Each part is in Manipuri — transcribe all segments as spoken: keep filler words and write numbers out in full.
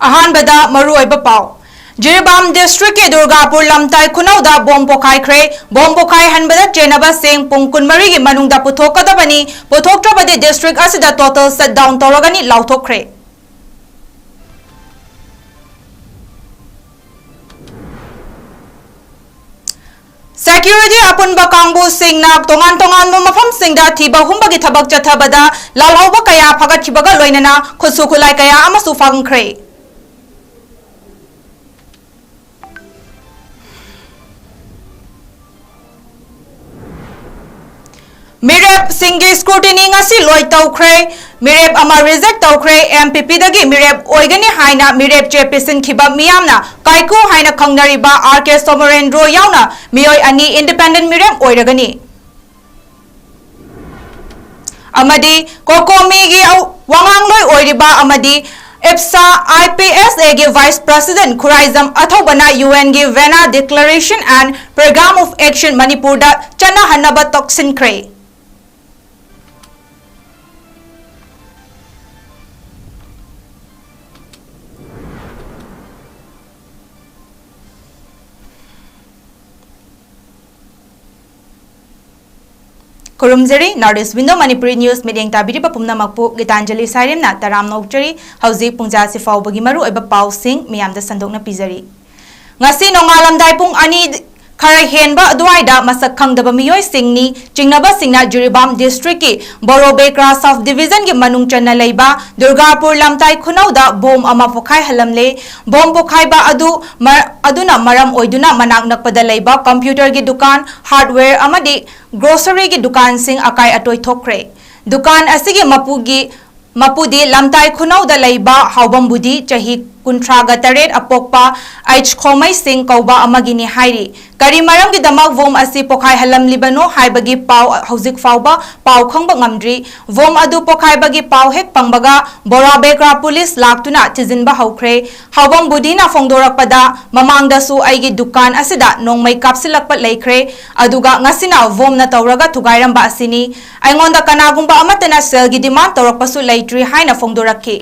ꯑꯍꯥꯟꯕꯗ ꯃꯔꯨꯑꯣꯏꯕ ꯄꯥꯎ꯫ ꯖꯤꯔꯤꯕꯥꯝ ꯗꯤꯁꯇ꯭ꯔꯤꯛꯀꯤ ꯗꯨꯔꯒꯥꯄꯨꯔ ꯂꯝꯇꯥꯏ ꯈꯨꯅꯧꯗ ꯕꯣꯝ ꯄꯣꯈꯥꯏꯈ꯭ꯔꯦ꯫ ꯕꯣꯝ ꯄꯣꯈꯥꯏꯍꯟꯕꯗ ꯆꯦꯟꯅꯕꯁꯤꯡ ꯄꯨꯡ ꯀꯨꯟꯃꯔꯤꯒꯤ ꯃꯅꯨꯡꯗ ꯄꯨꯊꯣꯛꯀꯗꯕꯅꯤ꯫ ꯄꯨꯊꯣꯛꯇ꯭ꯔꯕꯗꯤ ꯗꯤꯁꯇ꯭ꯔꯤꯛ ꯑꯁꯤꯗ ꯇꯣꯇꯦꯜ ꯁꯠ ꯗꯥꯎꯟ ꯇꯧꯔꯒꯅꯤ ꯂꯥꯎꯊꯣꯛꯈ꯭ꯔꯦ꯫ ꯁꯦꯀ꯭ꯌꯨꯔꯤꯇꯤ ꯑꯄꯨꯟꯕ ꯀꯥꯡꯕꯨꯁꯤꯡꯅ ꯇꯣꯉꯥꯟ ꯇꯣꯉꯥꯟꯕ ꯃꯐꯝꯁꯤꯡꯗ ꯊꯤꯕ ꯍꯨꯝꯕꯒꯤ ꯊꯕꯛ ꯆꯠꯊꯕꯗ ꯂꯥꯜꯍꯧꯕ ꯀꯌꯥ ꯐꯒꯠꯈꯤꯕꯒ ꯂꯣꯏꯅꯅ ꯈꯨꯠꯁꯨ ꯈꯨꯠꯂꯥꯏ ꯀꯌꯥ ꯑꯃꯁꯨ ꯐꯪꯈ꯭ꯔꯦ꯫ ꯃꯤꯔꯦꯞꯁꯤꯡꯒꯤ ꯁ꯭ꯀ꯭ꯔꯨꯇꯤꯅꯤ ꯉꯁꯤ ꯂꯣꯏ ꯇꯧꯈ꯭ꯔꯦ꯫ ꯃꯤꯔꯦꯞ ꯑꯃ ꯔꯤꯖꯦꯛ ꯇꯧꯈ꯭ꯔꯦ꯫ ꯑꯦꯝ ꯄꯤ ꯄꯤꯗꯒꯤ ꯃꯤꯔꯦꯞ ꯑꯣꯏꯒꯅꯤ ꯍꯥꯏꯅ ꯃꯤꯔꯦꯞ ꯆꯦ ꯄꯤꯁꯤꯟꯈꯤꯕ ꯃꯤꯌꯥꯝꯅ ꯀꯥꯏꯀꯨ ꯍꯥꯏꯅ ꯈꯪꯅꯔꯤꯕ ꯑꯥꯔ ꯀꯦ ꯁꯣꯃꯔꯦꯟꯗ꯭ꯔꯣ ꯌꯥꯎꯅ ꯃꯤꯑꯣꯏ ꯑꯅꯤ ꯏꯟꯗꯤꯄꯦꯟꯗꯦꯟ ꯃꯤꯔꯦꯞ ꯑꯣꯏꯔꯒꯅꯤ꯫ ꯑꯃꯗꯤ ꯀꯣꯀꯣꯃꯤꯒꯤ ꯋꯥꯉꯥꯡꯂꯣꯏ ꯑꯣꯏꯔꯤꯕ ꯑꯃꯗꯤ ꯏꯞꯁꯥ ꯑꯥꯏ ꯄꯤ ꯑꯦꯁ ꯑꯦꯒꯤ ꯚꯥꯏꯁ ꯄ꯭ꯔꯁꯤꯗꯦꯟꯠ ꯈꯨꯔꯥꯏꯖꯝ ꯑꯊꯧꯕꯅ ꯌꯨ ꯑꯦꯟꯒꯤ Vienna Declaration and Programme of Action ꯃꯅꯤꯄꯨꯔꯗ ꯆꯠꯅꯍꯟꯅꯕ ꯇꯛꯁꯤꯟꯈ꯭ꯔꯦ꯫ ꯈꯨꯔꯨꯝꯖꯔꯤ꯫ North East Window Manipuri News ꯃꯤꯠꯌꯦꯡ ꯇꯥꯕꯤꯔꯤꯕ ꯄꯨꯝꯅꯃꯛꯄꯨ ꯒꯤꯇꯥꯟꯖꯂꯤ ꯁꯥꯏꯔꯦꯝꯅ ꯇꯔꯥꯝꯅ ꯑꯣꯛꯆꯔꯤ꯫ ꯍꯧꯖꯤꯛ ꯄꯨꯡꯖꯥꯁꯤ ꯐꯥꯎꯕꯒꯤ ꯃꯔꯨꯑꯣꯏꯕ ꯄꯥꯎꯁꯤꯡ ꯃꯤꯌꯥꯝꯗ ꯁꯟꯗꯣꯛꯅ ꯄꯤꯖꯔꯤ꯫ ꯉꯁꯤ ꯅꯣꯡꯉꯥꯜꯂꯝꯗꯥꯏ ꯄꯨꯡ ꯑꯅꯤ ꯈꯔ ꯍꯦꯟꯕ ꯑꯗꯨꯋꯥꯏꯗ ꯃꯁꯛ ꯈꯪꯗꯕ ꯃꯤꯑꯣꯏꯁꯤꯡꯅꯤ ꯆꯤꯡꯅꯕꯁꯤꯡꯅ ꯖꯤꯔꯤꯕꯥꯝ ꯗꯤꯁꯇ꯭ꯔꯤꯛꯀꯤ ꯕꯣꯔꯣꯕꯦꯀ꯭ꯔꯥ ꯁꯕ ꯗꯤꯕꯤꯖꯟꯒꯤ ꯃꯅꯨꯡ ꯆꯟꯅ ꯂꯩꯕ ꯗꯨꯔꯒꯥꯄꯨꯔ ꯂꯝꯇꯥꯏ ꯈꯨꯅꯧꯗ ꯕꯣꯝ ꯑꯃ ꯄꯣꯈꯥꯏꯍꯜꯂꯝꯂꯦ꯫ ꯕꯣꯝ ꯄꯣꯈꯥꯏꯕ ꯑꯗꯨ ꯃ-, ꯑꯗꯨꯅ ꯃꯔꯝ ꯑꯣꯏꯗꯨꯅ ꯃꯅꯥꯛ ꯅꯛꯄꯗ ꯂꯩꯕ ꯀꯝꯄ꯭ꯌꯨꯇꯔꯒꯤ ꯗꯨꯀꯥꯟ, ꯍꯥꯔꯗꯋꯦꯌꯔ ꯑꯃꯗꯤ ꯒ꯭ꯔꯣꯁꯔꯤꯒꯤ ꯗꯨꯀꯥꯟꯁꯤꯡ ꯑꯀꯥꯏ ꯑꯇꯣꯏ ꯊꯣꯛꯈ꯭ꯔꯦ꯫ ꯗꯨꯀꯥꯟ ꯑꯁꯤꯒꯤ ꯃꯄꯨꯒꯤ ꯃꯄꯨꯗꯤ ꯂꯝꯇꯥꯏ ꯈꯨꯅꯧꯗ ꯂꯩꯕ ꯍꯥꯎꯕꯝ ꯕꯨꯙꯤ, ꯆꯍꯤ ꯀꯨꯟꯊ꯭ꯔꯥꯒ ꯇꯔꯦꯠ ꯑꯄꯣꯛꯄ ꯑꯩꯆ ꯈꯣꯃꯩ ꯁꯤꯡ ꯀꯧꯕ ꯑꯃꯒꯤꯅꯤ ꯍꯥꯏꯔꯤ꯫ ꯀꯔꯤ ꯃꯔꯝꯒꯤꯗꯃꯛ ꯕꯣꯝ ꯑꯁꯤ ꯄꯣꯈꯥꯏꯍꯜꯂꯝꯂꯤꯕꯅꯣ ꯍꯥꯏꯕꯒꯤ ꯄꯥꯎ ꯍꯧꯖꯤꯛ ꯐꯥꯎꯕ ꯄꯥꯎ ꯈꯪꯕ ꯉꯝꯗ꯭ꯔꯤ꯫ ꯕꯣꯝ ꯑꯗꯨ ꯄꯣꯈꯥꯏꯕꯒꯤ ꯄꯥꯎ ꯍꯦꯛ ꯐꯪꯕꯒ ꯕꯣꯔꯥ ꯕꯦꯀ꯭ꯔꯥ ꯄꯨꯂꯤꯁ ꯂꯥꯛꯇꯨꯅ ꯊꯤꯖꯤꯟꯕ ꯍꯧꯈ꯭ꯔꯦ꯫ ꯍꯥꯎꯕꯝ ꯕꯨꯙꯤꯅ ꯐꯣꯡꯗꯣꯔꯛꯄꯗ, ꯃꯃꯥꯡꯗꯁꯨ ꯑꯩꯒꯤ ꯗꯨꯀꯥꯟ ꯑꯁꯤꯗ ꯅꯣꯡꯃꯩ ꯀꯥꯞꯁꯤꯜꯂꯛꯄ ꯂꯩꯈ꯭ꯔꯦ, ꯑꯗꯨꯒ ꯉꯁꯤꯅ ꯕꯣꯝꯅ ꯇꯧꯔꯒ ꯊꯨꯒꯥꯏꯔꯝꯕ ꯑꯁꯤꯅꯤ꯫ ꯑꯩꯉꯣꯟꯗ ꯀꯅꯥꯒꯨꯝꯕ ꯑꯃꯠꯇꯅ ꯁꯦꯜꯒꯤ ꯗꯤꯃꯥꯟ ꯇꯧꯔꯛꯄꯁꯨ ꯂꯩꯇ꯭ꯔꯤ ꯍꯥꯏꯅ ꯐꯣꯡꯗꯣꯔꯛꯈꯤ꯫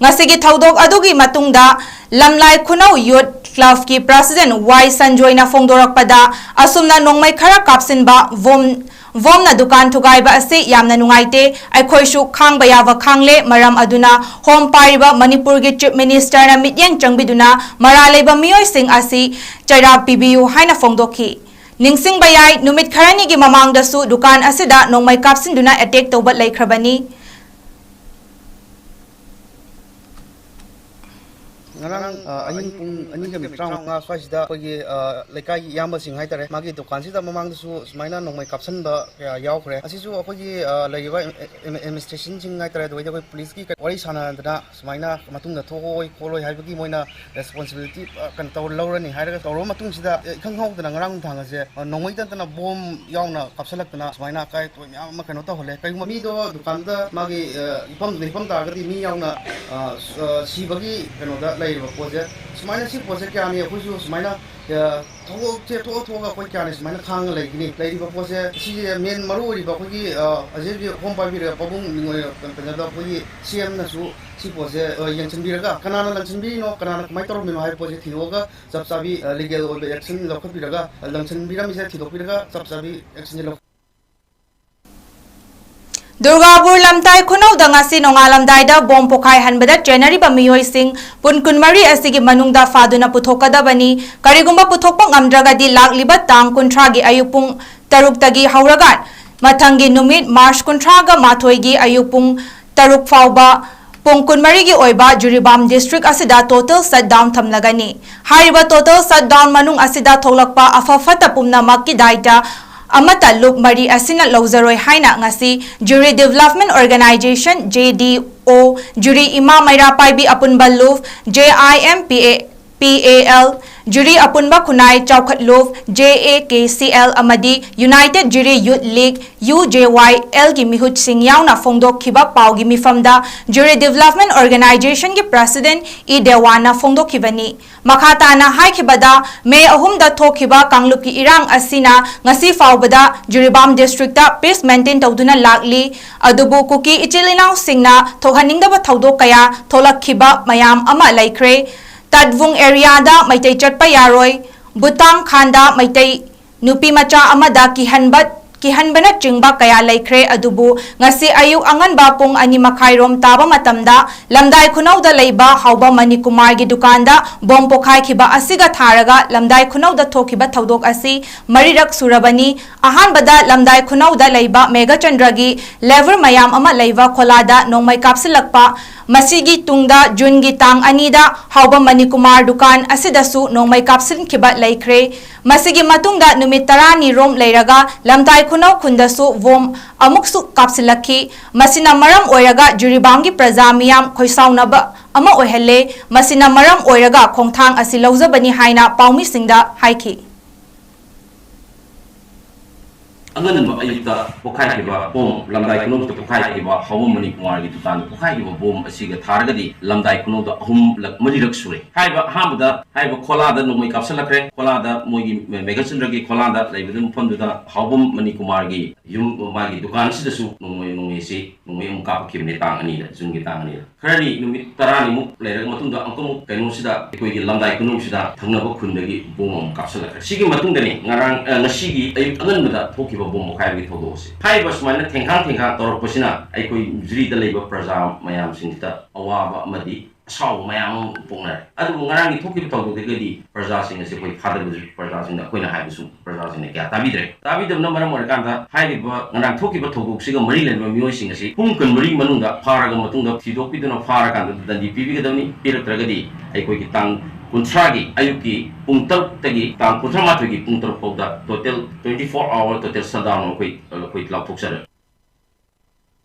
ꯉꯁꯤꯒꯤ ꯊꯧꯗꯣꯛ ꯑꯗꯨꯒꯤ ꯃꯇꯨꯡꯗ ꯂꯝꯂꯥꯏ ꯈꯨꯅꯧ ꯌꯨꯠ ꯀ꯭ꯂꯕꯀꯤ ꯄ꯭ꯔꯁꯤꯗꯦꯟ ꯋꯥꯏ ꯁꯟꯖꯣꯏꯅ ꯐꯣꯡꯗꯣꯔꯛꯄꯗ, ꯑꯁꯨꯝꯅ ꯅꯣꯡꯃꯩ ꯈꯔ ꯀꯥꯞꯁꯤꯟꯕ ꯕꯣꯝ, ꯕꯣꯝꯅ ꯗꯨꯀꯥꯟ ꯊꯨꯒꯥꯏꯕ ꯑꯁꯤ ꯌꯥꯝꯅ ꯅꯨꯡꯉꯥꯏꯇꯦ꯫ ꯑꯩꯈꯣꯏꯁꯨ ꯈꯥꯡꯕ ꯌꯥꯕ ꯈꯥꯡꯂꯦ꯫ ꯃꯔꯝ ꯑꯗꯨꯅ ꯍꯣꯝ ꯄꯥꯏꯔꯤꯕ ꯃꯅꯤꯄꯨꯔꯒꯤ ꯆꯤꯐ ꯃꯤꯅꯤꯁꯇꯔꯅ ꯃꯤꯠꯌꯦꯡ ꯆꯪꯕꯤꯗꯨꯅ ꯃꯔꯥ ꯂꯩꯕ ꯃꯤꯑꯣꯏꯁꯤꯡ ꯑꯁꯤ ꯆꯩꯔꯥꯛ ꯄꯤꯕꯤꯌꯨ ꯍꯥꯏꯅ ꯐꯣꯡꯗꯣꯛꯈꯤ꯫ ꯅꯤꯡꯁꯤꯡꯕ ꯌꯥꯏ, ꯅꯨꯃꯤꯠ ꯈꯔꯅꯤꯒꯤ ꯃꯃꯥꯡꯗꯁꯨ ꯗꯨꯀꯥꯟ ꯑꯁꯤꯗ ꯅꯣꯡꯃꯩ ꯀꯥꯞꯁꯤꯟꯗꯨꯅ ꯑꯦꯇꯦꯛ ꯇꯧꯕ ꯂꯩꯈ꯭ꯔꯕꯅꯤ꯫ ꯉꯔꯥꯡ, ꯑ, ꯑꯍꯤꯡ ꯄꯨꯡ ꯑꯅꯤꯒ ꯃꯤꯅꯤꯠ ꯇꯔꯥꯃꯉꯥ ꯁ꯭ꯋꯥꯏꯁꯤꯗ ꯑꯩꯈꯣꯏꯒꯤ, ꯑ, ꯂꯩꯀꯥꯏꯒꯤ ꯏꯌꯥꯝꯕꯁꯤꯡ ꯍꯥꯏꯇꯥꯔꯦ, ꯃꯥꯒꯤ ꯗꯨꯀꯥꯟꯁꯤꯗ ꯃꯃꯥꯡꯗꯁꯨ ꯁꯨꯃꯥꯏꯅ ꯅꯣꯡꯃꯩ ꯀꯥꯞꯁꯟꯕ ꯀꯌꯥ ꯌꯥꯎꯈ꯭ꯔꯦ꯫ ꯑꯁꯤꯁꯨ ꯑꯩꯈꯣꯏꯒꯤ, ꯑ, ꯂꯩꯔꯤꯕ ꯑꯦꯝ-, ꯑꯦꯝ-, ꯑꯦꯗꯃꯤꯅꯤꯁꯇ꯭ꯔꯦꯁꯟꯁꯤꯡ ꯍꯥꯏꯇꯥꯔꯦ, ꯑꯗꯨꯗꯩꯗꯤ ꯑꯩꯈꯣꯏ ꯄꯨꯂꯤꯁꯀꯤ ꯋꯥꯔꯤ ꯁꯥꯟꯅꯗꯅ ꯁꯨꯃꯥꯏꯅ ꯃꯇꯨꯡꯗ ꯊꯣꯛꯑꯣꯏ ꯈꯣꯠꯂꯣꯏ ꯍꯥꯏꯕꯒꯤ ꯃꯣꯏꯅ ꯔꯦꯁꯄꯣꯟꯁꯤꯕꯤꯂꯤꯇꯤ, ꯑ, ꯀꯩꯅꯣ ꯇꯧꯔ ꯂꯧꯔꯅꯤ ꯍꯥꯏꯔꯒ ꯇꯧꯔꯕ ꯃꯇꯨꯡꯁꯤꯗ, ꯑꯦ, ꯏꯈꯪ ꯈꯪꯍꯧꯗꯅ ꯉꯔꯥꯡ ꯅꯨꯡꯗꯥꯡ ꯑꯁꯦ, ꯑ, ꯅꯣꯡꯃꯩ ꯅꯠꯇꯅ ꯕꯣꯝ ꯌꯥꯎꯅ ꯀꯥꯞꯁꯤꯜꯂꯛꯇꯅ ꯁꯨꯃꯥꯏꯅ ꯑꯀꯥꯏ ꯑꯇꯣꯏ ꯃꯌꯥꯝ ꯑꯃ ꯀꯩꯅꯣ ꯇꯧꯍꯜꯂꯦ꯫ ꯀꯩꯒꯨꯝꯕ ꯃꯤꯗꯣ ꯗꯨꯀꯥꯟꯗꯨꯗ ꯃꯥꯒꯤ, ꯑ, ꯌꯨꯝꯐꯝꯗꯨꯗ ꯌꯨꯝꯐꯝ ꯇꯥꯔꯒꯗꯤ ꯃꯤ ꯌꯥꯎꯅ, ꯑ, ꯁ-, ꯑ, ꯁꯤꯕꯒꯤ ꯀꯩꯅꯣꯗ ꯂꯩꯔꯤꯕ ꯄꯣꯠꯁꯦ, ꯁꯨꯃꯥꯏꯅ ꯁꯤ ꯄꯣꯠꯁꯦ ꯀꯌꯥꯅꯤ ꯑꯩꯈꯣꯏꯁꯨ ꯁꯨꯃꯥꯏꯅ, ꯑ, ꯊꯣꯛꯂꯛꯁꯦ, ꯊꯣꯛꯑ ꯊꯣꯛꯑꯒ ꯑꯩꯈꯣꯏ ꯀꯌꯥꯅꯤ ꯁꯨꯃꯥꯏꯅ ꯈꯥꯡꯉ ꯂꯩꯒꯅꯤ? ꯂꯩꯔꯤꯕ ꯄꯣꯠꯁꯦ, ꯁꯤꯁꯦ ꯃꯦꯟ ꯃꯔꯨ ꯑꯣꯏꯔꯤꯕ ꯑꯩꯈꯣꯏꯒꯤ, ꯑ, ꯍꯧꯖꯤꯛ ꯍꯧꯖꯤꯛ ꯍꯣꯝ ꯄꯥꯏꯕꯤꯔꯤꯕ ꯄꯥꯕꯨꯡ ꯅꯤꯉꯣꯜ ꯀꯩꯅꯣꯗ ꯑꯩꯈꯣꯏꯒꯤ ꯁꯤ ꯑꯦꯝꯅꯁꯨ ꯁꯤ ꯄꯣꯠꯁꯦ, ꯑ, ꯌꯦꯡꯁꯤꯟꯕꯤꯔꯒ ꯀꯅꯥꯅ ꯂꯪꯁꯤꯟꯕꯤꯔꯤꯅꯣ, ꯀꯅꯥꯅ ꯀꯃꯥꯏꯅ ꯇꯧꯔꯝꯃꯤꯅꯣ ꯍꯥꯏꯕ ꯄꯣꯠꯁꯦ ꯊꯤꯗꯣꯛꯑꯒ ꯆꯞ ꯆꯥꯕꯤ, ꯑ, ꯂꯤꯒꯦꯜ ꯑꯣꯏꯕ ꯑꯦꯛꯁꯟ ꯂꯧꯈꯠꯄꯤꯔꯒ, ꯑ, ꯂꯪꯁꯤꯟꯕꯤꯔꯝꯃꯤꯁꯦ ꯊꯤꯗꯣꯛꯄꯤꯔꯒ ꯆꯞ ꯆꯥꯕꯤ ꯑꯦꯛꯁꯟꯁꯦ ꯂꯧ-꯫ ꯗꯨꯔꯒꯥꯄꯨꯔ ꯂꯝꯇꯥꯏ ꯈꯨꯅꯧꯗ ꯉꯁꯤ ꯅꯣꯡꯉꯥꯜꯂꯝꯗꯥꯏꯗ ꯕꯣꯝ ꯄꯣꯈꯥꯏꯍꯟꯕꯗ ꯆꯦꯟꯅꯔꯤꯕ ꯃꯤꯑꯣꯏꯁꯤꯡ ꯄꯨꯡ ꯀꯨꯟꯃꯔꯤ ꯑꯁꯤꯒꯤ ꯃꯅꯨꯡꯗ ꯐꯥꯗꯨꯅ ꯄꯨꯊꯣꯛꯀꯗꯕꯅꯤ꯫ ꯀꯔꯤꯒꯨꯝꯕ ꯄꯨꯊꯣꯛꯄ ꯉꯝꯗ꯭ꯔꯒꯗꯤ ꯂꯥꯛꯂꯤꯕ ꯇꯥꯡ ꯀꯨꯟꯊ꯭ꯔꯥꯒꯤ ꯑꯌꯨꯛ ꯄꯨꯡ ꯇꯔꯨꯛꯇꯒꯤ ꯍꯧꯔꯒ ꯃꯊꯪꯒꯤ ꯅꯨꯃꯤꯠ ꯃꯥꯔꯆ ꯀꯨꯟꯊ꯭ꯔꯥꯒ ꯃꯥꯊꯣꯏꯒꯤ ꯑꯌꯨꯛ ꯄꯨꯡ ꯇꯔꯨꯛ ꯐꯥꯎꯕ ꯄꯨꯡ ꯀꯨꯟꯃꯔꯤꯒꯤ ꯑꯣꯏꯕ ꯖꯤꯔꯤꯕꯥꯝ ꯗꯤꯁꯇ꯭ꯔꯤꯛ ꯑꯁꯤꯗ ꯇꯣꯇꯦꯜ ꯁꯠꯗꯥꯎꯟ ꯊꯝꯂꯒꯅꯤ꯫ ꯍꯥꯏꯔꯤꯕ ꯇꯣꯇꯦꯜ ꯁꯠꯗꯥꯎꯟ ꯃꯅꯨꯡ ꯑꯁꯤꯗ ꯊꯣꯛꯂꯛꯄ ꯑꯐ ꯐꯠꯇ ꯄꯨꯝꯅꯃꯛꯀꯤ ꯗꯥꯏꯇ ꯑꯃꯠꯇ ꯂꯨꯞ ꯃꯔꯤ ꯑꯁꯤꯅ ꯂꯧꯖꯔꯣꯏ ꯍꯥꯏꯅ ꯉꯁꯤ ꯖꯨꯔꯤ ꯗꯤꯕꯦꯂꯞꯃꯦꯟ ꯑꯣꯔꯒꯅꯥꯏꯖꯦꯁꯟ, ꯖꯦ ꯗꯤ ꯑꯣ, ꯖꯨꯔꯤ ꯏꯃꯥ ꯃꯩꯔꯥ ꯄꯥꯏꯕꯤ ꯑꯄꯨꯟꯕ ꯂꯨꯞ, J I M P A, P A L, jury ꯑꯄꯨꯟꯕ ꯈꯨꯟꯅꯥꯏ ꯆꯥꯎꯈꯠꯂꯨꯞ, J A K C L, ꯑꯃꯗꯤ United Jiri Youth League, U J Y L, ꯒꯤ ꯃꯤꯍꯨꯠꯁꯤꯡ ꯌꯥꯎꯅ ꯐꯣꯡꯗꯣꯛꯈꯤꯕ ꯄꯥꯎꯒꯤ ꯃꯤꯐꯝꯗ Jiri Development Organization ꯒꯤ President E Dewan ꯅ ꯐꯣꯡꯗꯣꯛꯈꯤꯕꯅꯤ꯫ ꯃꯈꯥ ꯇꯥꯅ ꯍꯥꯏꯈꯤꯕꯗ, ꯃꯦ ꯑꯍꯨꯝꯗ ꯊꯣꯛꯈꯤꯕ ꯀꯥꯡꯂꯨꯞꯀꯤ ꯏꯔꯥꯡ ꯑꯁꯤꯅ ꯉꯁꯤ ꯐꯥꯎꯕꯗ ꯖꯤꯔꯤꯕꯥꯝ district ꯇ peace maintain ꯇꯧꯗꯨꯅ ꯂꯥꯛꯂꯤ꯫ ꯑꯗꯨꯕꯨ ꯀꯨꯀꯤ ꯏꯆꯤꯜ ꯏꯅꯥꯎꯁꯤꯡꯅ ꯊꯣꯛꯍꯟꯅꯤꯡꯗꯕ ꯊꯧꯗꯣꯛ ꯀꯌꯥ ꯊꯣꯛꯂꯛꯈꯤꯕ ꯃꯌꯥꯝ ꯑꯃ ꯂꯩꯈ꯭ꯔꯦ꯫ ꯇꯠꯕꯨꯡ area ꯗ ꯃꯩꯇꯩ ꯆꯠꯄ ꯌꯥꯔꯣꯏ, ꯕꯨꯇꯥꯡ ꯈꯥꯟꯗ ꯃꯩꯇꯩ ꯅꯨꯄꯤ ꯃꯆꯥ ꯑꯃꯗ ꯀꯤꯍꯟꯕ, ꯀꯤꯍꯟꯕꯅꯆꯤꯡꯕ ꯀꯌꯥ ꯂꯩꯈ꯭ꯔꯦ꯫ ꯑꯗꯨꯕꯨ ꯉꯁꯤ ꯑꯌꯨꯛ ꯑꯉꯟꯕ ꯄꯨꯡ ꯑꯅꯤ ꯃꯈꯥꯏꯔꯣꯝ ꯇꯥꯕ ꯃꯇꯝꯗ ꯂꯝꯗꯥꯏ ꯈꯨꯅꯧꯗ ꯂꯩꯕ ꯍꯥꯎꯕꯝ ꯃꯅꯤꯀꯨꯃꯥꯔꯒꯤ ꯗꯨꯀꯥꯟꯗ ꯕꯣꯝ ꯄꯣꯈꯥꯏꯈꯤꯕ ꯑꯁꯤꯒ ꯊꯥꯔꯒ ꯂꯝꯗꯥꯏ ꯈꯨꯅꯧꯗ ꯊꯣꯛꯈꯤꯕ ꯊꯧꯗꯣꯛ ꯑꯁꯤ ꯃꯔꯤꯔꯛ ꯁꯨꯔꯕꯅꯤ꯫ ꯑꯍꯥꯟꯕꯗ ꯂꯝꯗꯥꯏ ꯈꯨꯅꯧꯗ ꯂꯩꯕ ꯃꯦꯘꯆꯟꯗ꯭ꯔꯒꯤ labour ꯃꯌꯥꯝ ꯑꯃ ꯂꯩꯕ ꯈꯣꯂꯥꯗ ꯅꯣꯡꯃꯩ ꯀꯥꯞꯁꯤꯜꯂꯛꯄ, ꯃꯁꯤꯒꯤ ꯇꯨꯡꯗ ꯖꯨꯟꯒꯤ ꯇꯥꯡ ꯑꯅꯤꯗ ꯍꯥꯎꯕꯝ ꯃꯅꯤꯀꯨꯃꯥꯔ ꯗꯨꯀꯥꯟ ꯑꯁꯤꯗꯁꯨ ꯅꯣꯡꯃꯩ ꯀꯥꯞꯁꯤꯟꯈꯤꯕ ꯂꯩꯈ꯭ꯔꯦ꯫ ꯃꯁꯤꯒꯤ ꯃꯇꯨꯡꯗ ꯅꯨꯃꯤꯠ ꯇꯔꯥꯅꯤ ꯔꯣꯝ ꯂꯩꯔꯒ ꯂꯝꯗꯥꯏ ꯈꯨꯅꯧ ꯈꯨꯟꯗꯁꯨ ꯕꯣꯝ ꯑꯃꯨꯛꯁꯨ ꯀꯥꯞꯁꯤꯜꯂꯛꯈꯤ꯫ ꯃꯁꯤꯅ ꯃꯔꯝ ꯑꯣꯏꯔꯒ ꯖꯤꯔꯤꯕꯥꯝꯒꯤ ꯄ꯭ꯔꯖꯥ ꯃꯤꯌꯥꯝ ꯈꯣꯏꯁꯥꯎꯅꯕ ꯑꯃ ꯑꯣꯏꯍꯜꯂꯦ꯫ ꯃꯁꯤꯅ ꯃꯔꯝ ꯑꯣꯏꯔꯒ ꯈꯣꯡꯊꯥꯡ ꯑꯁꯤ ꯂꯧꯖꯕꯅꯤ ꯍꯥꯏꯅ ꯄꯥꯎꯃꯤꯁꯤꯡꯗ ꯍꯥꯏꯈꯤ꯫ ꯑꯉꯟꯕ ꯑꯌꯨꯛꯇ ꯄꯣꯈꯥꯏꯈꯤꯕ ꯕꯣꯝ, ꯂꯝꯗꯥꯏ ꯈꯨꯅꯧꯗ ꯄꯣꯈꯥꯏꯈꯤꯕ ꯍꯥꯎꯕꯝ ꯃꯅꯤꯀꯨꯃꯥꯔꯒꯤ ꯗꯨꯀꯥꯟꯗ ꯄꯣꯈꯥꯏꯈꯤꯕ ꯕꯣꯝ ꯑꯁꯤꯒ ꯊꯥꯔꯒꯗꯤ ꯂꯝꯗꯥꯏ ꯈꯨꯅꯧꯗ ꯑꯍꯨꯝꯂꯛ, ꯃꯔꯤꯔꯛ ꯁꯨꯔꯦ꯫ ꯍꯥꯏꯕ ꯑꯍꯥꯟꯕꯗ ꯍꯥꯏꯕ ꯈꯣꯂꯥꯗ ꯅꯣꯡꯃꯩ ꯀꯥꯞꯁꯤꯜꯂꯛꯈ꯭ꯔꯦ꯫ ꯈꯣꯂꯥꯗ ꯃꯣꯏꯒꯤ ꯃꯦ-, ꯃꯦꯘꯆꯟꯗ꯭ꯔꯒꯤ ꯈꯣꯂꯥꯗ ꯂꯩꯕꯗꯨ ꯃꯐꯝꯗꯨꯗ ꯍꯥꯎꯕꯝ ꯃꯅꯤꯀꯨꯃꯥꯔꯒꯤ ꯌꯨꯝ, ꯃꯥꯒꯤ ꯗꯨꯀꯥꯟ ꯑꯁꯤꯗꯁꯨ ꯅꯣꯡꯃꯩ, ꯅꯣꯡꯃꯩꯁꯤ, ꯅꯣꯡꯃꯩ ꯑꯃꯨꯛ ꯀꯥꯞꯄꯛꯈꯤꯕꯅꯦ ꯇꯥꯡ ꯑꯅꯤꯗ, ꯖꯨꯟꯒꯤ ꯇꯥꯡ ꯑꯅꯤꯗ꯫ ꯈꯔꯅꯤ, ꯅꯨꯃꯤꯠ ꯇꯔꯥꯅꯤꯃꯨꯛ ꯂꯩꯔꯕ ꯃꯇꯨꯡꯗ ꯑꯃꯨꯛꯀꯃꯨꯛ ꯀꯩꯅꯣꯁꯤꯗ, ꯑꯩꯈꯣꯏꯒꯤ ꯂꯝꯗꯥꯏ ꯈꯨꯅꯧꯁꯤꯗ ꯊꯪꯅꯕ ꯈꯨꯟꯗꯒꯤ ꯕꯣꯝ ꯑꯃꯨꯛ ꯀꯥꯞꯁꯤꯜꯂꯛꯈ꯭ꯔꯦ꯫ ꯁꯤꯒꯤ ꯃꯇꯨꯡꯗꯅꯤ ꯉꯔꯥꯡ, ꯑ, ꯉꯁꯤꯒꯤ ꯑꯌꯨꯛ ꯑꯉꯟꯕꯗ ꯊꯣꯛꯈꯤꯕ ꯕꯣꯝ ꯄꯣꯈꯥꯏꯕꯒꯤ ꯊꯧꯗꯣꯛ ꯑꯁꯤ꯫ ꯍꯥꯏꯔꯤꯕ ꯁꯨꯃꯥꯏꯅ ꯊꯦꯡꯈꯥꯡ ꯊꯦꯡꯈꯥꯡ ꯇꯧꯔꯛꯄꯁꯤꯅ ꯑꯩꯈꯣꯏ ꯖꯤꯔꯤꯗ ꯂꯩꯕ ꯄ꯭ꯔꯖꯥ ꯃꯌꯥꯝꯁꯤꯡꯁꯤꯗ ꯑꯋꯥꯕ ꯑꯃꯗꯤ ꯑꯁꯥꯎꯕ ꯃꯌꯥꯝ ꯑꯃ ꯄꯣꯛꯅꯔꯦ꯫ ꯑꯗꯨꯕꯨ ꯉꯔꯥꯡꯒꯤ ꯊꯣꯛꯈꯤꯕ ꯊꯧꯗꯣꯛꯇꯒꯤꯗꯤ ꯄ꯭ꯔꯖꯥꯁꯤꯡ ꯑꯁꯤ ꯑꯩꯈꯣꯏ ꯐꯥꯗꯕꯁꯨ, ꯄ꯭ꯔꯖꯥꯁꯤꯡꯗ ꯑꯩꯈꯣꯏꯅ ꯍꯥꯏꯕꯁꯨ ꯄ꯭ꯔꯖꯥꯁꯤꯡꯅ ꯀꯌꯥ ꯇꯥꯕꯤꯗ꯭ꯔꯦ꯫ ꯇꯥꯕꯤꯗꯕꯅ ꯃꯔꯝ ꯑꯣꯏꯔꯀꯥꯟꯗ ꯍꯥꯏꯔꯤꯕ ꯉꯔꯥꯡ ꯊꯣꯛꯈꯤꯕ ꯊꯧꯗꯣꯛꯁꯤꯒ ꯃꯔꯤ ꯂꯩꯅꯕ ꯃꯤꯑꯣꯏꯁꯤꯡ ꯑꯁꯤ ꯄꯨꯡ ꯀꯨꯟꯃꯔꯤ ꯃꯅꯨꯡꯗ ꯐꯥꯔꯒ ꯃꯇꯨꯡꯗ ꯊꯤꯗꯣꯛꯄꯤꯗꯨꯅ ꯐꯥꯔꯀꯥꯟꯗ ꯗꯟꯗꯤ ꯄꯤꯕꯤꯒꯗꯕꯅꯤ꯫ ꯄꯤꯔꯛꯇ꯭ꯔꯒꯗꯤ ꯑꯩꯈꯣꯏꯒꯤ ꯇꯥꯡ ꯀꯨꯟꯊ꯭ꯔꯥꯒꯤ ꯑꯌꯨꯛꯀꯤ ꯄꯨꯡ ꯇꯔꯨꯛꯇꯒꯤ ꯇꯥꯡ ꯀꯨꯟꯊ꯭ꯔꯥ ꯃꯥꯊꯣꯏꯒꯤ ꯄꯨꯡ ꯇꯔꯨꯛ ꯐꯥꯎꯗ total twenty four hour total shutdown ꯑꯩꯈꯣꯏ, ꯑꯩꯈꯣꯏ ꯂꯥꯎꯊꯣꯛꯆꯔꯦ꯫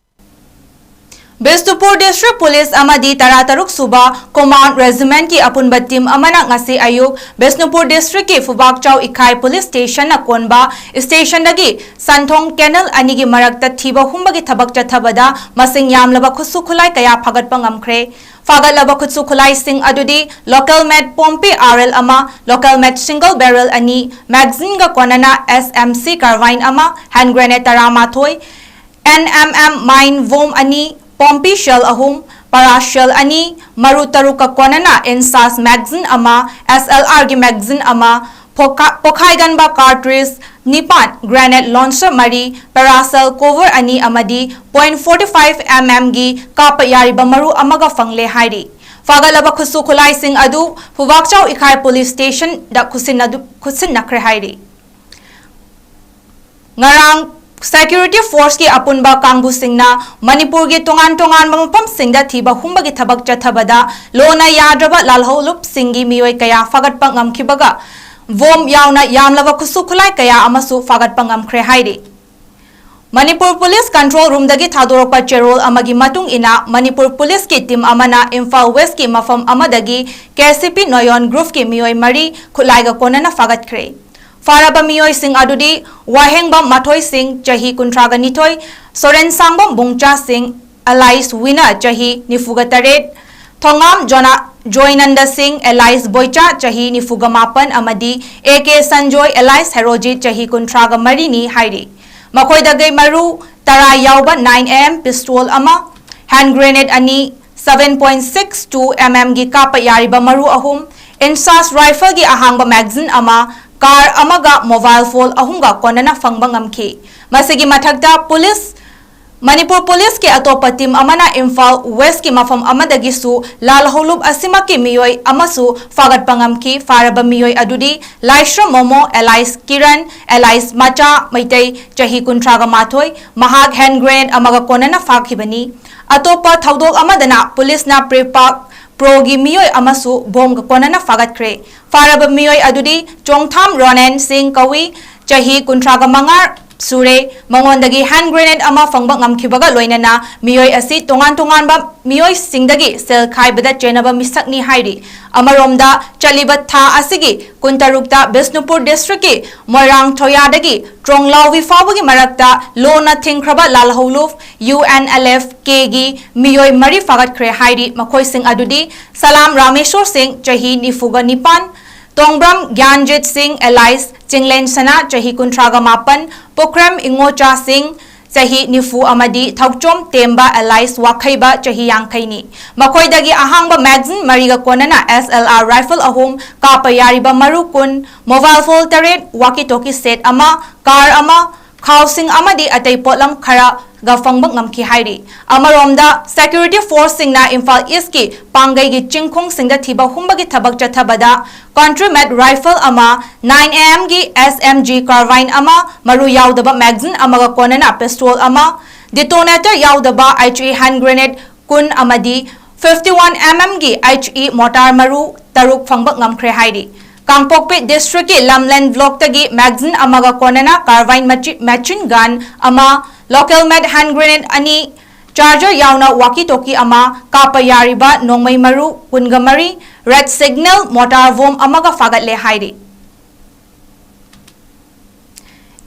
ꯕꯤꯁꯅꯨꯄꯨꯔ District Police ꯑꯃꯗꯤ ꯇꯔꯥꯇꯔꯨꯛ ꯁꯨꯕ Command Regiment ꯀꯤ ꯑꯄꯨꯟꯕ team ꯑꯃꯅ ꯉꯁꯤ ꯑꯌꯨꯛ ꯕꯤꯁꯅꯨꯄꯨꯔ District ꯀꯤ ꯐꯨꯕꯥꯛꯆꯥꯎ ꯏꯈꯥꯏ Police Station ꯅ ꯀꯣꯟꯕ station ꯗꯒꯤ ꯁꯟꯊꯣꯡ canal ꯑꯅꯤꯒꯤ ꯃꯔꯛꯇ ꯊꯤꯕ ꯍꯨꯝꯕꯒꯤ ꯊꯕꯛ ꯆꯠꯊꯕꯗ ꯃꯁꯤꯡ ꯌꯥꯝꯂꯕ ꯈꯨꯠꯁꯨ ꯈꯨꯠꯂꯥꯏ ꯀꯌꯥ ꯐꯥꯒꯠꯄ ꯉꯝꯈ꯭ꯔꯦ꯫ ꯐꯥꯒꯠꯂꯕ ꯈꯨꯠꯁꯨ ꯈꯨꯠꯂꯥꯏꯁꯤꯡ ꯑꯗꯨꯗꯤ local made Pompey R L ꯑꯃ, local made single barrel ꯑꯅꯤ, magazine ꯒ ꯀꯣꯟꯅꯅ S M C carbine ꯑꯃ, hand grenade ꯇꯔꯥꯃꯥꯊꯣꯏ, N M M mine bomb ꯑꯅꯤ, ꯄꯣꯝꯄꯤ shell ꯑꯍꯨꯝ, para shell ꯑꯅꯤ, ꯃꯔꯨ ꯇꯔꯨꯛꯀ ꯀꯣꯟꯅꯅ INSAS magazine ꯑꯃ, S L R ꯒꯤ magazine ꯑꯃ, ꯄꯣꯈꯥꯏꯒꯟꯕ cartridge ꯅꯤꯄꯥꯟ, grenade launcher ꯃꯔꯤ, paracel cover ꯑꯅꯤ ꯑꯃꯗꯤ point forty five M M ꯒꯤ ꯀꯥꯞꯄ ꯌꯥꯔꯤꯕ ꯃꯔꯨ ꯑꯃꯒ ꯐꯪꯂꯦ ꯍꯥꯏꯔꯤ꯫ ꯐꯥꯒꯠꯂꯕ ꯈꯨꯠꯁꯨ ꯈꯨꯠꯂꯥꯏꯁꯤꯡ ꯑꯗꯨ ꯐꯨꯕꯥꯛꯆꯥꯎ ꯏꯈꯥꯏ Police Station ꯗ ꯈꯨꯠꯁꯤꯟꯅꯈ꯭ꯔꯦ ꯍꯥꯏꯔꯤ꯫ ꯉꯔꯥꯡ security force ꯀꯤ ꯑꯄꯨꯟꯕ ꯀꯥꯡꯕꯨꯁꯤꯡꯅ ꯃꯅꯤꯄꯨꯔꯒꯤ ꯇꯣꯉꯥꯟ ꯇꯣꯉꯥꯟꯕ ꯃꯐꯝꯁꯤꯡꯗ ꯊꯤꯕ ꯍꯨꯝꯕꯒꯤ ꯊꯕꯛ ꯆꯠꯊꯕꯗ ꯂꯣꯅ ꯌꯥꯗ꯭ꯔꯕ ꯂꯥꯜꯍꯧꯂꯨꯞꯁꯤꯡꯒꯤ ꯃꯤꯑꯣꯏ ꯀꯌꯥ ꯐꯥꯒꯠꯄ ꯉꯝꯈꯤꯕꯒ bomb ꯌꯥꯎꯅ ꯌꯥꯝꯂꯕ ꯈꯨꯠꯁꯨ ꯈꯨꯠꯂꯥꯏ ꯀꯌꯥ ꯑꯃꯁꯨ ꯐꯥꯒꯠꯄ ꯉꯝꯈ꯭ꯔꯦ ꯍꯥꯏꯔꯤ꯫ ꯃꯅꯤꯄꯨꯔ Police Control Room ꯗꯒꯤ ꯊꯥꯗꯣꯔꯛꯄ ꯆꯦꯔꯣꯜ ꯑꯃꯒꯤ ꯃꯇꯨꯡ ꯏꯟꯅ ꯃꯅꯤꯄꯨꯔ Police ꯀꯤ team ꯑꯃꯅ ꯏꯝꯐꯥꯜ West ꯀꯤ ꯃꯐꯝ ꯑꯃꯗꯒꯤ K C P Noyon group ꯀꯤ ꯃꯤꯑꯣꯏ ꯃꯔꯤ ꯈꯨꯠꯂꯥꯏꯒ ꯀꯣꯟꯅꯅ ꯐꯥꯒꯠꯈ꯭ꯔꯦ꯫ ꯐꯥꯔꯕ ꯃꯤꯑꯣꯏꯁꯤꯡ ꯑꯗꯨꯗꯤ ꯋꯥꯍꯦꯡꯕꯝ ꯃꯊꯣꯏ ꯁꯤꯡ, ꯆꯍꯤ ꯀꯨꯟꯊ꯭ꯔꯥꯒ ꯅꯤꯊꯣꯏ, ꯁꯣꯔꯦꯟꯁꯥꯡꯕꯝ ꯕꯨꯡꯆꯥ ꯁꯤꯡ, alias ꯋꯤꯅ, ꯆꯍꯤ ꯅꯤꯐꯨꯒ ꯇꯔꯦꯠ, ꯊꯣꯉꯥꯝ ꯖꯣꯅꯥ-, ꯖꯣꯏꯅꯟꯗ ꯁꯤꯡ, alias ꯕꯣꯏꯆꯥ, ꯆꯍꯤ ꯅꯤꯐꯨꯒ ꯃꯥꯄꯟ, ꯑꯃꯗꯤ A K Sanjoy, alias Herojit, ꯆꯍꯤ ꯀꯨꯟꯊ꯭ꯔꯥꯒ ꯃꯔꯤꯅꯤ ꯍꯥꯏꯔꯤ꯫ ꯃꯈꯣꯏꯗꯒꯤ ꯃꯔꯨ ꯇꯔꯥ ꯌꯥꯎꯕ nine M M pistol ꯑꯃ, hand grenade ꯑꯅꯤ, seven point six two M M ꯒꯤ ꯀꯥꯞꯄ ꯌꯥꯔꯤꯕ ꯃꯔꯨ ꯑꯍꯨꯝ, INSAS rifle ꯒꯤ ꯑꯍꯥꯡꯕ magazine ꯑꯃ, car ꯑꯃꯒ mobile phone ꯑꯍꯨꯝꯒ ꯀꯣꯟꯅꯅ ꯐꯪꯕ ꯉꯝꯈꯤ꯫ ꯃꯁꯤꯒꯤ ꯃꯊꯛꯇ police, ꯃꯅꯤꯄꯨꯔ Police ꯀꯤ ꯑꯇꯣꯞꯄ team ꯑꯃꯅ ꯏꯝꯐꯥꯜ West ꯀꯤ ꯃꯐꯝ ꯑꯃꯗꯒꯤꯁꯨ ꯂꯥꯜꯍꯧꯂꯨꯞ ꯑꯁꯤꯃꯛꯀꯤ ꯃꯤꯑꯣꯏ ꯑꯃꯁꯨ ꯐꯥꯒꯠꯄ ꯉꯝꯈꯤ꯫ ꯐꯥꯔꯕ ꯃꯤꯑꯣꯏ ꯑꯗꯨꯗꯤ ꯂꯥꯏꯁ꯭ꯔꯝ ꯃꯣꯃꯣ, alias ꯀꯤꯔꯟ, alias ꯃꯆꯥ ꯃꯩꯇꯩ, ꯆꯍꯤ ꯀꯨꯟꯊ꯭ꯔꯥꯒ ꯃꯥꯊꯣꯏ, ꯃꯍꯥꯛ hand grenade ꯑꯃꯒ ꯀꯣꯟꯅꯅ ꯐꯥꯈꯤꯕꯅꯤ꯫ ꯑꯇꯣꯞꯄ ꯊꯧꯗꯣꯛ ꯑꯃꯗꯅ police ꯅ Prepak Pro ꯒꯤ ꯃꯤꯑꯣꯏ ꯑꯃꯁꯨ bomb ꯒ ꯀꯣꯟꯅꯅ ꯐꯥꯒꯠꯈ꯭ꯔꯦ꯫ ꯐꯥꯔꯕ ꯃꯤꯑꯣꯏ ꯑꯗꯨꯗꯤ ꯆꯣꯡꯊꯥꯝ ꯔꯣꯅꯦꯟ ꯁꯤꯡ ꯀꯧꯏ, ꯆꯍꯤ ꯀꯨꯟꯊ꯭ꯔꯥꯒ ꯃꯉꯥ, ꯁꯨꯔꯦ꯫ ꯃꯉꯣꯟꯗꯒꯤ hand grenade ꯑꯃ ꯐꯪꯕ ꯉꯝꯈꯤꯕꯒ ꯂꯣꯏꯅꯅ ꯃꯤꯑꯣꯏ ꯑꯁꯤ ꯇꯣꯉꯥꯟ ꯇꯣꯉꯥꯟꯕ ꯃꯤꯑꯣꯏꯁꯤꯡꯗꯒꯤ ꯁꯦꯜ ꯈꯥꯏꯕꯗ ꯆꯦꯟꯅꯕ ꯃꯤꯁꯛꯅꯤ ꯍꯥꯏꯔꯤ꯫ ꯑꯃꯔꯣꯝꯗ, ꯆꯠꯂꯤꯕ ꯊꯥ ꯑꯁꯤꯒꯤ ꯀꯨꯟꯇꯔꯨꯛꯇ ꯕꯤꯁꯅꯨꯄꯨꯔ district ꯀꯤ ꯃꯣꯏꯔꯥꯡ ꯊꯣꯌꯥꯗꯒꯤ ꯇ꯭ꯔꯣꯡꯂꯥꯎꯕꯤ ꯐꯥꯎꯕꯒꯤ ꯃꯔꯛꯇ ꯂꯣꯟꯅ ꯊꯤꯡꯈ꯭ꯔꯕ ꯂꯥꯜꯍꯧꯂꯨꯞ UNLF K ꯒꯤ ꯃꯤꯑꯣꯏ ꯃꯔꯤ ꯐꯥꯒꯠꯈ꯭ꯔꯦ ꯍꯥꯏꯔꯤ꯫ ꯃꯈꯣꯏꯁꯤꯡ ꯑꯗꯨꯗꯤ ꯁꯂꯥꯝ ꯔꯥꯃꯦꯁꯣꯔ ꯁꯤꯡ, ꯆꯍꯤ ꯅꯤꯐꯨꯒ ꯅꯤꯄꯥꯟ, ꯇꯣꯡꯕ꯭ꯔꯝ ꯒ꯭ꯌꯥꯟꯖꯤꯠ ꯁꯤꯡ alias ꯆꯤꯡꯂꯦꯟ ꯁꯅꯥ, ꯆꯍꯤ ꯀꯨꯟꯊ꯭ꯔꯥꯒ ꯃꯥꯄꯟ, ꯄꯨꯈ꯭ꯔꯦꯝ ꯏꯉꯣꯆꯥ ꯁꯤꯡ, ꯆꯍꯤ ꯅꯤꯐꯨ, ꯑꯃꯗꯤ ꯊꯧꯆꯣꯝ ꯇꯦꯝꯕ alias ꯋꯥꯈꯩꯕ, ꯆꯍꯤ ꯌꯥꯡꯈꯩꯅꯤ꯫ ꯃꯈꯣꯏꯗꯒꯤ ꯑꯍꯥꯡꯕ magazine ꯃꯔꯤꯒ ꯀꯣꯟꯅꯅ SLR rifle ꯑꯍꯨꯝ, ꯀꯥꯞꯄ ꯌꯥꯔꯤꯕ ꯃꯔꯨ ꯀꯨꯟ, mobile phone ꯇꯔꯦꯠ, walkie talkie set ꯑꯃ, car ꯑꯃ, ꯈꯥꯎꯁꯤꯡ ꯑꯃꯗꯤ ꯑꯇꯩ ꯄꯣꯠꯂꯝ ꯈꯔꯒ ꯐꯪꯕ ꯉꯝꯈꯤ ꯍꯥꯏꯔꯤ꯫ ꯑꯃꯔꯣꯝꯗ, security force ꯁꯤꯡꯅ ꯏꯝꯐꯥꯜ East ꯀꯤ ꯄꯥꯡꯒꯩꯒꯤ ꯆꯤꯡꯈꯣꯡꯁꯤꯡꯗ ꯊꯤꯕ ꯍꯨꯝꯕꯒꯤ ꯊꯕꯛ ꯆꯠꯊꯕꯗ country made rifle ꯑꯃ, nine A M ꯒꯤ S M G carbine ꯑꯃ, ꯃꯔꯨ ꯌꯥꯎꯗꯕ magazine ꯑꯃꯒ ꯀꯣꯟꯅꯅ pistol ꯑꯃ, detonator ꯌꯥꯎꯗꯕ H E hand grenade ꯀꯨꯟ ꯑꯃꯗꯤ fifty one M M ꯒꯤ H E mortar ꯃꯔꯨ ꯇꯔꯨꯛ ꯐꯪꯕ ꯉꯝꯈ꯭ꯔꯦ ꯍꯥꯏꯔꯤ꯫ ꯀꯥꯡꯄꯣꯛꯄꯤ district ꯀꯤ ꯂꯝꯂꯦꯟ block ꯇꯒꯤ magazine ꯑꯃꯒ ꯀꯣꯟꯅꯅ carbine machi-, machine gun ꯑꯃ, local made hand grenade ꯑꯅꯤ, charger ꯌꯥꯎꯅ walkie talkie ꯑꯃ, ꯀꯥꯞꯄ ꯌꯥꯔꯤꯕ ꯅꯣꯡꯃꯩ ꯃꯔꯨ ꯀꯨꯟꯒ ꯃꯔꯤ, red signal mortar bomb ꯑꯃꯒ ꯐꯥꯒꯠꯂꯦ ꯍꯥꯏꯔꯤ꯫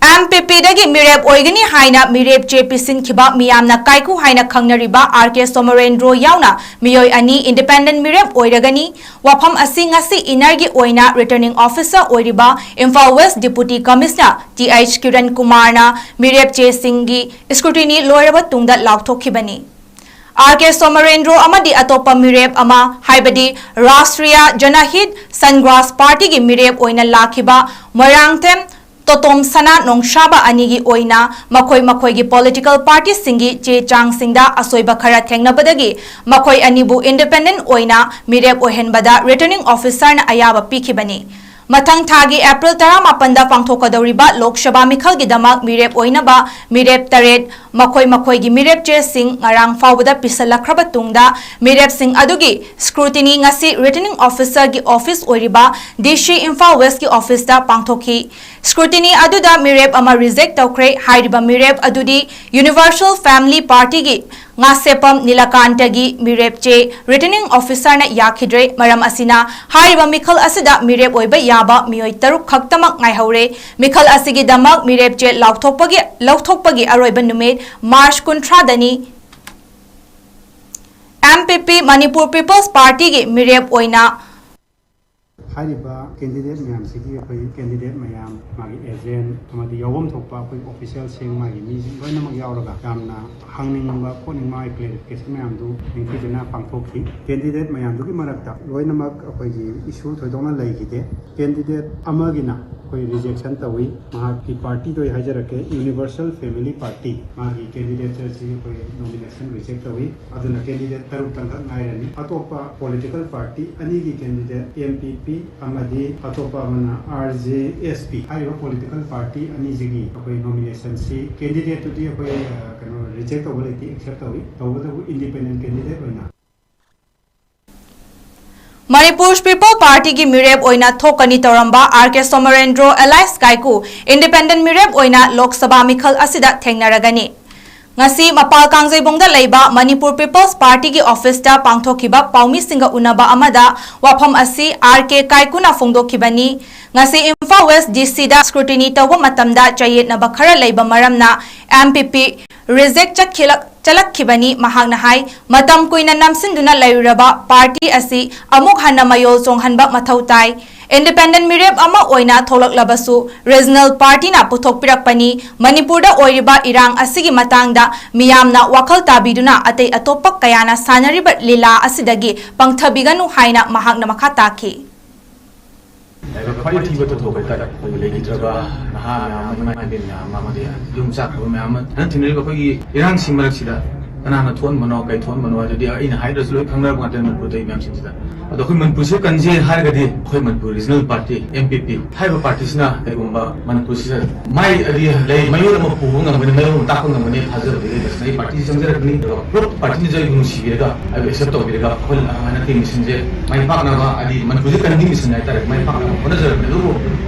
M P P ꯗꯒꯤ ꯃꯤꯔꯦꯞ ꯑꯣꯏꯒꯅꯤ ꯍꯥꯏꯅ ꯃꯤꯔꯦꯞ ꯆꯦ ꯄꯤꯁꯤꯟꯈꯤꯕ ꯃꯤꯌꯥꯝꯅ ꯀꯥꯏꯀꯨ ꯍꯥꯏꯅ ꯈꯪꯅꯔꯤꯕ R K ꯁꯣꯃꯔꯦꯟꯗ꯭ꯔꯣ ꯌꯥꯎꯅ ꯃꯤꯑꯣꯏ ꯑꯅꯤ independent ꯃꯤꯔꯦꯞ ꯑꯣꯏꯔꯒꯅꯤ꯫ ꯋꯥꯐꯝ ꯑꯁꯤ ꯉꯁꯤ ꯏꯟꯅꯔꯒꯤ ꯑꯣꯏꯅ returning officer ꯑꯣꯏꯔꯤꯕ Imphal West Deputy Commissioner T H Kiran ꯀꯨꯃꯥꯔꯅ ꯃꯤꯔꯦꯞ ꯆꯦꯁꯤꯡꯒꯤ scrutiny ꯂꯣꯏꯔꯕ ꯇꯨꯡꯗ ꯂꯥꯎꯊꯣꯛꯈꯤꯕꯅꯤ꯫ R K ꯁꯣꯃꯔꯦꯟꯗ꯭ꯔꯣ ꯑꯃꯗꯤ ꯑꯇꯣꯞꯄ ꯃꯤꯔꯦꯞ ꯑꯃ, ꯍꯥꯏꯕꯗꯤ ꯔꯥꯁꯇ꯭ꯔꯤꯌꯥ ꯖꯅꯍꯤꯠ ꯁꯟꯒ꯭ꯔꯥꯁ ꯄꯥꯔꯇꯤꯒꯤ ꯃꯤꯔꯦꯞ ꯑꯣꯏꯅ ꯂꯥꯛꯈꯤꯕ ꯃꯣꯏꯔꯥꯡꯊꯦꯝ ꯇꯣꯇꯣꯝ ꯁꯅꯥ ꯅꯣꯡꯁꯥꯕ ꯑꯅꯤꯒꯤ ꯑꯣꯏꯅ ꯃꯈꯣꯏ ꯃꯈꯣꯏꯒꯤ political party ꯁꯤꯡꯒꯤ ꯆꯦ ꯆꯥꯡꯁꯤꯡꯗ ꯑꯁꯣꯏꯕ ꯈꯔ ꯊꯦꯡꯅꯕꯗꯒꯤ ꯃꯈꯣꯏ ꯑꯅꯤꯕꯨ independent ꯑꯣꯏꯅ ꯃꯤꯔꯦꯞ ꯑꯣꯏꯍꯟꯕꯗ returning officer ꯅ ꯑꯌꯥꯕ ꯄꯤꯈꯤꯕꯅꯤ꯫ ꯃꯊꯪ ꯊꯥꯒꯤ ꯑꯦꯄ꯭ꯔꯤꯜ ꯇꯔꯥꯃꯥꯄꯟꯗ ꯄꯥꯡꯊꯣꯛꯀꯗꯧꯔꯤꯕ ꯂꯣꯛ ꯁꯚꯥ ꯃꯤꯈꯜꯒꯤꯗꯃꯛ ꯃꯤꯔꯦꯞ ꯑꯣꯏꯅꯕ ꯃꯤꯔꯦꯞ ꯇꯔꯦꯠ, ꯃꯈꯣꯏ ꯃꯈꯣꯏꯒꯤ ꯃꯤꯔꯦꯞ ꯆꯦꯁꯤꯡ ꯉꯔꯥꯡ ꯐꯥꯎꯕꯗ ꯄꯤꯁꯜꯂꯛꯈ꯭ꯔꯕ ꯇꯨꯡꯗ, ꯃꯤꯔꯦꯞꯁꯤꯡ ꯑꯗꯨꯒꯤ scrutiny ꯉꯁꯤ Returning Officerꯒꯤ office ꯑꯣꯏꯔꯤꯕ D C ꯏꯝꯐꯥꯜ Westꯀꯤ officeꯇ ꯄꯥꯡꯊꯣꯛꯈꯤ꯫ Scrutiny ꯑꯗꯨꯗ ꯃꯤꯔꯦꯞ ꯑꯃ reject ꯇꯧꯈ꯭ꯔꯦ꯫ ꯍꯥꯏꯔꯤꯕ ꯃꯤꯔꯦꯞ ꯑꯗꯨꯗꯤ Universal Family Partyꯒꯤ ꯉꯥꯁꯦꯞꯄꯝ ꯅꯤꯂꯀꯥꯟꯇꯒꯤ ꯃꯤꯔꯦꯞ ꯆꯦ Returning Officerꯅ ꯌꯥꯈꯤꯗ꯭ꯔꯦ꯫ ꯃꯔꯝ ꯑꯁꯤꯅ, ꯍꯥꯏꯔꯤꯕ ꯃꯤꯈꯜ ꯑꯁꯤꯗ ꯃꯤꯔꯦꯞ ꯑꯣꯏꯕ ꯌꯥꯕ ꯃꯤꯑꯣꯏ ꯇꯔꯨꯛ ꯈꯛꯇꯃꯛ ꯉꯥꯏꯍꯧꯔꯦ꯫ ꯃꯤꯈꯜ ꯑꯁꯤꯒꯤꯗꯃꯛ ꯃꯤꯔꯦꯞ ꯆꯦ ꯂꯥꯎꯊꯣꯛꯄꯒꯤ, ꯂꯧꯊꯣꯛꯄꯒꯤ ꯑꯔꯣꯏꯕ ꯅꯨꯃꯤꯠ ꯃꯥꯔꯆ ꯀꯨꯟꯊ꯭ꯔꯥꯗꯅꯤ꯫ M P P, Manipur People's Partyꯒꯤ ꯃꯤꯔꯦꯞ ꯑꯣꯏꯅ ꯍꯥꯏꯔꯤꯕ candidate ꯃꯌꯥꯝꯁꯤꯒꯤ ꯑꯩꯈꯣꯏ candidate ꯃꯌꯥꯝ, ꯃꯥꯒꯤ agent ꯑꯃꯗꯤ ꯌꯥꯎꯐꯝ ꯊꯣꯛꯄ ꯑꯩꯈꯣꯏ officialꯁꯤꯡ, ꯃꯥꯒꯤ ꯃꯤꯁꯤꯡ ꯂꯣꯏꯅꯃꯛ ꯌꯥꯎꯔꯒ ꯌꯥꯝꯅ ꯍꯪꯅꯤꯡꯕ ꯈꯣꯠꯅꯤꯡꯕ ꯃꯥꯒꯤ clarification ꯃꯌꯥꯝꯗꯨ ꯅꯤꯡꯊꯤꯖꯅ ꯄꯥꯡꯊꯣꯛꯈꯤ꯫ Candidate ꯃꯌꯥꯝꯗꯨꯒꯤ ꯃꯔꯛꯇ ꯂꯣꯏꯅꯃꯛ ꯑꯩꯈꯣꯏꯒꯤ issue ꯊꯣꯏꯗꯣꯛꯅ ꯂꯩꯈꯤꯗꯦ꯫ Candidate ꯑꯃꯒꯤꯅ ꯑꯩꯈꯣꯏ rejection ꯇꯧꯏ꯫ ꯃꯍꯥꯛꯀꯤ partyꯗꯣ ꯑꯩ ꯍꯥꯏꯖꯔꯛꯀꯦ, Universal Family Party꯫ ꯃꯥꯒꯤ candidature ꯑꯁꯤ ꯑꯩꯈꯣꯏ nomination reject ꯇꯧꯏ꯫ ꯑꯗꯨꯅ candidate ꯇꯔꯨꯛꯇꯪꯈꯛ ꯉꯥꯏꯔꯅꯤ꯫ ꯑꯇꯣꯞꯄ political party ꯑꯅꯤꯒꯤ candidate, M P P ꯑꯃꯗꯤ ꯑꯇꯣꯞꯄ ꯑꯃꯅ R J S P꯫ ꯍꯥꯏꯔꯤꯕ political party ꯑꯅꯤꯁꯤꯒꯤ ꯑꯩꯈꯣꯏ nominationꯁꯤ candidateꯇꯨꯗꯤ ꯑꯩꯈꯣꯏ, ꯑ, ꯀꯩꯅꯣ, reject ꯇꯧꯕ ꯂꯩꯇꯦ, accept ꯇꯧꯏ꯫ ꯇꯧꯕꯇꯕꯨ independent candidate ꯑꯣꯏꯅ ꯃꯅꯤꯄꯨꯔ ꯄꯤꯄꯜ ꯄꯥꯔꯇꯤꯒꯤ ꯃꯤꯔꯦꯞ ꯑꯣꯏꯅ ꯊꯣꯛꯀꯅꯤ ꯇꯧꯔꯝꯕ ꯑꯥꯔ ꯀꯦ ꯁꯣꯃꯔꯦꯟꯗ꯭ꯔꯣ alias ꯀꯥꯏꯀꯨ independent ꯃꯤꯔꯦꯞ ꯑꯣꯏꯅ ꯂꯣꯛ ꯁꯚꯥ ꯃꯤꯈꯜ ꯑꯁꯤꯗ ꯊꯦꯡꯅꯔꯒꯅꯤ꯫ ꯉꯁꯤ ꯃꯄꯥꯜ ꯀꯥꯡꯖꯩꯕꯨꯡꯗ ꯂꯩꯕ ꯃꯅꯤꯄꯨꯔ ꯄꯤꯄꯜꯁ ꯄꯥꯔꯇꯤꯒꯤ ꯑꯣꯐꯤꯁꯇ ꯄꯥꯡꯊꯣꯛꯈꯤꯕ ꯄꯥꯎꯃꯤꯁꯤꯡꯒ ꯎꯅꯕ ꯑꯃꯗ ꯋꯥꯐꯝ ꯑꯁꯤ ꯑꯥꯔ ꯀꯦ ꯀꯥꯏꯀꯨꯅ ꯐꯣꯡꯗꯣꯛꯈꯤꯕꯅꯤ꯫ ꯉꯁꯤ ꯏꯝꯐꯥꯜ ꯋꯦꯁ D Cꯗ scrutiny ꯇꯧꯕ ꯃꯇꯝꯗ ꯆꯌꯦꯠꯅꯕ ꯈꯔ ꯂꯩꯕ ꯃꯔꯝꯅ M P P reject ꯆꯠꯈꯤꯂꯛ-, ꯆꯠꯂꯛꯈꯤꯕꯅꯤ꯫ ꯃꯍꯥꯛꯅ ꯍꯥꯏ, ꯃꯇꯝ ꯀꯨꯏꯅ ꯅꯝꯁꯤꯟꯗꯨꯅ ꯂꯩꯔꯨꯔꯕ ꯄꯥꯔꯇꯤ ꯑꯁꯤ ꯑꯃꯨꯛ ꯍꯟꯅ ꯃꯌꯣꯜ ꯆꯣꯡꯍꯟꯕ ꯃꯊꯧ ꯇꯥꯏ꯫ Independent ꯃꯤꯔꯦꯞ ꯑꯃ ꯑꯣꯏꯅ ꯊꯣꯛꯂꯛꯂꯕꯁꯨ regional partyꯅ ꯄꯨꯊꯣꯛꯄꯤꯔꯛꯄꯅꯤ꯫ ꯃꯅꯤꯄꯨꯔꯗ ꯑꯣꯏꯔꯤꯕ ꯏꯔꯥꯡ ꯑꯁꯤꯒꯤ ꯃꯇꯥꯡꯗ ꯃꯤꯌꯥꯝꯅ ꯋꯥꯈꯜ ꯇꯥꯕꯤꯗꯨꯅ ꯑꯇꯩ ꯑꯇꯣꯞꯄ ꯀꯌꯥꯅ ꯁꯥꯟꯅꯔꯤꯕ ꯂꯤꯂꯥ ꯑꯁꯤꯗꯒꯤ ꯄꯪꯊꯕꯤꯒꯅꯨ ꯍꯥꯏꯅ ꯃꯍꯥꯛꯅ ꯃꯈꯥ ꯇꯥꯈꯤ꯫ ꯂꯥꯏꯕꯛ ꯈ꯭ꯋꯥꯏ ꯊꯤꯕ ꯊꯧꯗꯣꯛ ꯍꯥꯏꯇꯥꯔꯦ, ꯑꯩꯈꯣꯏꯒꯤ ꯂꯩꯈꯤꯗ꯭ꯔꯕ ꯅꯍꯥ ꯃꯌꯥꯝ ꯑꯃ, ꯏꯃꯥ ꯏꯕꯦꯟ ꯃꯌꯥꯝ ꯑꯃ, ꯑꯃꯗꯤ ꯌꯨꯝ ꯆꯥꯛꯈ꯭ꯔꯕ ꯃꯌꯥꯝ ꯑꯃ, ꯍꯟꯗꯛ ꯊꯦꯡꯅꯔꯤꯕ ꯑꯩꯈꯣꯏꯒꯤ ꯏꯔꯥꯡꯁꯤ ꯃꯔꯛꯁꯤꯗ ꯀꯅꯥꯅ ꯊꯣꯛꯍꯟꯕꯅꯣ, ꯀꯩ ꯊꯣꯛꯍꯟꯕꯅꯣ, ꯑꯗꯨꯗꯤ ꯑꯩꯅ ꯍꯥꯏꯗ꯭ꯔꯁꯨ ꯂꯣꯏ ꯈꯪꯅꯔꯕ ꯉꯥꯛꯇꯅꯤ ꯃꯅꯤꯄꯨꯔꯗ ꯂꯩ ꯃꯌꯥꯝꯁꯤꯡꯁꯤꯗ꯫ ꯑꯗꯣ ꯑꯩꯈꯣꯏ ꯃꯅꯤꯄꯨꯔꯁꯦ ꯀꯟꯁꯦ ꯍꯥꯏꯔꯒꯗꯤ ꯑꯩꯈꯣꯏ Manipur regional party, M P P ꯍꯥꯏꯔꯤꯕ ꯄꯥꯔꯇꯤꯁꯤꯅ ꯀꯩꯒꯨꯝꯕ ꯃꯅꯤꯄꯨꯔꯁꯤꯗ ꯃꯥꯏ ꯑꯗꯤ ꯂꯩ, ꯃꯌꯣꯜ ꯑꯃ ꯄꯨꯕ ꯉꯝꯒꯅꯤ, ꯃꯌꯣꯜ ꯑꯃ ꯇꯥꯛꯄ ꯉꯝꯒꯅꯤ ꯊꯥꯖꯕꯗꯤ ꯂꯩ꯫ ꯑꯁꯤꯅ ꯑꯩ ꯄꯥꯔꯇꯤꯁꯤ ꯆꯪꯖꯔꯛꯀꯅꯤ, ꯑꯗꯨꯒ ꯄꯨꯂꯞ ꯄꯥꯔꯇꯤꯅꯁꯨ ꯑꯩꯕꯨ ꯅꯨꯡꯁꯤꯕꯤꯔꯒ, ꯑꯩꯕꯨ ꯑꯦꯛꯁꯦꯞ ꯇꯧꯕꯤꯔꯒ, ꯑꯩꯈꯣꯏ ꯍꯟꯗꯛꯀꯤ ꯃꯤꯁꯟꯁꯦ ꯃꯥꯏ ꯄꯥꯛꯅꯕ, ꯍꯥꯏꯗꯤ ꯃꯅꯤꯄꯨꯔꯁꯦ ꯀꯟꯕꯒꯤ ꯃꯤꯁꯟ ꯍꯥꯏꯇꯥꯔꯦ, ꯃꯥꯏ ꯄꯥꯛꯅꯕ ꯍꯣꯠꯅꯖꯔꯛꯀꯅꯤ꯫ ꯑꯗꯨꯕꯨ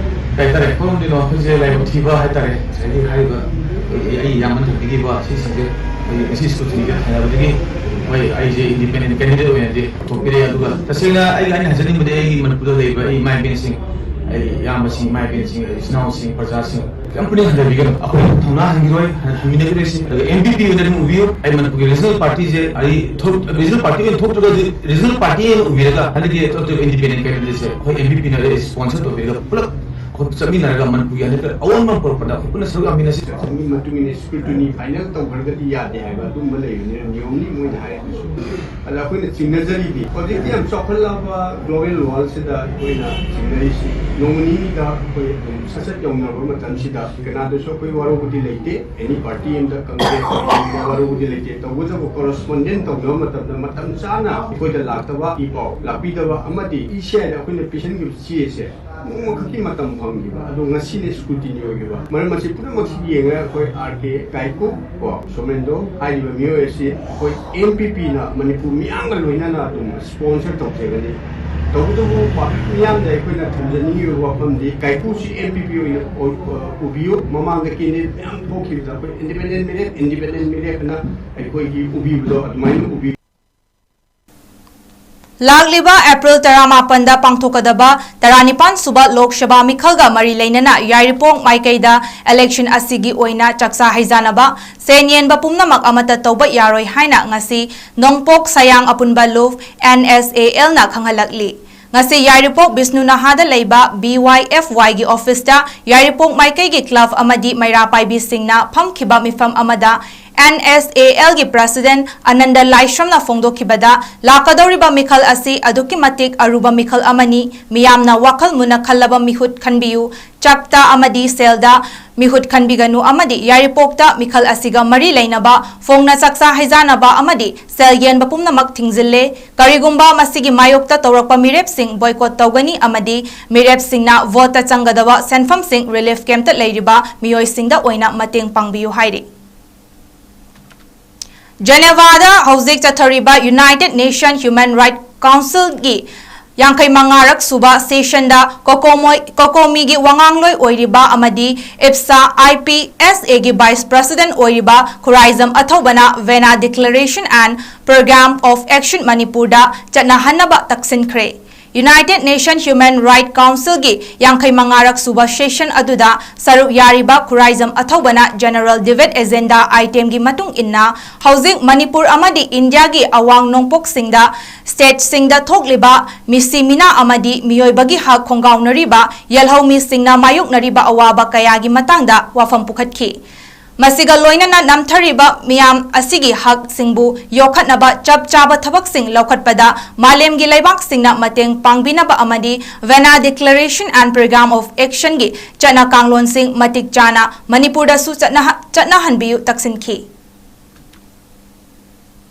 ꯀꯩ ꯍꯥꯏꯇꯥꯔꯦ, ꯀꯔꯣꯝꯗꯩꯅꯣ ꯑꯩꯈꯣꯏꯁꯦ ꯂꯥꯏꯕꯛ ꯊꯤꯕ ꯍꯥꯏꯇꯥꯔꯦ, ꯉꯁꯥꯏꯒꯤ ꯍꯥꯏꯔꯤꯕ ꯑꯩ, ꯑꯩ ꯏꯌꯥꯝꯕꯅ ꯊꯝꯕꯤꯈꯤꯕ ꯁꯤꯁꯤꯡꯁꯦ ꯑꯩ ꯉꯁꯤ ꯁ꯭ꯀꯨꯇꯤꯅꯤꯒ ꯊꯦꯡꯅꯕꯗꯒꯤ ꯍꯣꯏ, ꯑꯩꯁꯦ ꯏꯟꯗꯤꯄꯦꯟꯗꯦꯟ ꯀꯦꯟꯗꯤꯗꯦꯠ ꯑꯣꯏꯅꯗꯤ ꯄꯨꯊꯣꯛꯄꯤꯔꯛꯑꯦ꯫ ꯑꯗꯨꯒ ꯇꯁꯦꯡꯅ ꯑꯩ, ꯑꯩꯅ ꯍꯥꯏꯖꯅꯤꯡꯕꯗꯤ ꯑꯩꯒꯤ ꯃꯅꯤꯄꯨꯔꯗ ꯂꯩꯔꯤꯕ ꯑꯩ ꯏꯃꯥ ꯏꯕꯦꯟꯁꯤꯡ, ꯑꯩ ꯏꯌꯥꯝꯕꯁꯤꯡ, ꯏꯃꯥ ꯏꯕꯦꯟꯁꯤꯡ, ꯑꯩ ꯏꯆꯤꯟ ꯏꯅꯥꯎꯁꯤꯡ, ꯄ꯭ꯔꯖꯥꯁꯤꯡ ꯌꯥꯝ ꯄꯨꯛꯅꯤꯡ ꯍꯟꯊꯕꯤꯒꯅꯨ꯫ ꯑꯩꯈꯣꯏ ꯊꯧꯅꯥ ꯍꯟꯈꯤꯔꯣꯏ, ꯍꯟ-, ꯍꯟꯃꯤꯟꯅꯈꯤꯔꯣꯏꯁꯤ꯫ ꯑꯗꯨꯒ ꯑꯦꯝ ꯄꯤ ꯄꯤ ꯑꯣꯏꯅ ꯑꯗꯨꯝ ꯎꯕꯤꯌꯨ꯫ ꯑꯩ ꯃꯅꯤꯄꯨꯔꯒꯤ ꯔꯤꯖꯅꯦꯜ ꯄꯥꯔꯇꯤꯁꯦ, ꯑꯩ ꯊꯣꯛ-, ꯔꯤꯖꯅꯦꯜ ꯄꯥꯔꯇꯤ ꯑꯣꯏꯅ ꯊꯣꯛꯇ꯭ꯔꯒꯗꯤ, ꯔꯤꯖꯅꯦꯜ ꯄꯥꯔꯇꯤ ꯑꯣꯏꯅ ꯎꯕꯤꯔꯒ ꯍꯟꯗꯛꯀꯤ ꯑꯇꯣꯞ ꯑꯇꯣꯞꯄ ꯏꯟꯗꯤꯄꯦꯟꯗꯦꯟ ꯀꯦꯟꯗꯤꯗꯦꯠꯁꯦ ꯑꯩꯈꯣꯏ ꯑꯦꯝ ꯄꯤ ꯄꯤꯅ ꯁ꯭ꯄꯣꯟꯁꯔ ꯇꯧꯕꯤꯔꯒ ꯄꯨꯂꯞ ꯑꯩꯈꯣꯏ ꯆꯠꯃꯤꯟꯅꯔꯒ ꯃꯅꯤꯄꯨꯔꯒꯤ ꯍꯟꯗꯛꯇ ꯑꯑꯣꯟꯕ ꯑꯃ ꯄꯨꯔꯛꯄꯗ ꯑꯩꯈꯣꯏ ꯄꯨꯟꯅ ꯁꯔꯨꯛ ꯌꯥꯃꯤꯟꯅꯁꯤ꯫ ꯑꯗꯨꯒꯤ ꯃꯇꯨꯡ ꯏꯟꯅ ꯁ꯭ꯀ꯭ꯔꯨꯇꯤꯅꯤ ꯐꯥꯏꯅꯦꯜ ꯇꯧꯈ꯭ꯔꯒꯗꯤ ꯌꯥꯗꯦ ꯍꯥꯏꯕ ꯑꯗꯨꯝꯕ ꯂꯩꯕꯅꯤꯅ ꯅꯤꯌꯣꯝꯅꯤ ꯃꯣꯏꯅ ꯍꯥꯏꯔꯤꯗꯨꯁꯨ꯫ ꯑꯗ ꯑꯩꯈꯣꯏꯅ ꯆꯤꯡꯅꯖꯔꯤꯗꯤ ꯍꯧꯖꯤꯛꯇꯤ ꯌꯥꯝ ꯆꯥꯎꯈꯠꯂꯕ ꯒ꯭ꯂꯣꯕꯦꯜ ꯋꯥꯔꯜꯁꯤꯗ ꯑꯩꯈꯣꯏꯅ ꯆꯤꯡꯅꯔꯤꯁꯤ ꯅꯣꯡꯃ ꯅꯤꯅꯤꯗ ꯑꯩꯈꯣꯏ ꯑꯗꯨꯝ ꯁꯠ ꯁꯠ ꯌꯧꯅꯕ ꯃꯇꯝꯁꯤꯗ ꯀꯅꯥꯗꯁꯨ ꯑꯩꯈꯣꯏ ꯋꯥꯔꯧꯕꯗꯤ ꯂꯩꯇꯦ꯫ ꯑꯦꯅꯤ ꯄꯥꯔꯇꯤ ꯑꯃꯗ ꯀꯪꯒ꯭ꯔꯦꯁ ꯋꯥꯔꯧꯕꯗꯤ ꯂꯩꯇꯦ꯫ ꯇꯧꯕꯇꯕꯨ ꯀꯣꯔꯦꯁꯄꯣꯟꯗꯦꯟ ꯇꯧꯅꯕ ꯃꯇꯝꯗ ꯃꯇꯝ ꯆꯥꯅ ꯑꯩꯈꯣꯏꯗ ꯂꯥꯛꯇꯕ, ꯏ ꯄꯥꯎ ꯂꯥꯛꯄꯤꯗꯕ ꯑꯃꯗꯤ ꯏ ꯁꯤ ꯑꯥꯏꯗ ꯑꯩꯈꯣꯏꯅ ꯄꯤꯁꯤꯟꯈꯤꯕ ꯆꯦꯁꯦ ꯅꯣꯡꯃꯈꯛꯀꯤ ꯃꯇꯝ ꯐꯪꯈꯤꯕ, ꯑꯗꯣ ꯉꯁꯤꯅ ꯁ꯭ꯀ꯭ꯔꯨꯇꯤꯅꯤ ꯑꯣꯏꯈꯤꯕ꯫ ꯃꯔꯝ ꯑꯁꯤ ꯄꯨꯝꯅꯃꯛꯁꯤ ꯌꯦꯡꯉꯒ ꯑꯩꯈꯣꯏ ꯑꯥꯔ ꯀꯦ ꯀꯥꯏꯀꯨ ꯀꯣ ꯁꯣꯃꯦꯟꯗꯣ ꯍꯥꯏꯔꯤꯕ ꯃꯤꯑꯣꯏ ꯑꯁꯤ ꯑꯩꯈꯣꯏ ꯑꯦꯝ ꯄꯤ ꯄꯤꯅ ꯃꯅꯤꯄꯨꯔ ꯃꯤꯌꯥꯝꯒ ꯂꯣꯏꯅꯅ ꯑꯗꯨꯝ ꯁ꯭ꯄꯣꯟꯁꯔ ꯇꯧꯖꯒꯅꯤ꯫ ꯇꯧꯕꯇꯕꯨ ꯄꯥꯕ꯭ꯂꯤꯛ ꯃꯤꯌꯥꯝꯗ ꯑꯩꯈꯣꯏꯅ ꯊꯝꯖꯅꯤꯡꯉꯤꯕ ꯋꯥꯐꯝꯗꯤ ꯀꯥꯏꯀꯨꯁꯤ ꯑꯦꯝ ꯄꯤ ꯄꯤ ꯑꯣꯏꯅ ꯑꯣꯏ-, ꯑ, ꯎꯕꯤꯌꯨ꯫ ꯃꯃꯥꯡꯗ ꯀꯦꯟꯗꯤꯗꯦꯠ ꯃꯌꯥꯝ ꯊꯣꯛꯈꯤꯕꯗ ꯑꯩꯈꯣꯏ ꯏꯟꯗꯤꯄꯦꯟꯗꯦꯟ ꯃꯤꯔꯦꯞ, ꯏꯟꯗꯤꯄꯦꯟꯗꯦꯟ ꯃꯤꯔꯦꯞ ꯑꯅ ꯑꯩꯈꯣꯏꯒꯤ ꯎꯕꯤꯕꯗꯣ ꯑꯗꯨꯃꯥꯏꯅ ꯎꯕꯤꯌꯨ꯫ ꯂꯥꯛꯂꯤꯕ ꯑꯦꯄ꯭ꯔꯤꯜ ꯇꯔꯥꯃꯥꯄꯟꯗ ꯄꯥꯡꯊꯣꯛꯀꯗꯕ ꯇꯔꯥꯅꯤꯄꯥꯟ ꯁꯨꯕ ꯂꯣꯛ ꯁꯚꯥ ꯃꯤꯈꯜꯒ ꯃꯔꯤ ꯂꯩꯅꯅ ꯌꯥꯏꯔꯤꯄꯣꯛ ꯃꯥꯏꯀꯩꯗ ꯏꯂꯦꯛꯁꯟ ꯑꯁꯤꯒꯤ ꯑꯣꯏꯅ ꯆꯥꯛꯆꯥ ꯍꯩꯖꯥꯅꯕ ꯁꯦꯟ ꯌꯦꯟꯕ ꯄꯨꯝꯅꯃꯛ ꯑꯃꯠꯇ ꯇꯧꯕ ꯌꯥꯔꯣꯏ ꯍꯥꯏꯅ ꯉꯁꯤ ꯅꯣꯡꯄꯣꯛ ꯁꯌꯥꯡ ꯑꯄꯨꯟꯕ ꯂꯨꯞ, ꯑꯦꯟ ꯑꯦꯁ ꯑꯦ ꯑꯦꯜꯅ ꯈꯪꯍꯜꯂꯛꯂꯤ꯫ ꯉꯁꯤ ꯌꯥꯏꯔꯤꯄꯣꯛ ꯕꯤꯁꯅꯨ ꯅꯍꯥꯗ ꯂꯩꯕ ꯕꯤ ꯋꯥꯏ ꯑꯦꯐ ꯋꯥꯏꯒꯤ ꯑꯣꯐꯤꯁꯇ ꯌꯥꯏꯔꯤꯄꯣꯛ ꯃꯥꯏꯀꯩꯒꯤ ꯀ꯭ꯂꯕ ꯑꯃꯗꯤ ꯃꯩꯔꯥ ꯄꯥꯏꯕꯤꯁꯤꯡꯅ ꯐꯝꯈꯤꯕ ꯃꯤꯐꯝ ꯑꯃꯗ ꯑꯦꯟ ꯑꯦꯁ ꯑꯦ ꯑꯦꯜꯒꯤ ꯄ꯭ꯔꯁꯤꯗꯦꯟ ꯑꯅꯟꯗ ꯂꯥꯏꯁ꯭ꯔꯝꯅ ꯐꯣꯡꯗꯣꯛꯈꯤꯕꯗ, ꯂꯥꯛꯀꯗꯧꯔꯤꯕ ꯃꯤꯈꯜ ꯑꯁꯤ ꯑꯗꯨꯛꯀꯤ ꯃꯇꯤꯛ ꯑꯔꯨꯕ ꯃꯤꯈꯜ ꯑꯃꯅꯤ꯫ ꯃꯤꯌꯥꯝꯅ ꯋꯥꯈꯜ ꯃꯨꯟꯅ ꯈꯜꯂꯕ ꯃꯤꯍꯨꯠ ꯈꯟꯕꯤꯌꯨ꯫ ꯆꯥꯛꯇ ꯑꯃꯗꯤ ꯁꯦꯜꯗ ꯃꯤꯍꯨꯠ ꯈꯟꯕꯤꯒꯅꯨ ꯑꯃꯗꯤ ꯌꯥꯏꯔꯤꯄꯣꯛꯇ ꯃꯤꯈꯜ ꯑꯁꯤꯒ ꯃꯔꯤ ꯂꯩꯅꯕ ꯐꯣꯡꯅ ꯆꯥꯛꯆꯥ ꯍꯩꯖꯥꯅꯕ ꯑꯃꯗꯤ ꯁꯦꯜ ꯌꯦꯟꯕ ꯄꯨꯝꯅꯃꯛ ꯊꯤꯡꯖꯤꯜꯂꯦ꯫ ꯀꯔꯤꯒꯨꯝꯕ ꯃꯁꯤꯒꯤ ꯃꯥꯌꯣꯛꯇ ꯇꯧꯔꯛꯄ ꯃꯤꯔꯦꯞꯁꯤꯡ ꯕꯣꯏꯀꯣꯠ ꯇꯧꯒꯅꯤ ꯑꯃꯗꯤ ꯃꯤꯔꯦꯞꯁꯤꯡꯅ ꯚꯣꯠꯇ ꯆꯪꯒꯗꯕ ꯁꯦꯟꯐꯝꯁꯤꯡ ꯔꯤꯂꯤꯐ ꯀꯦꯝꯞꯇ ꯂꯩꯔꯤꯕ ꯃꯤꯑꯣꯏꯁꯤꯡꯗ ꯑꯣꯏꯅ ꯃꯇꯦꯡ ꯄꯥꯡꯕꯤꯌꯨ ꯍꯥꯏꯔꯤ꯫ ꯖꯦꯅꯦꯚꯥꯗ ꯍꯧꯖꯤꯛ ꯆꯠꯊꯔꯤꯕ United Nation Human Rights Councilꯒꯤ ꯌꯥꯡꯈꯩ ꯃꯉꯥꯔꯛ ꯁꯨꯕ ꯁꯦꯁꯟꯗ ꯀꯣꯀꯣꯃꯣꯏ-, ꯀꯣꯀꯣꯃꯤꯒꯤ ꯋꯥꯉꯥꯡꯂꯣꯏ ꯑꯣꯏꯔꯤꯕ ꯑꯃꯗꯤ ꯏꯞꯁꯥ ꯑꯥꯏ ꯄꯤ ꯑꯦꯁ ꯑꯦꯒꯤ vice president ꯑꯣꯏꯔꯤꯕ Khuraijam ꯑꯊꯧꯕꯅ Vena Declaration and Programme of Action ꯃꯅꯤꯄꯨꯔꯗ ꯆꯠꯅꯍꯟꯅꯕ ꯇꯛꯁꯤꯟꯈ꯭ꯔꯦ꯫ United Nation Human Rights Councilꯒꯤ ꯌꯥꯡꯈꯩ ꯃꯉꯥꯔꯛ ꯁꯨꯕ ꯁꯦꯁꯟ ꯑꯗꯨꯗ ꯁꯔꯨꯛ ꯌꯥꯔꯤꯕ ꯈꯨꯔꯥꯏꯖꯝ ꯑꯊꯧꯕꯅ General Debate Agenda itemꯒꯤ ꯃꯇꯨꯡ ꯏꯟꯅ ꯍꯧꯖꯤꯛ ꯃꯅꯤꯄꯨꯔ ꯑꯃꯗꯤ ꯏꯟꯗꯤꯌꯥꯒꯤ ꯑꯋꯥꯡ ꯅꯣꯡꯄꯣꯛꯁꯤꯡꯗ stateꯁꯤꯡꯗ ꯊꯣꯛꯂꯤꯕ ꯃꯤꯁꯤ ꯃꯤꯅꯥ ꯑꯃꯗꯤ ꯃꯤꯑꯣꯏꯕꯒꯤ ꯍꯛ ꯈꯣꯡꯒꯥꯎꯅꯔꯤꯕ ꯌꯦꯜꯍꯧꯃꯤꯁꯤꯡꯅ ꯃꯥꯌꯣꯛꯅꯔꯤꯕ ꯑꯋꯥꯕ ꯀꯌꯥꯒꯤ ꯃꯇꯥꯡꯗ ꯋꯥꯐꯝ ꯄꯨꯈꯠꯈꯤ꯫ ꯃꯁꯤꯒ ꯂꯣꯏꯅꯅ ꯅꯝꯊꯔꯤꯕ ꯃꯤꯌꯥꯝ ꯑꯁꯤꯒꯤ ꯍꯛꯁꯤꯡꯕꯨ ꯌꯣꯛꯈꯠꯅꯕ ꯆꯞ ꯆꯥꯕ ꯊꯕꯛꯁꯤꯡ ꯂꯧꯈꯠꯄꯗ ꯃꯥꯂꯦꯝꯒꯤ ꯂꯩꯕꯥꯛꯁꯤꯡꯅ ꯃꯇꯦꯡ ꯄꯥꯡꯕꯤꯅꯕ ꯑꯃꯗꯤ Vena Declaration and Programme of Actionꯒꯤ ꯆꯠꯅ ꯀꯥꯡꯂꯣꯟꯁꯤꯡ ꯃꯇꯤꯛ ꯆꯥꯅ ꯃꯅꯤꯄꯨꯔꯗꯁꯨ ꯆꯠꯅꯍ-, ꯆꯠꯅꯍꯟꯕꯤꯌꯨ ꯇꯛꯁꯤꯟꯈꯤ꯫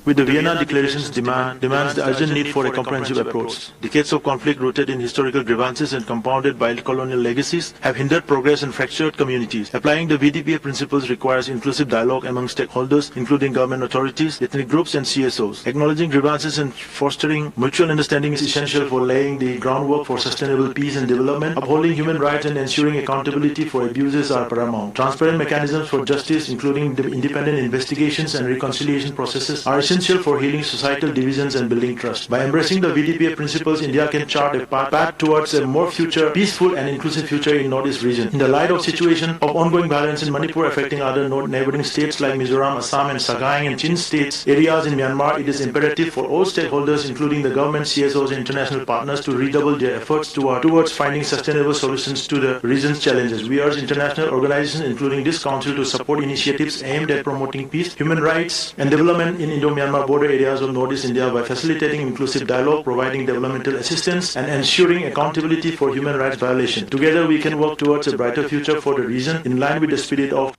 With the Vienna Declaration's demand, demands the urgent need for a comprehensive approach. Decades of conflict rooted in historical grievances and compounded by colonial legacies have hindered progress and fractured communities. Applying the V D P A principles requires inclusive dialogue among stakeholders, including government authorities, ethnic groups, and C S Os. Acknowledging grievances and fostering mutual understanding is essential for laying the groundwork for sustainable peace and development. Upholding human rights and ensuring accountability for abuses are paramount. Transparent mechanisms for justice, including the independent investigations and reconciliation processes, are essential essential for healing societal divisions and building trust. By embracing the V D P A principles, India can chart a path, path towards a more future, peaceful and inclusive future in Northeast region. In the light of situation of ongoing violence in Manipur affecting other nor-, neighboring states like Mizoram, Assam and Sagaing and Chin states areas in Myanmar, it is imperative for all stakeholders, including the government, C S Os and international partners, to redouble their efforts toward, towards finding sustainable solutions to the region's challenges. We urge international organizations, including this council, to support initiatives aimed at promoting peace, human rights, and development in Indo-Myanmar border areas of Northeast India by facilitating inclusive dialogue, providing developmental assistance, and ensuring accountability for human rights violations. Together, we can work towards a brighter future for the region in line with the spirit of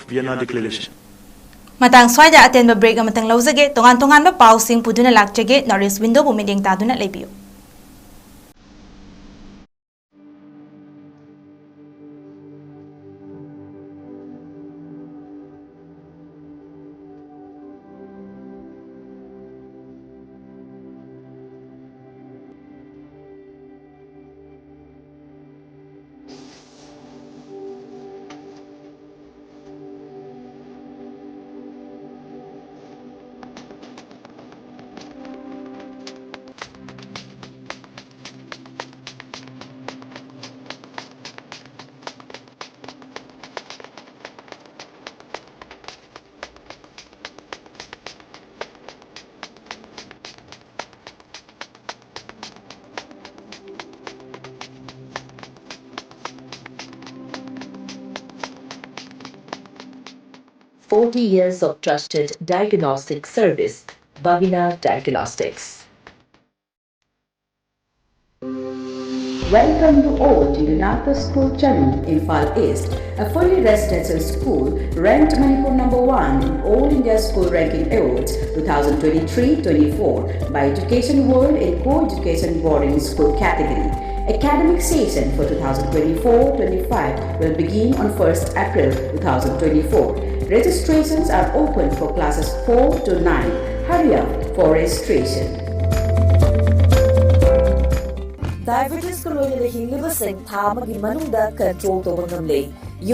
Vienna Declaration. ꯃꯇꯥꯡ ꯁ꯭ꯋꯥꯏꯗ ꯑꯇꯦꯟꯕ break ꯑꯃꯇꯪ ꯂꯧꯖꯒꯦ꯫ ꯇꯣꯉꯥꯟ ꯇꯣꯉꯥꯟꯕ ꯄꯥꯎꯁꯤꯡ ꯄꯨꯗꯨꯅ ꯂꯥꯛꯆꯒꯦ꯫ North East Window ꯕꯨ ꯃꯤꯠꯌꯦꯡ ꯇꯥꯗꯨꯅ ꯂꯩꯕꯤꯌꯨ꯫ Forty years of trusted diagnostic service, Bhavina Diagnostics. Welcome you all to Unata School Channel, Imphal East, a fully residential school ranked Manipur number one in All India School Ranking Awards two thousand twenty-three twenty-four by Education World in Co-Education Boarding School category. Academic session for two thousand twenty-four twenty-five will begin on first April two thousand twenty-four. Registrations are open for classes four to nine. Hurry up for registration. Diabetes ꯀ ꯂꯣꯏꯅꯅ ꯍꯤꯡꯂꯤꯕꯁꯤꯡ ꯊꯥ ꯑꯃꯒꯤ ꯃꯅꯨꯡꯗ control ꯇꯧꯕ ꯉꯝꯂꯦ꯫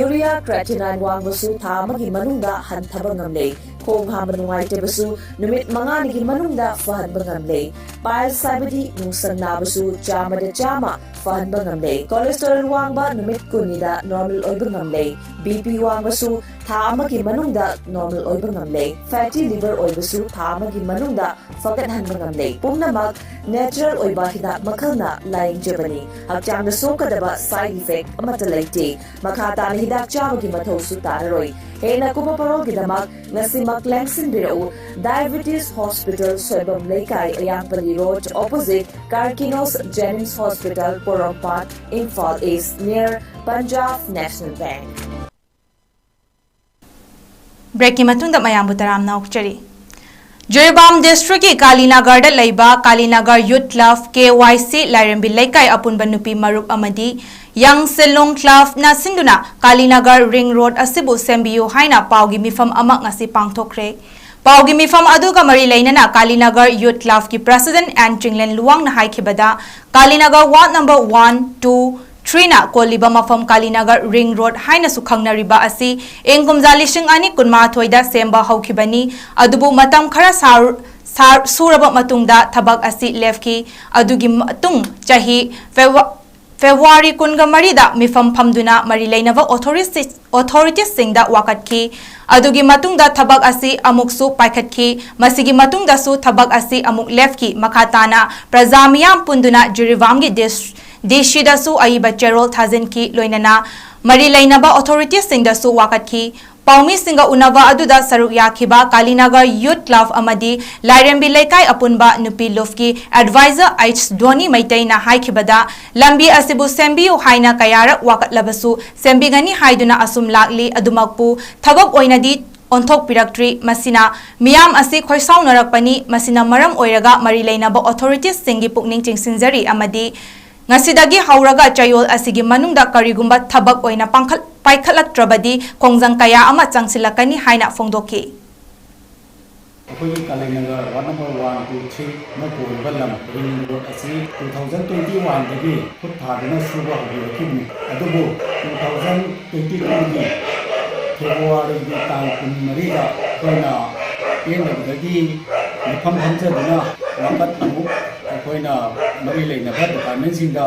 Urea creatinine ꯋꯥꯡꯕꯁꯨ ꯊꯥ ꯑꯃꯒꯤ ꯃꯅꯨꯡꯗ ꯍꯟꯊꯕ ꯉꯝꯂꯦ꯫ ꯈꯣꯡ ꯍꯥꯝꯕ ꯅꯨꯡꯉꯥꯏꯇꯕꯁꯨ ꯅꯨꯃꯤꯠ ꯃꯉꯥꯅꯤꯒꯤ ꯃꯅꯨꯡꯗ ꯐꯍꯟꯕ ꯉꯝꯂꯦ꯫ ꯄꯥꯏꯜꯁ ꯍꯥꯏꯕꯗꯤ ꯅꯨꯡꯁꯪ ꯅꯥꯕꯁꯨ ꯆꯥꯝꯃꯗ ꯆꯥꯝꯃ ꯐꯍꯟꯕ ꯉꯝꯂꯦ꯫ ꯀꯣꯂꯦꯁꯇꯦꯔꯣꯜ ꯋꯥꯡꯕ ꯅꯨꯃꯤꯠ ꯀꯨꯟꯅꯤꯗ ꯅꯣꯔꯃꯦꯜ ꯑꯣꯏꯕ ꯉꯝꯂꯦ꯫ ꯕꯤ ꯄꯤ ꯋꯥꯡꯕꯁꯨ ꯊꯥ ꯑꯃꯒꯤ ꯃꯅꯨꯡꯗ ꯅꯣꯔꯃꯦꯜ ꯑꯣꯏꯕ ꯉꯝꯂꯦ꯫ ꯐꯦꯇꯤ ꯂꯤꯚꯔ ꯑꯣꯏꯕꯁꯨ ꯊꯥ ꯑꯃꯒꯤ ꯃꯅꯨꯡꯗ ꯐꯒꯠꯍꯟꯕ ꯉꯝꯂꯦ꯫ ꯄꯨꯝꯅꯃꯛ ꯅꯦꯆꯔꯦꯜ ꯑꯣꯏꯕ ꯍꯤꯗꯥꯛ ꯃꯈꯜꯅ ꯂꯥꯌꯦꯡꯖꯕꯅꯤ꯫ ꯍꯛꯆꯥꯡꯗ ꯁꯣꯛꯀꯗꯕ ꯁꯥꯏꯗ ꯏꯐꯦꯛ ꯑꯃꯠꯇ ꯂꯩꯇꯦ꯫ ꯃꯈꯥ ꯇꯥꯅ ꯍꯤꯗꯥꯛ ꯆꯥꯕꯒꯤ ꯃꯊꯧꯁꯨ ꯇꯥꯔꯔꯣꯏ꯫ ꯍꯦꯟꯅ ꯀꯨꯞꯄ ꯄꯔꯣꯜꯒꯤꯗꯃꯛ ꯉꯁꯤꯃꯛ ꯂꯦꯡꯁꯤꯟꯕꯤꯔꯛꯎ꯫ ꯗꯥꯏꯕꯦꯇꯤꯁ ꯍꯣꯁꯄꯤꯇꯥꯜ, ꯁꯣꯏꯕꯝ ꯂꯩꯀꯥꯏ, ꯑꯌꯥꯡꯄꯜꯂꯤ ꯔꯣꯗ, ꯑꯣꯄꯣꯖꯤꯠ ꯀꯥꯔꯀꯤꯅꯣꯁ ꯖꯦꯅꯤꯝꯁ ꯍꯣꯁꯄꯤꯇꯥꯜ, ꯄꯣꯔꯣꯝꯄꯥꯠ, ꯏꯝꯐꯥꯜ ꯏꯁ, ꯅꯤꯌꯔ ꯄꯟꯖꯥꯕ ꯅꯦꯁꯅꯦꯜ ꯕꯦꯡꯛ꯫ ꯕ꯭ꯔꯦꯛꯀꯤ ꯃꯇꯨꯡꯗ ꯃꯌꯥꯝꯕꯨ ꯇꯔꯥꯝꯅ ꯑꯣꯛꯆꯔꯤ꯫ ꯖꯤꯔꯤꯕꯥꯝ ꯗꯤꯁꯇ꯭ꯔꯤꯛꯀꯤ ꯀꯥꯂꯤꯅꯒꯔꯗ ꯂꯩꯕ ꯀꯥꯂꯤꯅꯒꯔ ꯌꯨꯠ ꯀ꯭ꯂꯕ, ꯀꯦ ꯋꯥꯏ ꯁꯤ, ꯂꯥꯏꯔꯦꯝꯕꯤ ꯂꯩꯀꯥꯏ ꯑꯄꯨꯟꯕ ꯅꯨꯄꯤ ꯃꯔꯨꯞ ꯑꯃꯗꯤ ꯌꯪ ꯁꯦꯂꯣꯡ ꯀ꯭ꯂꯕꯅ ꯁꯤꯟꯗꯨꯅ ꯀꯥꯂꯤꯅꯒꯔ ꯔꯤꯡ ꯔꯣꯗ ꯑꯁꯤꯕꯨ ꯁꯦꯝꯕꯤꯌꯨ ꯍꯥꯏꯅ ꯄꯥꯎꯒꯤ ꯃꯤꯐꯝ ꯑꯃ ꯉꯁꯤ ꯄꯥꯡꯊꯣꯛꯈ꯭ꯔꯦ꯫ ꯄꯥꯎꯒꯤ ꯃꯤꯐꯝ ꯑꯗꯨꯒ ꯃꯔꯤ ꯂꯩꯅꯅ ꯀꯥꯂꯤꯅꯒꯔ ꯌꯨꯠ ꯀ꯭ꯂꯕꯀꯤ ꯄ꯭ꯔꯁꯤꯗꯦꯟꯠ ꯑꯦꯟ ꯆꯤꯡꯂꯦꯟ ꯂꯨꯋꯥꯡꯅ ꯍꯥꯏꯈꯤꯕꯗ, Kalinagar ward number one, two, ꯊ꯭ꯔꯤꯅ ꯀꯣꯜꯂꯤꯕ ꯃꯐꯝ ꯀꯥꯂꯤꯅꯒꯔ ꯔꯤꯡ ꯔꯣꯗ ꯍꯥꯏꯅꯁꯨ ꯈꯪꯅꯔꯤꯕ ꯑꯁꯤ ꯏꯪ ꯀꯨꯝꯖꯥ ꯂꯤꯁꯤꯡ ꯑꯅꯤ ꯀꯨꯟꯃꯥꯊꯣꯏꯗ ꯁꯦꯝꯕ ꯍꯧꯈꯤꯕꯅꯤ꯫ ꯑꯗꯨꯕꯨ ꯃꯇꯝ ꯈꯔ ꯁꯥꯔ-, ꯁꯥꯔ-, ꯁꯨꯔꯕ ꯃꯇꯨꯡꯗ ꯊꯕꯛ ꯑꯁꯤ ꯂꯦꯞꯈꯤ꯫ ꯑꯗꯨꯒꯤ ꯃꯇꯨꯡ ꯆꯍꯤ ꯐꯦꯕ꯭ꯔꯨ-, ꯐꯦꯕ꯭ꯔꯨꯋꯥꯔꯤ ꯀꯨꯟꯒ ꯃꯔꯤꯗ ꯃꯤꯐꯝ ꯐꯝꯗꯨꯅ ꯃꯔꯤ ꯂꯩꯅꯕ ꯑꯣꯊꯣꯔꯤꯁꯤ-, ꯑꯣꯊꯣꯔꯤꯇꯤꯁꯁꯤꯡꯗ ꯋꯥꯀꯠꯈꯤ꯫ ꯑꯗꯨꯒꯤ ꯃꯇꯨꯡꯗ ꯊꯕꯛ ꯑꯁꯤ ꯑꯃꯨꯛꯁꯨ ꯄꯥꯏꯈꯠꯈꯤ꯫ ꯃꯁꯤꯒꯤ ꯃꯇꯨꯡꯗꯁꯨ ꯊꯕꯛ ꯑꯁꯤ ꯑꯃꯨꯛ ꯂꯦꯞꯈꯤ꯫ ꯃꯈꯥ ꯇꯥꯅ ꯄ꯭ꯔꯖꯥ ꯃꯤꯌꯥꯝ ꯄꯨꯟꯗꯨꯅ ꯖꯤꯔꯤꯕꯥꯝꯒꯤ ꯗꯤꯁ-, ꯗꯤ ꯁꯤꯗꯁꯨ ꯑꯏꯕ ꯆꯦꯔꯣꯜ ꯊꯥꯖꯤꯟꯈꯤ꯫ ꯂꯣꯏꯅꯅ ꯃꯔꯤ ꯂꯩꯅꯕ ꯑꯣꯊꯣꯔꯤꯇꯤꯁꯁꯤꯡꯗꯁꯨ ꯋꯥꯀꯠꯈꯤ꯫ ꯄꯥꯎꯃꯤꯁꯤꯡꯒ ꯎꯅꯕ ꯑꯗꯨꯗ ꯁꯔꯨꯛ ꯌꯥꯈꯤꯕ ꯀꯥꯂꯤꯅꯒꯔ ꯌꯨꯠ ꯀ꯭ꯂꯕ ꯑꯃꯗꯤ ꯂꯥꯏꯔꯦꯝꯕꯤ ꯂꯩꯀꯥꯏ ꯑꯄꯨꯟꯕ ꯅꯨꯄꯤ ꯂꯨꯞꯀꯤ ꯑꯦꯗꯚꯥꯏꯖꯔ ꯑꯩꯆ ꯙꯣꯅꯤ ꯃꯩꯇꯩꯅ ꯍꯥꯏꯈꯤꯕꯗ, ꯂꯝꯕꯤ ꯑꯁꯤꯕꯨ ꯁꯦꯝꯕꯤꯌꯨ ꯍꯥꯏꯅ ꯀꯌꯥꯔꯛ ꯋꯥꯀꯠꯂꯕꯁꯨ ꯁꯦꯝꯕꯤꯒꯅꯤ ꯍꯥꯏꯗꯨꯅ ꯑꯁꯨꯝ ꯂꯥꯛꯂꯤ꯫ ꯑꯗꯨꯃꯛꯄꯨ ꯊꯕꯛ ꯑꯣꯏꯅꯗꯤ ꯑꯣꯟꯊꯣꯛꯄꯤꯔꯛꯇ꯭ꯔꯤ꯫ ꯃꯁꯤꯅ ꯃꯤꯌꯥꯝ ꯑꯁꯤ ꯈꯣꯏꯁꯥꯎꯅꯔꯛꯄꯅꯤ꯫ ꯃꯁꯤꯅ ꯃꯔꯝ ꯑꯣꯏꯔꯒ ꯃꯔꯤ ꯂꯩꯅꯕ ꯑꯣꯊꯣꯔꯤꯇꯤꯁꯁꯤꯡꯒꯤ ꯄꯨꯛꯅꯤꯡ ꯆꯤꯡꯁꯤꯟꯖꯔꯤ ꯑꯃꯗꯤ ꯉꯁꯤꯗꯒꯤ ꯍꯧꯔꯒ ꯆꯌꯣꯜ ꯑꯁꯤꯒꯤ ꯃꯅꯨꯡꯗ ꯀꯔꯤꯒꯨꯝꯕ ꯊꯕꯛ ꯑꯣꯏꯅ ꯄꯥꯡꯈꯠ-, ꯄꯥꯏꯈꯠꯂꯛꯇ꯭ꯔꯕꯗꯤ ꯈꯣꯡꯖꯪ ꯀꯌꯥ ꯑꯃ ꯆꯪꯁꯤꯜꯂꯛꯀꯅꯤ ꯍꯥꯏꯅ ꯐꯣꯡꯗꯣꯛꯈꯤ꯫ ꯑꯩꯈꯣꯏꯒꯤ ꯀꯥꯂꯤꯅꯒꯔ ꯋꯥꯔꯗ ꯅꯝꯕꯔ ꯋꯥꯟ, ꯇꯨ, ꯊ꯭ꯔꯤꯅ ꯀꯣꯜꯂꯤꯕ ꯂꯝ ꯔꯤꯡ ꯔꯣꯗ ꯑꯁꯤ ꯇꯨ ꯊꯥꯎꯖꯟ ꯇ꯭ꯋꯦꯟꯇꯤ ꯋꯥꯟꯗꯒꯤ ꯈꯨꯠ ꯊꯥꯗꯨꯅ ꯁꯨꯕ ꯍꯧꯕꯤꯔꯛꯈꯤꯕꯅꯤ꯫ ꯑꯗꯨꯕꯨ ꯇꯨ ꯊꯥꯎꯖꯟ ꯇ꯭ꯋꯦꯟꯇꯤ ꯇꯨꯒꯤ ꯐꯦꯕ꯭ꯔꯨꯋꯥꯔꯤꯒꯤ ꯇꯥꯡ ꯀꯨꯟꯃꯔꯤꯗ ꯑꯩꯈꯣꯏꯅ ꯄꯦꯟꯗꯕꯗꯒꯤ ꯃꯤꯐꯝ ꯐꯝꯖꯗꯨꯅ ꯋꯥꯀꯠ ꯑꯃꯨꯛ ꯑꯩꯈꯣꯏꯅ ꯃꯔꯤ ꯂꯩꯅꯕ ꯗꯤꯄꯥꯔꯠꯃꯦꯟꯁꯤꯡꯗ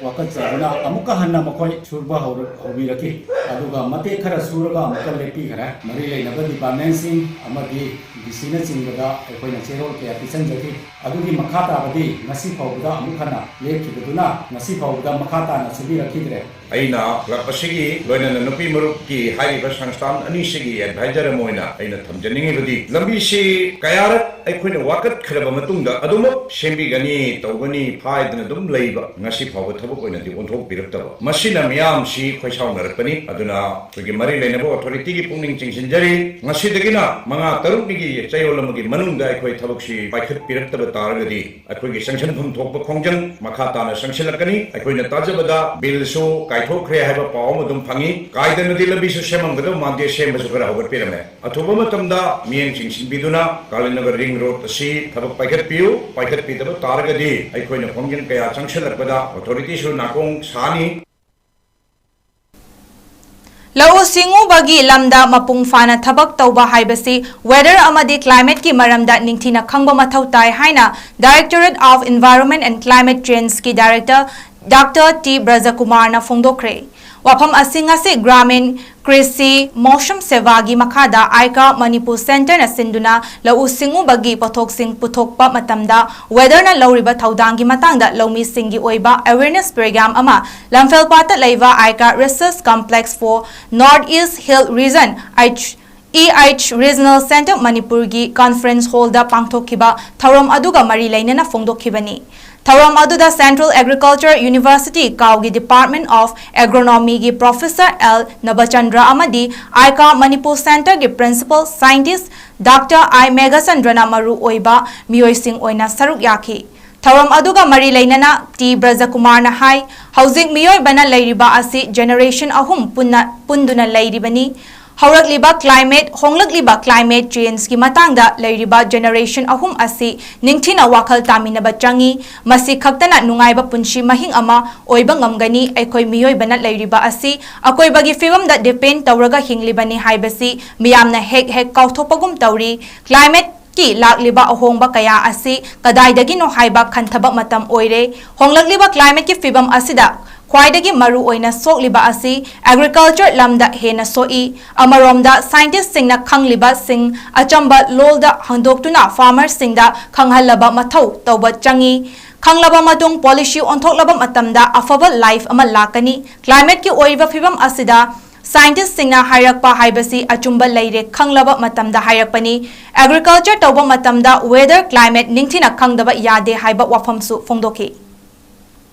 ꯋꯥꯀꯠꯆꯗꯨꯅ ꯑꯃꯨꯛꯀ ꯍꯟꯅ ꯃꯈꯣꯏ ꯁꯨꯕ ꯍꯧꯔ-, ꯍꯧꯕꯤꯔꯛꯈꯤ꯫ ꯑꯗꯨꯒ ꯃꯇꯦꯛ ꯈꯔ ꯁꯨꯔꯒ ꯑꯃꯨꯛꯀ ꯂꯦꯞꯄꯤꯈ꯭ꯔꯦ꯫ ꯃꯔꯤ ꯂꯩꯅꯕ ꯗꯤꯄꯥꯔꯠꯃꯦꯟꯁꯤꯡ ꯑꯃꯗꯤ ꯗꯤ ꯁꯤꯅꯆꯤꯡꯕꯗ ꯑꯩꯈꯣꯏꯅ ꯆꯦꯔꯣꯜ ꯀꯌꯥ ꯄꯤꯁꯤꯟꯖꯈꯤ꯫ ꯑꯗꯨꯒꯤ ꯃꯈꯥ ꯇꯥꯕꯗꯤ ꯉꯁꯤ ꯐꯥꯎꯕꯗ ꯑꯃꯨꯛ ꯍꯟꯅ ꯂꯦꯞꯈꯤꯕꯗꯨꯅ ꯉꯁꯤ ꯐꯥꯎꯕꯗ ꯃꯈꯥ ꯇꯥꯅ ꯁꯨꯕꯤꯔꯛꯈꯤꯗ꯭ꯔꯦ꯫ ꯑꯩꯅ ꯀ꯭ꯂꯕ ꯑꯁꯤꯒꯤ, ꯂꯣꯏꯅꯅ ꯅꯨꯄꯤ ꯃꯔꯨꯞꯀꯤ ꯍꯥꯏꯔꯤꯕ ꯁꯪꯁꯊꯥꯟ ꯑꯅꯤꯁꯤꯒꯤ ꯑꯦꯗꯚꯥꯏꯖꯔ ꯑꯃ ꯑꯣꯏꯅ ꯑꯩꯅ ꯊꯝꯖꯅꯤꯡꯉꯤꯕꯗꯤ, ꯂꯝꯕꯤꯁꯤ ꯀꯌꯥꯔꯛ ꯑꯩꯈꯣꯏꯅ ꯋꯥꯀꯠꯈ꯭ꯔꯕ ꯃꯇꯨꯡꯗ ꯑꯗꯨꯃꯛ ꯁꯦꯝꯕꯤꯒꯅꯤ, ꯇꯧꯒꯅꯤ ꯍꯥꯏꯗꯅ ꯑꯗꯨꯝ ꯂꯩꯕ, ꯉꯁꯤ ꯐꯥꯎꯕ ꯊꯕꯛ ꯑꯣꯏꯅꯗꯤ ꯑꯣꯟꯊꯣꯛꯄꯤꯔꯛꯇꯕ, ꯃꯁꯤꯅ ꯃꯤꯌꯥꯝꯁꯤ ꯈꯣꯏꯁꯥꯎꯅꯔꯛꯄꯅꯤ꯫ ꯑꯗꯨꯅ ꯑꯩꯈꯣꯏꯒꯤ ꯃꯔꯤ ꯂꯩꯅꯕ ꯑꯣꯊꯣꯔꯤꯇꯤꯒꯤ ꯄꯨꯛꯅꯤꯡ ꯆꯤꯡꯁꯤꯟꯖꯔꯤ, ꯉꯁꯤꯗꯒꯤꯅ ꯃꯉꯥ ꯇꯔꯨꯛꯅꯤꯒꯤ ꯆꯌꯣꯜ ꯑꯃꯒꯤ ꯃꯅꯨꯡꯗ ꯑꯩꯈꯣꯏ ꯊꯕꯛꯁꯤ ꯄꯥꯏꯈꯠꯄꯤꯔꯛꯇꯕ ꯇꯥꯔꯒꯗꯤ, ꯑꯩꯈꯣꯏꯒꯤ ꯆꯪꯁꯤꯟꯐꯝ ꯊꯣꯛꯄ ꯈꯣꯡꯖꯪ ꯃꯈꯥ ꯇꯥꯅ ꯆꯪꯁꯤꯜꯂꯛꯀꯅꯤ꯫ ꯑꯩꯈꯣꯏꯅ ꯇꯥꯖꯕꯗ ꯕꯤꯜꯁꯨ ꯀꯥꯏꯊꯣꯛꯈ꯭ꯔꯦ ꯍꯥꯏꯕ ꯄꯥꯎ ꯑꯃ ꯑꯗꯨꯝ ꯐꯪꯉꯤ꯫ ꯀꯥꯏꯗꯅꯗꯤ ꯂꯝꯕꯤꯁꯨ ꯁꯦꯝꯃꯝꯒꯗꯕ ꯃꯥꯟꯗꯦ, ꯁꯦꯝꯕꯁꯨ ꯈꯔ ꯍꯧꯒꯠꯄꯤꯔꯝꯃꯦ꯫ ꯑꯊꯨꯕ ꯃꯇꯝꯗ ꯃꯤꯠꯌꯦꯡ ꯆꯤꯡꯁꯤꯟꯕꯤꯗꯨꯅ ꯀꯥꯂꯤꯅꯒꯔ ꯔꯤꯡ ꯔꯣꯗ ꯑꯁꯤ ꯊꯕꯛ ꯄꯥꯏꯈꯠꯄꯤꯌꯨ꯫ ꯄꯥꯏꯈꯠꯄꯤꯗꯕ ꯇꯥꯔꯒꯗꯤ ꯑꯩꯈꯣꯏꯅ ꯈꯣꯡꯖꯪ ꯀꯌꯥ ꯆꯪꯁꯤꯜꯂꯛꯄꯗ ꯑꯣꯊꯣꯔꯤꯇꯤꯁꯨ ꯅꯥꯀꯣꯡ ꯁꯥꯅꯤ꯫ ꯂꯧꯎ ꯁꯤꯡꯎꯕꯒꯤ ꯂꯝꯗ ꯃꯄꯨꯡ ꯐꯥꯅ ꯊꯕꯛ ꯇꯧꯕ ꯍꯥꯏꯕꯁꯤ weather ꯑꯃꯗꯤ climate ꯀꯤ ꯃꯔꯝꯗ ꯅꯤꯡꯊꯤꯅ ꯈꯪꯕ ꯃꯊꯧ ꯇꯥꯏ ꯍꯥꯏꯅ Directorate of Environment and Climate Change ꯀꯤ director Doctor ꯇꯤ ꯕ꯭ꯔꯖꯀꯨꯃꯥꯔꯅ ꯐꯣꯡꯗꯣꯛꯈ꯭ꯔꯦ꯫ ꯋꯥꯐꯝ ꯑꯁꯤ ꯉꯁꯤ ꯒ꯭ꯔꯥꯃꯤꯟ ꯀ꯭ꯔꯤꯁꯤ ꯃꯧꯁꯝ ꯁꯦꯕꯥꯒꯤ ꯃꯈꯥꯗ ꯑꯥꯏꯀꯥ ꯃꯅꯤꯄꯨꯔ ꯁꯦꯟꯇꯔꯅ ꯁꯤꯟꯗꯨꯅ ꯂꯧꯎ ꯁꯤꯡꯎꯕꯒꯤ ꯄꯣꯠꯊꯣꯛꯁꯤꯡ ꯄꯨꯊꯣꯛꯄ ꯃꯇꯝꯗ weather ꯅ ꯂꯧꯔꯤꯕ ꯊꯧꯗꯥꯡꯒꯤ ꯃꯇꯥꯡꯗ ꯂꯧꯃꯤꯁꯤꯡꯒꯤ ꯑꯣꯏꯕ awareness program ꯑꯃ ꯂꯝꯐꯦꯜꯄꯥꯠꯇ ꯂꯩꯕ ꯑꯥꯏꯀꯥ Research Complex for North East Hill Region, H E H Regional Centre ꯃꯅꯤꯄꯨꯔꯒꯤ conference hall ꯗ ꯄꯥꯡꯊꯣꯛꯈꯤꯕ ꯊꯧꯔꯝ ꯑꯗꯨꯒ ꯃꯔꯤ ꯂꯩꯅꯅ ꯐꯣꯡꯗꯣꯛꯈꯤꯕꯅꯤ꯫ ꯊꯧꯔꯝ ꯑꯗꯨꯗ Central Agriculture University ꯀꯥꯎꯒꯤ Department of Agronomy ꯒꯤ Professor ꯑꯦꯜ ꯅꯕꯆꯟꯗ꯭ꯔ ꯑꯃꯗꯤ ꯑꯥꯏꯀꯥ ꯃꯅꯤꯄꯨꯔ ꯁꯦꯟꯇꯔꯒꯤ Principal Scientist ꯗꯥꯛꯇꯔ ꯑꯥꯏ ꯃꯦꯘꯆꯟꯗ꯭ꯔꯅ ꯃꯔꯨ ꯑꯣꯏꯕ ꯃꯤꯑꯣꯏꯁꯤꯡ ꯑꯣꯏꯅ ꯁꯔꯨꯛ ꯌꯥꯈꯤ꯫ ꯊꯧꯔꯝ ꯑꯗꯨꯒ ꯃꯔꯤ ꯂꯩꯅꯅ ꯇꯤ ꯕ꯭ꯔꯖꯀꯨꯃꯥꯔꯅ ꯍꯥꯏ, ꯍꯧꯖꯤꯛ ꯃꯤꯑꯣꯏꯕꯅ ꯂꯩꯔꯤꯕ ꯑꯁꯤ generation ꯑꯍꯨꯝ ꯄꯨꯟꯅ, ꯄꯨꯟꯗꯨꯅ ꯂꯩꯔꯤꯕꯅꯤ꯫ ꯍꯧꯔꯛꯂꯤꯕ climate, ꯍꯣꯡꯂꯛꯂꯤꯕ climate changeꯀꯤ ꯃꯇꯥꯡꯗ ꯂꯩꯔꯤꯕ generation ꯑꯍꯨꯝ ꯑꯁꯤ ꯅꯤꯡꯊꯤꯅ ꯋꯥꯈꯜ ꯇꯥꯃꯤꯟꯅꯕ ꯆꯪꯏ꯫ ꯃꯁꯤ ꯈꯛꯇꯅ ꯅꯨꯡꯉꯥꯏꯕ ꯄꯨꯟꯁꯤ ꯃꯍꯤꯡ ꯑꯃ ꯑꯣꯏꯕ ꯉꯝꯒꯅꯤ꯫ ꯑꯩꯈꯣꯏ ꯃꯤꯑꯣꯏꯕꯅ ꯂꯩꯔꯤꯕ ꯑꯁꯤ ꯑꯀꯣꯏꯕꯒꯤ ꯐꯤꯕꯝꯗ depend ꯇꯧꯔꯒ ꯍꯤꯡꯂꯤꯕꯅꯤ ꯍꯥꯏꯕꯁꯤ ꯃꯤꯌꯥꯝꯅ ꯍꯦꯛ ꯍꯦꯛ ꯀꯥꯎꯊꯣꯛꯄꯒꯨꯝ ꯇꯧꯔꯤ꯫ Climate ꯀꯤ ꯂꯥꯛꯂꯤꯕ ꯑꯍꯣꯡꯕ ꯀꯌꯥ ꯑꯁꯤ ꯀꯗꯥꯏꯗꯒꯤꯅꯣ ꯍꯥꯏꯕ ꯈꯟꯊꯕ ꯃꯇꯝ ꯑꯣꯏꯔꯦ꯫ ꯍꯣꯡꯂꯛꯂꯤꯕ climateꯀꯤ ꯐꯤꯕꯝ ꯑꯁꯤꯗ ꯈ꯭ꯋꯥꯏꯗꯒꯤ ꯃꯔꯨ ꯑꯣꯏꯅ ꯁꯣꯛꯂꯤꯕ ꯑꯁꯤ agriculture ꯂꯝꯗ ꯍꯦꯟꯅ ꯁꯣꯛꯏ꯫ ꯑꯃꯔꯣꯝꯗ, scientistꯁꯤꯡꯅ ꯈꯪꯂꯤꯕꯁꯤꯡ ꯑꯆꯝꯕ ꯂꯣꯜꯗ ꯍꯟꯗꯣꯛꯇꯨꯅ farmerꯁꯤꯡꯗ ꯈꯪꯍꯜꯂꯕ ꯃꯊꯧ ꯇꯧꯕ ꯆꯪꯏ꯫ ꯈꯪꯂꯕ ꯃꯇꯨꯡ, policy ꯑꯣꯟꯊꯣꯛꯂꯕ ꯃꯇꯝꯗ ꯑꯐꯕ life ꯑꯃ ꯂꯥꯛꯀꯅꯤ꯫ Climateꯀꯤ ꯑꯣꯏꯔꯤꯕ ꯐꯤꯕꯝ ꯑꯁꯤꯗ scientistꯁꯤꯡꯅ ꯍꯥꯏꯔꯛꯄ ꯍꯥꯏꯕꯁꯤ ꯑꯆꯨꯝꯕ ꯂꯩꯔꯦ ꯈꯪꯂꯕ ꯃꯇꯝꯗ ꯍꯥꯏꯔꯛꯄꯅꯤ꯫ Agriculture ꯇꯧꯕ ꯃꯇꯝꯗ weather, climate ꯅꯤꯡꯊꯤꯅ ꯈꯪꯗꯕ ꯌꯥꯗꯦ ꯍꯥꯏꯕ ꯋꯥꯐꯝꯁꯨ ꯐꯣꯡꯗꯣꯛꯈꯤ꯫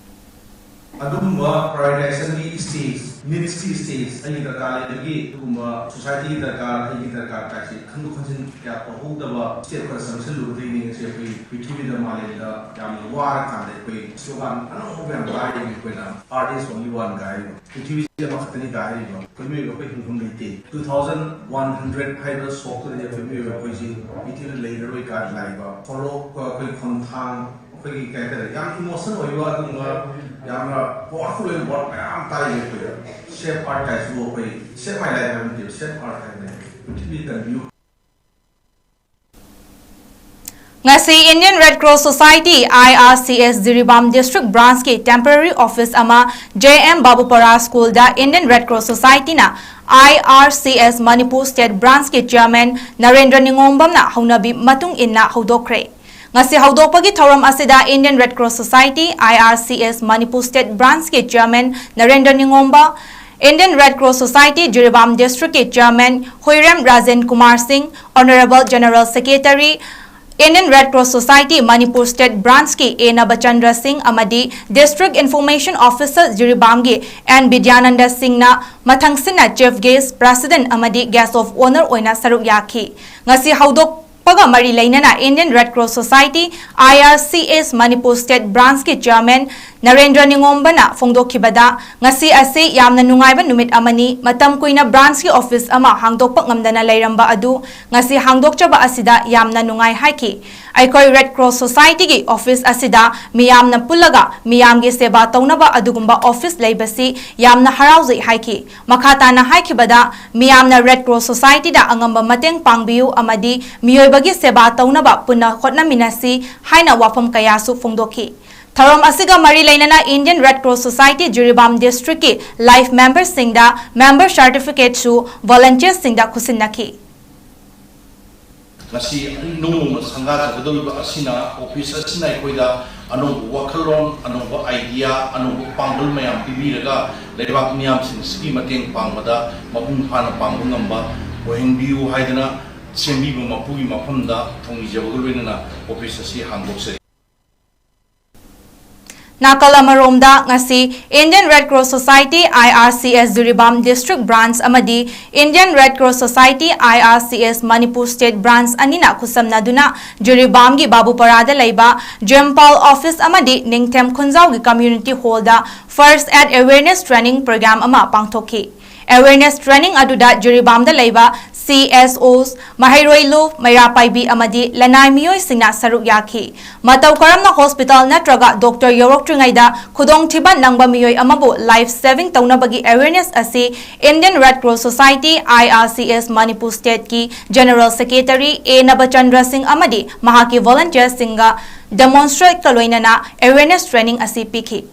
ꯑꯗꯨꯒꯨꯝꯕ prioritisation ꯒꯤ stage, needs ꯀꯤ stage ꯑꯩꯒꯤ ꯗꯔꯀꯥꯔ ꯂꯩꯕꯒꯤ ꯑꯗꯨꯒꯨꯝꯕ society ꯒꯤ ꯗꯔꯀꯥꯔ, ꯑꯩꯒꯤ ꯗꯔꯀꯥꯔ ꯀꯥꯏꯁꯦ ꯈꯟꯗꯣꯛ ꯈꯟꯖꯤꯟ ꯀꯌꯥ ꯇꯧꯍꯧꯗꯕ state ꯈꯔ ꯆꯪꯁꯤꯜꯂꯨꯕꯗꯒꯤꯅꯤ ꯉꯁꯤ ꯑꯩꯈꯣꯏ ꯄ꯭ꯔꯤꯊꯤꯕꯤꯗ, ꯃꯥꯂꯦꯝꯗ ꯌꯥꯝꯅ ꯋꯥꯔꯀꯥꯟꯗ ꯑꯩꯈꯣꯏ slogan ꯑꯅꯧꯕ ꯌꯥꯝ ꯇꯥꯔꯤꯕ ꯑꯩꯈꯣꯏꯅ "Earth is only one" ꯀꯥꯏ ꯍꯥꯏꯔꯤꯕ, "ꯄ꯭ꯔꯤꯊꯤꯕꯤꯁꯦ ꯑꯃꯈꯛꯇꯅꯤ" ꯀꯥꯏ ꯍꯥꯏꯔꯤꯕ꯫ ꯑꯩꯈꯣꯏ ꯃꯤꯑꯣꯏꯕ ꯑꯩꯈꯣꯏ ꯍꯤꯡꯐꯝ ꯂꯩꯇꯦ꯫ Two thousand one hundred ꯍꯥꯏꯕ ꯁꯣꯛꯇꯨꯗꯗꯤ ꯑꯩꯈꯣꯏ ꯃꯤꯑꯣꯏꯕ ꯑꯩꯈꯣꯏꯁꯤ ꯄ꯭ꯔꯤꯊꯤꯕꯤꯗ ꯂꯩꯔꯔꯣꯏ ꯀꯥꯏꯅ ꯂꯥꯛꯏꯕ ꯈꯣꯔꯣꯛ, ꯑꯩꯈꯣꯏ ꯈꯣꯟꯊꯥꯡ, ꯑꯩꯈꯣꯏꯒꯤ ꯀꯩ ꯍꯥꯏꯇꯥꯔꯦ, ꯌꯥꯝ emotion ꯑꯣꯏꯕ ꯑꯗꯨꯒꯨꯝꯕ ꯌꯥꯝꯅ powerful ꯑꯣꯏꯕ word ꯃꯌꯥꯝ ꯇꯥꯏꯌꯦ ꯑꯩꯈꯣꯏꯗ꯫ Save Earth ꯀꯥꯏꯁꯤꯕꯨ ꯑꯩꯈꯣꯏ "Save my life" ꯍꯥꯏꯕ ꯅꯠꯇꯦꯕ, "Save Earth" ꯍꯥꯏꯕꯅꯦ꯫ ꯄ꯭ꯔꯤꯊꯤꯕꯤ ꯀꯟꯕꯤꯌꯨ꯫ ꯉꯁꯤ Indian Red Cross Society, I R C S, Jiribam District Branch ꯀꯤ temporary office ꯑꯃ J M ꯕꯥꯕꯨꯄꯥꯔꯥ School ꯗ Indian Red Cross Society ꯅ I R C S Manipur State Branch ꯀꯤ Chairman ꯅꯔꯦꯟꯗ꯭ꯔ ꯅꯤꯉꯣꯝꯕꯝꯅ ꯍꯧꯅꯕꯤ ꯃꯇꯨꯡ ꯏꯟꯅ ꯍꯧꯗꯣꯛꯈ꯭ꯔꯦ꯫ ꯉꯁꯤ ꯍꯧꯗꯣꯛꯄꯒꯤ ꯊꯧꯔꯝ ꯑꯁꯤꯗ Indian Red Cross Society, I R C S Manipur State Branch ꯀꯤ Chairman Narendra ꯅꯤꯉꯣꯝꯕ, Indian Red Cross Society Jiribam District ꯀꯤ Chairman ꯍꯨꯏꯔꯦꯝ ꯔꯥꯖꯦꯟ ꯀꯨꯃꯥꯔ ꯁꯤꯡ, Honourable General Secretary, Indian Red Cross Society Manipur State Branch ꯀꯤ ꯑꯦ ꯅꯕꯆꯟꯗ꯭ꯔ ꯁꯤꯡ ꯑꯃꯗꯤ District Information Officer ꯖꯤꯔꯤꯕꯥꯝꯒꯤ and Bidyananda ꯁꯤꯡꯅ ꯃꯊꯪꯁꯤꯠꯅ Chief Guest, President ꯑꯃꯗꯤ Guest of Honour ꯑꯣꯏꯅ ꯁꯔꯨꯛ ꯌꯥꯈꯤ꯫ ꯉꯁꯤ ꯍꯧꯗꯣꯛꯄꯒ ꯃꯔꯤ ꯂꯩꯅꯅ Indian Red Cross Society, I R C S Manipur State Branch ꯀꯤ Chairman ꯅꯔꯦꯟꯗ꯭ꯔ ꯅꯤꯉꯣꯝꯕꯅ ꯐꯣꯡꯗꯣꯛꯈꯤꯕꯗ, ꯉꯁꯤ ꯑꯁꯤ ꯌꯥꯝꯅ ꯅꯨꯡꯉꯥꯏꯕ ꯅꯨꯃꯤꯠ ꯑꯃꯅꯤ꯫ ꯃꯇꯝ ꯀꯨꯏꯅ branchꯀꯤ office ꯑꯃ ꯍꯥꯡꯗꯣꯛꯄ ꯉꯝꯗꯅ ꯂꯩꯔꯝꯕ ꯑꯗꯨ ꯉꯁꯤ ꯍꯥꯡꯗꯣꯛꯆꯕ ꯑꯁꯤꯗ ꯌꯥꯝꯅ ꯅꯨꯡꯉꯥꯏ ꯍꯥꯏꯈꯤ꯫ ꯑꯩꯈꯣꯏ Red Cross Societyꯒꯤ office ꯑꯁꯤꯗ ꯃꯤꯌꯥꯝꯅ ꯄꯨꯜꯂꯒ ꯃꯤꯌꯥꯝꯒꯤ ꯁꯦꯕꯥ ꯇꯧꯅꯕ ꯑꯗꯨꯒꯨꯝꯕ office ꯂꯩꯕꯁꯤ ꯌꯥꯝꯅ ꯍꯔꯥꯎꯖꯩ ꯍꯥꯏꯈꯤ꯫ ꯃꯈꯥ ꯇꯥꯅ ꯍꯥꯏꯈꯤꯕꯗ, ꯃꯤꯌꯥꯝꯅ Red Cross Societyꯗ ꯑꯉꯝꯕ ꯃꯇꯦꯡ ꯄꯥꯡꯕꯤꯌꯨ ꯑꯃꯗꯤ ꯃꯤꯑꯣꯏꯕꯒꯤ ꯁꯦꯕꯥ ꯇꯧꯅꯕ ꯄꯨꯟꯅ ꯍꯣꯠꯅꯃꯤꯟꯅꯁꯤ ꯍꯥꯏꯅ ꯋꯥꯐꯝ ꯀꯌꯥꯁꯨ ꯐꯣꯡꯗꯣꯛꯈꯤ꯫ ꯊꯧꯔꯝ ꯑꯁꯤꯒ ꯃꯔꯤ ꯂꯩꯅꯅ Indian Red Cross Society Jiribam districtꯀꯤ life memberꯁꯤꯡꯗ member certificateꯁꯨ volunteersꯁꯤꯡꯗ ꯈꯨꯠꯁꯤꯟꯅꯈꯤ꯫ ꯉꯁꯤ ꯅꯧꯅ ꯁꯪꯒꯥꯖꯒꯗꯧꯔꯤꯕ ꯑꯁꯤꯅ, office ꯑꯁꯤꯅ ꯑꯩꯈꯣꯏꯗ ꯑꯅꯧꯕ ꯋꯥꯈꯜꯂꯣꯟ, ꯑꯅꯧꯕ idea, ꯑꯅꯧꯕ ꯄꯥꯡꯒꯜ ꯃꯌꯥꯝ ꯄꯤꯕꯤꯔꯒ ꯂꯩꯕꯥꯛ ꯃꯤꯌꯥꯝꯁꯤꯡꯁꯤꯒꯤ ꯃꯇꯦꯡ ꯄꯥꯡꯕꯗ ꯃꯄꯨꯡ ꯐꯥꯅ ꯄꯥꯡꯕ ꯉꯝꯕ ꯑꯣꯏꯍꯟꯕꯤꯌꯨ ꯍꯥꯏꯗꯅ ꯁꯦꯝꯕꯤꯕ ꯃꯄꯨꯒꯤ ꯃꯐꯝꯗ ꯊꯧꯅꯤꯖꯕꯒ ꯂꯣꯏꯅꯅ office ꯑꯁꯤ ꯍꯥꯡꯗꯣꯛꯆꯔꯤ꯫ ꯅꯥꯀꯜ ꯑꯃꯔꯣꯝꯗ, ꯉꯁꯤ Indian Red Cross Society, I R C S, Jiribam district branch ꯑꯃꯗꯤ Indian Red Cross Society, I R C S, Manipur state branch ꯑꯅꯤꯅ ꯈꯨꯠꯁꯝꯅꯗꯨꯅ ꯖꯤꯔꯤꯕꯥꯝꯒꯤ ꯕꯥꯕꯨꯄꯔꯥꯗ ꯂꯩꯕ ꯖꯦꯝꯄꯥꯜ office ꯑꯃꯗꯤ ꯅꯤꯡꯊꯦꯝ ꯈꯨꯟꯖꯥꯎꯒꯤ community hallꯗ first aid awareness training program ꯑꯃ ꯄꯥꯡꯊꯣꯛꯈꯤ꯫ Awareness training ꯑꯗꯨꯗ ꯖꯤꯔꯤꯕꯥꯝꯗ ꯂꯩꯕ C S Os, ꯃꯍꯩꯔꯣꯏ ꯂꯨꯞ, ꯃꯩꯔꯥ ꯄꯥꯏꯕꯤ ꯑꯃꯗꯤ ꯂꯅꯥꯏ ꯃꯤꯑꯣꯏꯁꯤꯡꯅ ꯁꯔꯨꯛ ꯌꯥꯈꯤ꯫ ꯃꯇꯧ ꯀꯔꯝꯅ hospital ꯅꯠꯇ꯭ꯔꯒ doctor ꯌꯧꯔꯛꯇ꯭ꯔꯤꯉꯩꯗ ꯈꯨꯗꯣꯡꯊꯤꯕ ꯅꯪꯕ ꯃꯤꯑꯣꯏ ꯑꯃꯕꯨ life saving ꯇꯧꯅꯕꯒꯤ awareness ꯑꯁꯤ Indian Red Cross Society, I R C S, Manipur stateꯀꯤ general secretary A ꯅꯕꯆꯟꯗ꯭ꯔ ꯁꯤꯡ ꯑꯃꯗꯤ ꯃꯍꯥꯛꯀꯤ volunteersꯁꯤꯡꯒ demonstrateꯀ ꯂꯣꯏꯅꯅ awareness training ꯑꯁꯤ ꯄꯤꯈꯤ꯫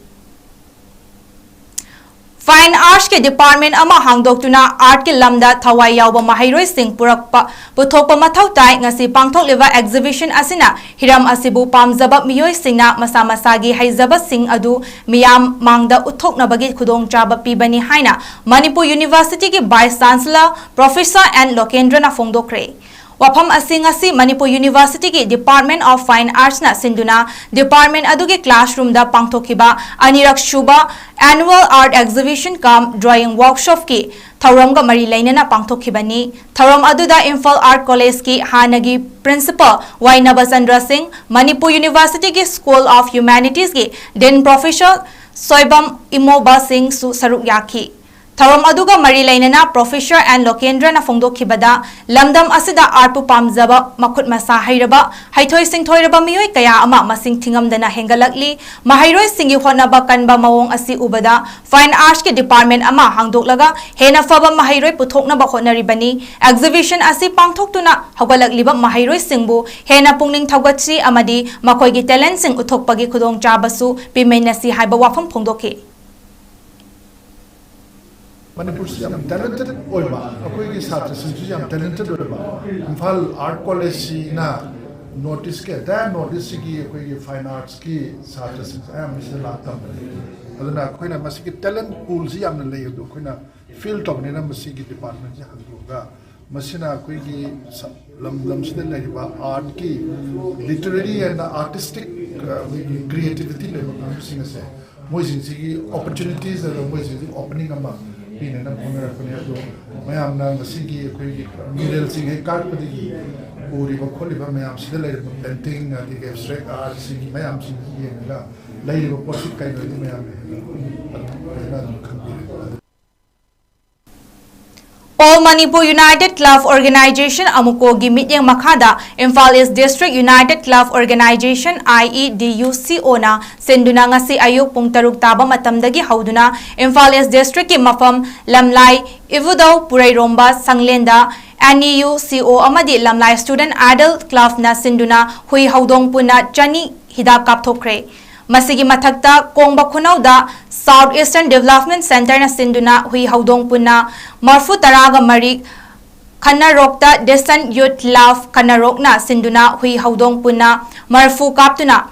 Fine Artsꯀꯤ department ꯑꯃ ꯍꯥꯡꯗꯣꯛꯇꯨꯅ artꯀꯤ ꯂꯝꯗ ꯊꯋꯥꯏ ꯌꯥꯎꯕ ꯃꯍꯩꯔꯣꯏꯁꯤꯡ ꯄꯨꯔꯛꯄ, ꯄꯨꯊꯣꯛꯄ ꯃꯊꯧ ꯇꯥꯏ꯫ ꯉꯁꯤ ꯄꯥꯡꯊꯣꯛꯂꯤꯕ exhibition ꯑꯁꯤꯅ ꯍꯤꯔꯝ ꯑꯁꯤꯕꯨ ꯄꯥꯝꯖꯕ ꯃꯤꯑꯣꯏꯁꯤꯡꯅ ꯃꯁꯥ ꯃꯁꯥꯒꯤ ꯍꯩꯖꯕꯁꯤꯡ ꯑꯗꯨ ꯃꯤꯌꯥꯝ ꯃꯥꯡꯗ ꯎꯠꯊꯣꯛꯅꯕꯒꯤ ꯈꯨꯗꯣꯡꯆꯥꯕ ꯄꯤꯕꯅꯤ ꯍꯥꯏꯅ Manipur Universityꯒꯤ Vice Chancellor Professor N ꯂꯣꯀꯦꯟꯗ꯭ꯔꯅ ꯐꯣꯡꯗꯣꯛꯈ꯭ꯔꯦ꯫ ꯋꯥꯐꯝ ꯑꯁꯤ ꯉꯁꯤ ꯃꯅꯤꯄꯨꯔ ꯌꯨꯅꯤꯚꯔꯁꯤꯇꯤꯒꯤ Department of Fine Artsꯅ ꯁꯤꯟꯗꯨꯅ department ꯑꯗꯨꯒꯤ classroomꯗ ꯄꯥꯡꯊꯣꯛꯈꯤꯕ ꯑꯅꯤꯔꯛ ꯁꯨꯕ Annual Art Exhibition cum Drawing Workshopꯀꯤ ꯊꯧꯔꯝꯒ ꯃꯔꯤ ꯂꯩꯅꯅ ꯄꯥꯡꯊꯣꯛꯈꯤꯕꯅꯤ꯫ ꯊꯧꯔꯝ ꯑꯗꯨꯗ ꯏꯝꯐꯥꯜ Art Collegeꯀꯤ ꯍꯥꯟꯅꯒꯤ principal ꯋꯥꯏ ꯅꯕꯆꯟꯗ꯭ꯔ ꯁꯤꯡ, ꯃꯅꯤꯄꯨꯔ ꯌꯨꯅꯤꯚꯔꯁꯤꯇꯤꯒꯤ School of Humanitiesꯀꯤ Dean Professor Soibam ꯏꯃꯣꯕ ꯁꯤꯡꯁꯨ ꯁꯔꯨꯛ ꯌꯥꯈꯤ꯫ ꯊꯧꯔꯝ ꯑꯗꯨꯒ ꯃꯔꯤ ꯂꯩꯅꯅ Professor ꯑꯦꯟ ꯂꯣꯀꯦꯟꯗ꯭ꯔꯅ ꯐꯣꯡꯗꯣꯛꯈꯤꯕꯗ, ꯂꯝꯗꯝ ꯑꯁꯤꯗ artꯄꯨ ꯄꯥꯝꯖꯕ, ꯃꯈꯨꯠ ꯃꯁꯥ ꯍꯩꯔꯕ, ꯍꯩꯊꯣꯏ ꯁꯤꯡꯊꯣꯏꯔꯕ ꯃꯤꯑꯣꯏ ꯀꯌꯥ ꯑꯃ ꯃꯁꯤꯡ ꯊꯤꯉꯝꯗꯅ ꯍꯦꯟꯒꯠꯂꯛꯂꯤ꯫ ꯃꯍꯩꯔꯣꯏꯁꯤꯡꯒꯤ ꯍꯣꯠꯅꯕ ꯀꯟꯕ ꯃꯑꯣꯡ ꯑꯁꯤ ꯎꯕꯗ, Fine Artsꯀꯤ department ꯑꯃ ꯍꯥꯡꯗꯣꯛꯂꯒ ꯍꯦꯟꯅ ꯐꯕ ꯃꯍꯩꯔꯣꯏ ꯄꯨꯊꯣꯛꯅꯕ ꯍꯣꯠꯅꯔꯤꯕꯅꯤ꯫ Exhibition ꯑꯁꯤ ꯄꯥꯡꯊꯣꯛꯇꯨꯅ ꯍꯧꯒꯠꯂꯛꯂꯤꯕ ꯃꯍꯩꯔꯣꯏꯁꯤꯡꯕꯨ ꯍꯦꯟꯅ ꯄꯨꯛꯅꯤꯡ ꯊꯧꯒꯠꯁꯤ ꯑꯃꯗꯤ ꯃꯈꯣꯏꯒꯤ talentꯁꯤꯡ ꯎꯠꯊꯣꯛꯄꯒꯤ ꯈꯨꯗꯣꯡꯆꯥꯕꯁꯨ ꯄꯤꯃꯤꯟꯅꯁꯤ ꯍꯥꯏꯕ ꯋꯥꯐꯝ ꯐꯣꯡꯗꯣꯛꯈꯤ꯫ ꯃꯅꯤꯄꯨꯔꯁꯤ ꯌꯥꯝ talented ꯑꯣꯏꯕ, ꯑꯩꯈꯣꯏꯒꯤ ꯁꯥꯇ꯭ꯔꯁꯤꯡꯁꯨ ꯌꯥꯝ talented ꯑꯣꯏꯕ, Imphal Art Collegeꯁꯤꯅ North Eastꯀꯤ, entire North Eastꯁꯤꯒꯤ ꯑꯩꯈꯣꯏꯒꯤ Fine Artsꯀꯤ ꯁꯥꯇ꯭ꯔꯁꯤꯡꯁꯦ ꯑꯌꯥꯝꯕꯁꯤꯗ ꯂꯥꯛ ꯇꯝꯕꯅꯤ꯫ ꯑꯗꯨꯅ ꯑꯩꯈꯣꯏꯅ ꯃꯁꯤꯒꯤ talent poolꯁꯤ ꯌꯥꯝꯅ ꯂꯩ, ꯑꯗꯨ ꯑꯩꯈꯣꯏꯅ feel ꯇꯧꯕꯅꯤꯅ ꯃꯁꯤꯒꯤ departmentꯁꯤ ꯍꯥꯡꯗꯣꯛꯑꯒ ꯃꯁꯤꯅ ꯑꯩꯈꯣꯏꯒꯤ ꯁ-, ꯂꯝꯗꯝꯁꯤꯗ ꯂꯩꯔꯤꯕ artꯀꯤ, literary and artistic, ꯑ, ꯑꯩꯈꯣꯏꯒꯤ creativity ꯂꯩꯕ ꯀꯥꯡꯕꯨꯁꯤꯡ ꯑꯁꯦ ꯃꯣꯏꯁꯤꯡꯁꯤꯒꯤ opportunities ꯑꯗ ꯃꯣꯏꯁꯤꯡꯁꯤ opening ꯑꯃ ꯄꯤꯅꯅꯕ ꯍꯣꯠꯅꯔꯛꯄꯅꯤ꯫ ꯑꯗꯣ ꯃꯌꯥꯝꯅ ꯉꯁꯤꯒꯤ ꯑꯩꯈꯣꯏꯒꯤ muralꯁꯤꯡ ꯍꯦꯛ ꯀꯥꯔꯛꯄꯗꯒꯤ ꯎꯔꯤꯕ ꯈꯣꯠꯂꯤꯕ ꯃꯌꯥꯝꯁꯤꯗ ꯂꯩꯔꯤꯕ painting ꯑꯗꯒꯤ abstract artꯁꯤꯡ ꯃꯌꯥꯝꯁꯤꯡ ꯌꯦꯡꯉꯒ ꯂꯩꯔꯤꯕ ꯄꯣꯠꯁꯤ ꯀꯩꯅꯣꯗꯤ ꯃꯌꯥꯝꯅ ꯍꯦꯟꯅ ꯑꯗꯨꯝ ꯐꯖꯅ ꯑꯗꯨꯝ ꯈꯪꯕꯤꯔꯦ꯫ All Manipur United Club Organization, ꯑꯃꯨꯀꯣꯒꯤ ꯃꯤꯠꯌꯦꯡ ꯃꯈꯥꯗ Imphal East District United Club Organization, I E D U C O ꯅ ꯁꯤꯟꯗꯨꯅ ꯉꯁꯤ ꯑꯌꯨꯛ ꯄꯨꯡ ꯇꯔꯨꯛ ꯇꯥꯕ ꯃꯇꯝꯗꯒꯤ ꯍꯧꯗꯨꯅ ꯏꯝꯐꯥꯜ East Districtꯀꯤ ꯃꯐꯝ ꯂꯝꯂꯥꯏ ꯏꯕꯨꯙꯧ ꯄꯨꯔꯩꯔꯣꯝꯕ ꯁꯪꯂꯦꯟꯗ N E U C O ꯑꯃꯗꯤ ꯂꯝꯂꯥꯏ Student Idol Clubꯅ ꯁꯤꯟꯗꯨꯅ ꯍꯨꯏ ꯍꯧꯗꯣꯡ ꯄꯨꯟꯅ ꯆꯅꯤ ꯍꯤꯗꯥꯛ ꯀꯥꯞꯊꯣꯛꯈ꯭ꯔꯦ꯫ ꯃꯁꯤꯒꯤ ꯃꯊꯛꯇ ꯀꯣꯡꯕ ꯈꯨꯅꯧꯗ South Eastern Development Centreꯅ ꯁꯤꯟꯗꯨꯅ ꯍꯨꯏ ꯍꯧꯗꯣꯡ ꯄꯨꯟꯅ ꯃꯔꯐꯨ ꯇꯔꯥꯒ ꯃꯔꯤ, ꯈꯟꯅꯔꯣꯛꯇ Descent Youth Club ꯈꯟꯅꯔꯣꯛꯅ ꯁꯤꯟꯗꯨꯅ ꯍꯨꯏ ꯍꯧꯗꯣꯡ ꯄꯨꯟꯅ ꯃꯔꯐꯨ ꯀꯥꯞꯇꯨꯅ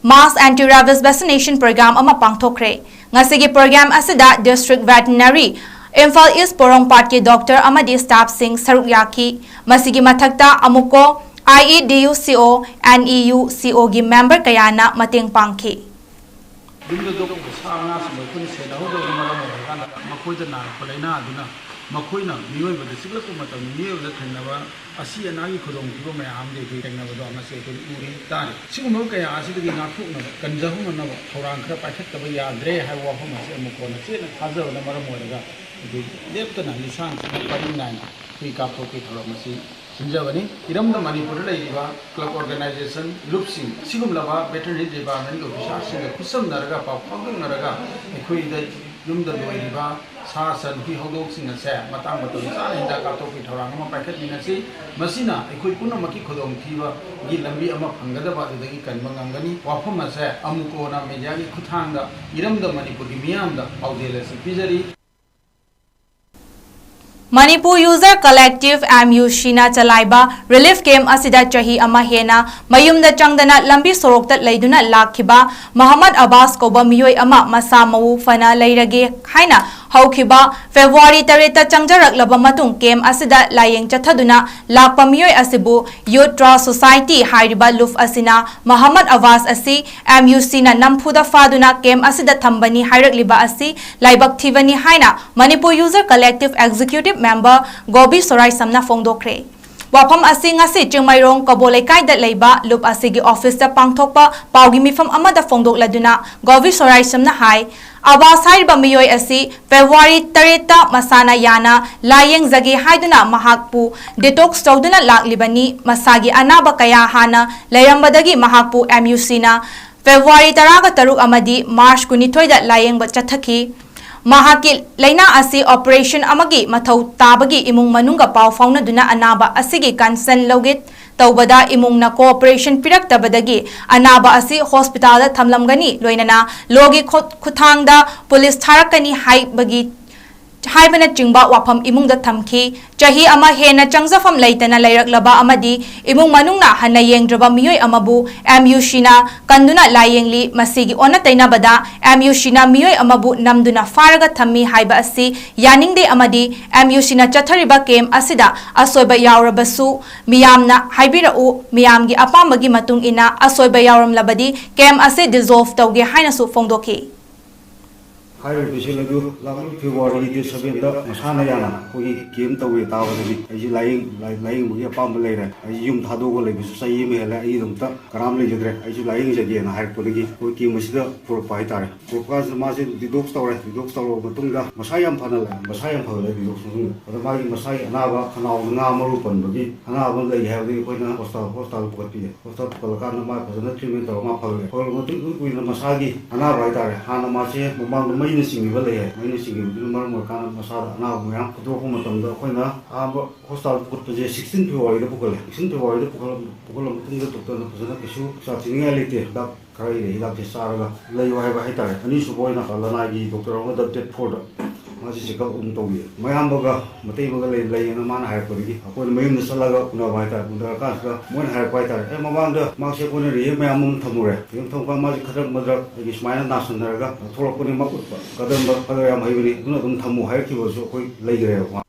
Mass Anti-Rabies Vaccination Program ꯑꯃ ꯄꯥꯡꯊꯣꯛꯈ꯭ꯔꯦ꯫ ꯉꯁꯤꯒꯤ program ꯑꯁꯤꯗ District Veterinary ꯏꯝꯐꯥꯜ ꯏꯁ ꯄꯣꯔꯣꯝꯄꯥꯠꯀꯤ ꯗꯣꯛꯇꯔ ꯑꯃꯗꯤ ꯁ꯭ꯇꯥꯐꯁꯤꯡ ꯁꯔꯨꯛ ꯌꯥꯈꯤ꯫ ꯃꯁꯤꯒꯤ ꯃꯊꯛꯇ ꯑꯃꯨꯀꯣ, IEDUCO, NEUCOꯒꯤ ꯃꯦꯝꯕꯔ ꯀꯌꯥꯅ ꯃꯇꯦꯡ ꯄꯥꯡꯈꯤ꯫ ꯌꯨꯝꯗ ꯌꯣꯛꯄ ꯁꯥ ꯉꯥꯁꯤꯡꯗꯣ ꯑꯩꯈꯣꯏꯅ ꯁꯦꯟꯅꯍꯧꯗꯕꯅ ꯃꯔꯝ ꯑꯣꯏꯔꯀꯥꯟꯗ ꯃꯈꯣꯏꯗ ꯅꯥꯔꯛꯄ ꯂꯥꯏꯅꯥ ꯑꯗꯨꯅ ꯃꯈꯣꯏꯅ ꯃꯤꯑꯣꯏꯕꯗ ꯆꯤꯛꯂꯛꯄ ꯃꯇꯝꯗ ꯃꯤꯑꯣꯏꯕꯗ ꯊꯦꯡꯅꯕ ꯑꯁꯤ ꯑꯅꯥꯒꯤ ꯈꯨꯗꯣꯡꯊꯤꯕ ꯃꯌꯥꯝ ꯑꯃꯗꯤ ꯑꯩꯈꯣꯏ ꯊꯦꯡꯅꯕꯗꯣ ꯉꯁꯤ ꯑꯩꯈꯣꯏ ꯎꯔꯤ ꯇꯥꯔꯤ꯫ ꯁꯤꯒꯨꯝꯂꯕ ꯀꯌꯥ ꯑꯁꯤꯗꯒꯤ ꯉꯥꯛꯊꯣꯛꯅꯕ, ꯀꯟꯖꯍꯧꯅꯅꯕ ꯊꯧꯔꯥꯡ ꯈꯔ ꯄꯥꯏꯈꯠꯇꯕ ꯌꯥꯗ꯭ꯔꯦ ꯍꯥꯏꯕ ꯋꯥꯐꯝ ꯑꯁꯤ ꯑꯃꯨꯛ ꯀꯣꯟꯅ ꯆꯦꯠꯅ ꯊꯥꯖꯕꯅ ꯃꯔꯝ ꯑꯣꯏꯔꯒ ꯑꯩꯈꯣꯏ ꯂꯦꯞꯇꯅ ꯂꯤꯁꯥꯡ ꯁꯤꯠꯅ ꯄꯔꯤꯡ ꯅꯥꯏꯅ ꯍꯨꯏ ꯀꯥꯞꯊꯣꯛꯄꯒꯤ ꯊꯧꯔꯝ ꯑꯁꯤ ꯁꯤꯟꯖꯕꯅꯤ꯫ ꯏꯔꯝꯗꯝ ꯃꯅꯤꯄꯨꯔꯗ ꯂꯩꯔꯤꯕ club organization, ꯂꯨꯞꯁꯤꯡ, ꯑꯁꯤꯒꯨꯝꯂꯕ veterinary departmentꯀꯤ officerꯁꯤꯡꯒ ꯈꯨꯠꯁꯝꯅꯔꯒ, ꯄꯥꯎ ꯐꯥꯎꯗꯣꯛꯅꯔꯒ ꯑꯩꯈꯣꯏꯗ ꯌꯨꯝꯗ ꯂꯣꯏꯔꯤꯕ ꯁꯥ ꯁꯟ, ꯍꯨꯏ ꯍꯧꯗꯣꯡꯁꯤꯡ ꯑꯁꯦ ꯃꯇꯥꯡ ꯃꯇꯝ ꯆꯥꯅ ꯍꯤꯗꯥꯛ ꯀꯥꯞꯊꯣꯛꯄꯒꯤ ꯊꯧꯔꯥꯡ ꯑꯃ ꯄꯥꯏꯈꯠꯃꯤꯟꯅꯁꯤ꯫ ꯃꯁꯤꯅ ꯑꯩꯈꯣꯏ ꯄꯨꯝꯅꯃꯛꯀꯤ ꯈꯨꯗꯣꯡꯊꯤꯕꯒꯤ ꯂꯝꯕꯤ ꯑꯃ ꯐꯪꯒꯗꯕ ꯑꯗꯨꯗꯒꯤ ꯀꯟꯕ ꯉꯝꯒꯅꯤ꯫ ꯋꯥꯐꯝ ꯑꯁꯦ ꯑꯃꯨꯛ ꯀꯣꯟꯅ mediaꯒꯤ ꯈꯨꯠꯊꯥꯡꯗ ꯏꯔꯝꯗꯝ ꯃꯅꯤꯄꯨꯔꯒꯤ ꯃꯤꯌꯥꯝꯗ ꯄꯥꯎꯖꯦꯜ ꯑꯁꯤ ꯄꯤꯖꯔꯤ꯫ ꯃꯅꯤꯄꯨꯔ ꯌꯨꯖꯔ ꯀꯂꯦꯛꯇꯤꯚ, MUCꯅ ꯆꯂꯥꯏꯕ relief camp ꯑꯁꯤꯗ ꯆꯍꯤ ꯑꯃ ꯍꯦꯟꯅ ꯃꯌꯨꯝꯗ ꯆꯪꯗꯅ ꯂꯝꯕꯤ ꯁꯣꯔꯣꯛꯇ ꯂꯩꯗꯨꯅ ꯂꯥꯛꯈꯤꯕ ꯃꯍꯃꯗ ꯑꯕꯥꯁ ꯀꯧꯕ ꯃꯤꯑꯣꯏ ꯑꯃ ꯃꯁꯥ ꯃꯎ ꯐꯅ ꯂꯩꯔꯒꯦ ꯍꯥꯏꯅ ꯍꯧꯈꯤꯕ ꯐꯦꯕ꯭ꯔꯨꯋꯥꯔꯤ ꯇꯔꯦꯠꯇ ꯆꯪꯖꯔꯛꯂꯕ ꯃꯇꯨꯡ camp ꯑꯁꯤꯗ ꯂꯥꯌꯦꯡ ꯆꯠꯊꯗꯨꯅ ꯂꯥꯛꯄ ꯃꯤꯑꯣꯏ ꯑꯁꯤꯕꯨ Youth Trust Society ꯍꯥꯏꯔꯤꯕ ꯂꯨꯞ ꯑꯁꯤꯅ ꯃꯍꯃꯗ ꯑꯕꯥꯁ ꯑꯁꯤ MUCꯅ ꯅꯝꯐꯨꯗ ꯐꯥꯗꯨꯅ camp ꯑꯁꯤꯗ ꯊꯝꯕꯅꯤ ꯍꯥꯏꯔꯛꯂꯤꯕ ꯑꯁꯤ ꯂꯥꯏꯕꯛ ꯊꯤꯕꯅꯤ ꯍꯥꯏꯅ ꯃꯅꯤꯄꯨꯔ ꯌꯨꯖꯔ ꯀꯂꯦꯛꯇꯤꯚ executive member ꯒꯣꯕꯤ ꯁꯣꯔꯥꯏꯁꯝꯅ ꯐꯣꯡꯗꯣꯛꯈ꯭ꯔꯦ꯫ ꯋꯥꯐꯝ ꯑꯁꯤ ꯉꯁꯤ ꯆꯤꯡꯃꯩꯔꯣꯡ ꯀꯕꯣ ꯂꯩꯀꯥꯏꯗ ꯂꯩꯕ ꯂꯨꯞ ꯑꯁꯤꯒꯤ officeꯇ ꯄꯥꯡꯊꯣꯛꯄ ꯄꯥꯎꯒꯤ ꯃꯤꯐꯝ ꯑꯃꯗ ꯐꯣꯡꯗꯣꯛꯂꯗꯨꯅ ꯒꯣꯕꯤ ꯁꯣꯔꯥꯏꯁꯝꯅ ꯍꯥꯏ, ꯑꯕꯥꯁ ꯍꯥꯏꯔꯤꯕ ꯃꯤꯑꯣꯏ ꯑꯁꯤ ꯐꯦꯕ꯭ꯔꯨꯋꯥꯔꯤ ꯇꯔꯦꯠꯇ ꯃꯁꯥꯅ ꯌꯥꯅ ꯂꯥꯏꯌꯦꯡꯖꯒꯦ ꯍꯥꯏꯗꯨꯅ ꯃꯍꯥꯛꯄꯨ detox ꯇꯧꯗꯨꯅ ꯂꯥꯛꯂꯤꯕꯅꯤ꯫ ꯃꯁꯥꯒꯤ ꯑꯅꯥꯕ ꯀꯌꯥ ꯍꯥꯟꯅ ꯂꯩꯔꯝꯕꯗꯒꯤ ꯃꯍꯥꯛꯄꯨ MUCꯅ ꯐꯦꯕ꯭ꯔꯨꯋꯥꯔꯤ ꯇꯔꯥꯒ ꯇꯔꯨꯛ ꯑꯃꯗꯤ ꯃꯥꯔꯆ ꯀꯨꯟꯅꯤꯊꯣꯏꯗ ꯂꯥꯌꯦꯡꯕ ꯆꯠꯊꯈꯤ꯫ ꯃꯍꯥꯛꯀꯤ ꯂꯥꯏꯅꯥ ꯑꯁꯤ operation ꯑꯃꯒꯤ ꯃꯊꯧ ꯇꯥꯕꯒꯤ ꯏꯃꯨꯡ ꯃꯅꯨꯡꯒ ꯄꯥꯎ ꯐꯥꯎꯅꯗꯨꯅ ꯑꯅꯥꯕ ꯑꯁꯤꯒꯤ consent ꯂꯧꯒꯦ ꯇꯧꯕꯗ ꯏꯃꯨꯡꯅ cooperation ꯄꯤꯔꯛꯇꯕꯗꯒꯤ ꯑꯅꯥꯕ ꯑꯁꯤ hospitalꯗ ꯊꯝꯂꯝꯒꯅꯤ, ꯂꯣꯏꯅꯅ lawꯒꯤ ꯈꯨꯠ-, ꯈꯨꯠꯊꯥꯡꯗ police ꯊꯥꯔꯛꯀꯅꯤ ꯍꯥꯏꯕꯒꯤ ꯍꯥꯏꯕꯅꯆꯤꯡꯕ ꯋꯥꯐꯝ ꯏꯃꯨꯡꯗ ꯊꯝꯈꯤ꯫ ꯆꯍꯤ ꯑꯃ ꯍꯦꯟꯅ ꯆꯪꯖꯐꯝ ꯂꯩꯇꯅ ꯂꯩꯔꯛꯂꯕ ꯑꯃꯗꯤ ꯏꯃꯨꯡ ꯃꯅꯨꯡꯅ ꯍꯟꯅ ꯌꯦꯡꯗ꯭ꯔꯕ ꯃꯤꯑꯣꯏ ꯑꯃꯕꯨ MUCꯅ ꯀꯟꯗꯨꯅ ꯂꯥꯌꯦꯡꯂꯤ꯫ ꯃꯁꯤꯒꯤ ꯑꯣꯟꯅ ꯇꯩꯅꯕꯗ MUCꯅ ꯃꯤꯑꯣꯏ ꯑꯃꯕꯨ ꯅꯝꯗꯨꯅ ꯐꯥꯔꯒ ꯊꯝꯃꯤ ꯍꯥꯏꯕ ꯑꯁꯤ ꯌꯥꯅꯤꯡꯗꯦ ꯑꯃꯗꯤ MUCꯅ ꯆꯠꯊꯔꯤꯕ camp ꯑꯁꯤꯗ ꯑꯁꯣꯏꯕ ꯌꯥꯎꯔꯕꯁꯨ ꯃꯤꯌꯥꯝꯅ ꯍꯥꯏꯕꯤꯔꯛꯎ, ꯃꯤꯌꯥꯝꯒꯤ ꯑꯄꯥꯝꯕꯒꯤ ꯃꯇꯨꯡ ꯏꯟꯅ ꯑꯁꯣꯏꯕ ꯌꯥꯎꯔꯝꯂꯕꯗꯤ camp ꯑꯁꯤ dissolve ꯇꯧꯒꯦ ꯍꯥꯏꯅꯁꯨ ꯐꯣꯡꯗꯣꯛꯈꯤ꯫ ꯍꯥꯏꯔꯤꯕ ꯄꯦꯁꯦꯟ ꯑꯗꯨ ꯂꯥꯛꯂꯤꯕ ꯐꯦꯕ꯭ꯔꯨꯋꯥꯔꯤꯒꯤ ꯗꯦꯠ ꯁꯕꯦꯟꯗ ꯃꯁꯥꯅ ꯌꯥꯅ ꯑꯩꯈꯣꯏꯒꯤ camp ꯇꯧꯋꯦ ꯇꯥꯕꯗꯒꯤ ꯑꯩꯁꯦ ꯂꯥꯏꯌꯦꯡ-, ꯂꯥꯏ-, ꯂꯥꯏꯌꯦꯡꯕꯒꯤ ꯑꯄꯥꯝꯕ ꯂꯩꯔꯦ꯫ ꯑꯩꯁꯦ ꯌꯨꯝ ꯊꯥꯗꯣꯛꯑꯒ ꯂꯩꯕꯁꯨ ꯆꯍꯤ ꯑꯃ ꯍꯦꯜꯂꯦ꯫ ꯑꯩꯒꯤꯗꯃꯛꯇ ꯀꯅꯥꯝ ꯂꯩꯖꯗ꯭ꯔꯦ꯫ ꯑꯩꯁꯨ ꯂꯥꯏꯌꯦꯡꯖꯒꯦꯅ ꯍꯥꯏꯔꯛꯄꯗꯒꯤ ꯑꯩꯈꯣꯏ camp ꯑꯁꯤꯗ ꯄꯨꯔꯛꯄ ꯍꯥꯏꯇꯥꯔꯦ꯫ ꯄꯨꯔꯛꯄ ꯀꯥꯟꯁꯤꯗ ꯃꯥꯁꯦ detox ꯇꯧꯔꯦ꯫ Detox ꯇꯧꯔꯕ ꯃꯇꯨꯡꯗ ꯃꯁꯥ ꯌꯥꯝ ꯐꯅ ꯂꯩ-, ꯃꯁꯥ ꯌꯥꯝ ꯐꯒꯠꯂꯦ detox ꯃꯇꯨꯡꯗ꯫ ꯑꯗꯣ ꯃꯥꯒꯤ ꯃꯁꯥꯒꯤ ꯑꯅꯥꯕ ꯈꯅꯥꯎꯗ ꯉꯥ ꯃꯔꯨ ꯄꯟꯕꯒꯤ ꯑꯅꯥꯕ ꯑꯃ ꯂꯩ ꯍꯥꯏꯕꯗꯒꯤ ꯑꯩꯈꯣꯏꯅ hospital, hospital ꯄꯨꯈꯠꯄꯤꯌꯦ꯫ Hospital ꯄꯨꯈꯠꯂꯀꯥꯟꯗ ꯃꯥ ꯐꯖꯅ treatment ꯇꯧꯔꯒ ꯃꯥ ꯐꯒꯠꯂꯦ꯫ ꯐꯒꯠꯂꯕ ꯃꯇꯨꯡ ꯏꯀꯨꯏ ꯀꯨꯏꯅ ꯃꯁꯥꯒꯤ ꯑꯅꯥꯕ ꯍꯥꯏꯇꯥꯔꯦ, ꯍꯥꯟꯅ ꯃꯥꯁꯦ ꯃꯃꯥꯡꯗ ꯃꯩꯅ ꯆꯤꯡꯈꯤꯕ ꯂꯩ ꯍꯥꯏ꯫ ꯃꯩꯅ ꯆꯤꯡꯈꯤꯕꯗꯨꯅ ꯃꯔꯝ ꯑꯣꯏꯔꯀꯥꯟꯗ ꯃꯁꯥꯗ ꯑꯅꯥꯕ ꯃꯌꯥꯝ ꯐꯨꯗꯣꯔꯛꯄ ꯃꯇꯝꯗ ꯑꯩꯈꯣꯏꯅ ꯑꯍꯥꯟꯕ hospital ꯄꯨꯈꯠꯄꯁꯦ sixteen Februaryꯗ ꯄꯨꯈꯠꯂꯦ꯫ Sixteen Februaryꯗ ꯄꯨꯈꯠꯂ-, ꯄꯨꯈꯠꯂꯕ ꯃꯇꯨꯡꯗ doctorꯅ ꯐꯖꯅ ꯀꯩꯁꯨ ꯄꯩꯁꯥ ꯊꯤꯅꯤꯡꯉꯥꯏ ꯂꯩꯇꯦ, ꯍꯤꯗꯥꯛ ꯈꯔ ꯏꯔꯦ, ꯍꯤꯗꯥꯛꯁꯦ ꯆꯥꯔꯒ ꯂꯩꯌꯨ ꯍꯥꯏꯕ ꯍꯥꯏꯇꯥꯔꯦ꯫ ꯑꯅꯤꯁꯨꯕ ꯑꯣꯏꯅ ꯂꯅꯥꯏꯒꯤ doctor ꯑꯃꯗ date fourꯗ ꯃꯥꯁꯤ checkup ꯑꯃꯨꯛ ꯇꯧꯕꯤꯌꯦ꯫ ꯃꯌꯥꯝꯕꯒ ꯃꯇꯩꯃꯒ ꯂꯩ-, ꯂꯩꯌꯦꯅ ꯃꯥꯅ ꯍꯥꯏꯔꯛꯄꯗꯒꯤ ꯑꯩꯈꯣꯏꯅ ꯃꯌꯨꯝꯗ ꯆꯠꯂꯒ ꯎꯅꯕ ꯍꯥꯏꯇꯥꯔꯦ꯫ ꯎꯅꯔꯀꯥꯟꯁꯤꯗ ꯃꯣꯏꯅ ꯍꯥꯏꯔꯛꯄ ꯍꯥꯏꯇꯥꯔꯦ, "ꯑꯦ, ꯃꯃꯥꯡꯗ ꯃꯥꯁꯦ ꯑꯩꯈꯣꯏꯅ rehab ꯃꯌꯥꯝ ꯑꯃ ꯊꯝꯃꯨꯔꯦ꯫ Rehab ꯊꯝꯃꯀꯥꯟꯗ ꯃꯥꯁꯦ ꯈꯗ꯭ꯔꯛ ꯃꯗ꯭ꯔꯛ ꯑꯩꯒꯤ ꯁꯨꯃꯥꯏꯅ ꯅꯥꯁꯟꯅꯔꯒ ꯊꯣꯛꯂꯛꯄꯅꯤ, ꯃꯥ ꯎꯠꯄ ꯀꯗꯝꯕ ꯈꯔ ꯌꯥꯝ ꯍꯩꯕꯅꯤ, ꯑꯗꯨꯅ ꯑꯗꯨꯝ ꯊꯝꯃꯨ" ꯍꯥꯏꯔꯛꯈꯤꯕꯁꯨ ꯑꯩꯈꯣꯏ ꯂꯩꯈ꯭ꯔꯦꯕ꯫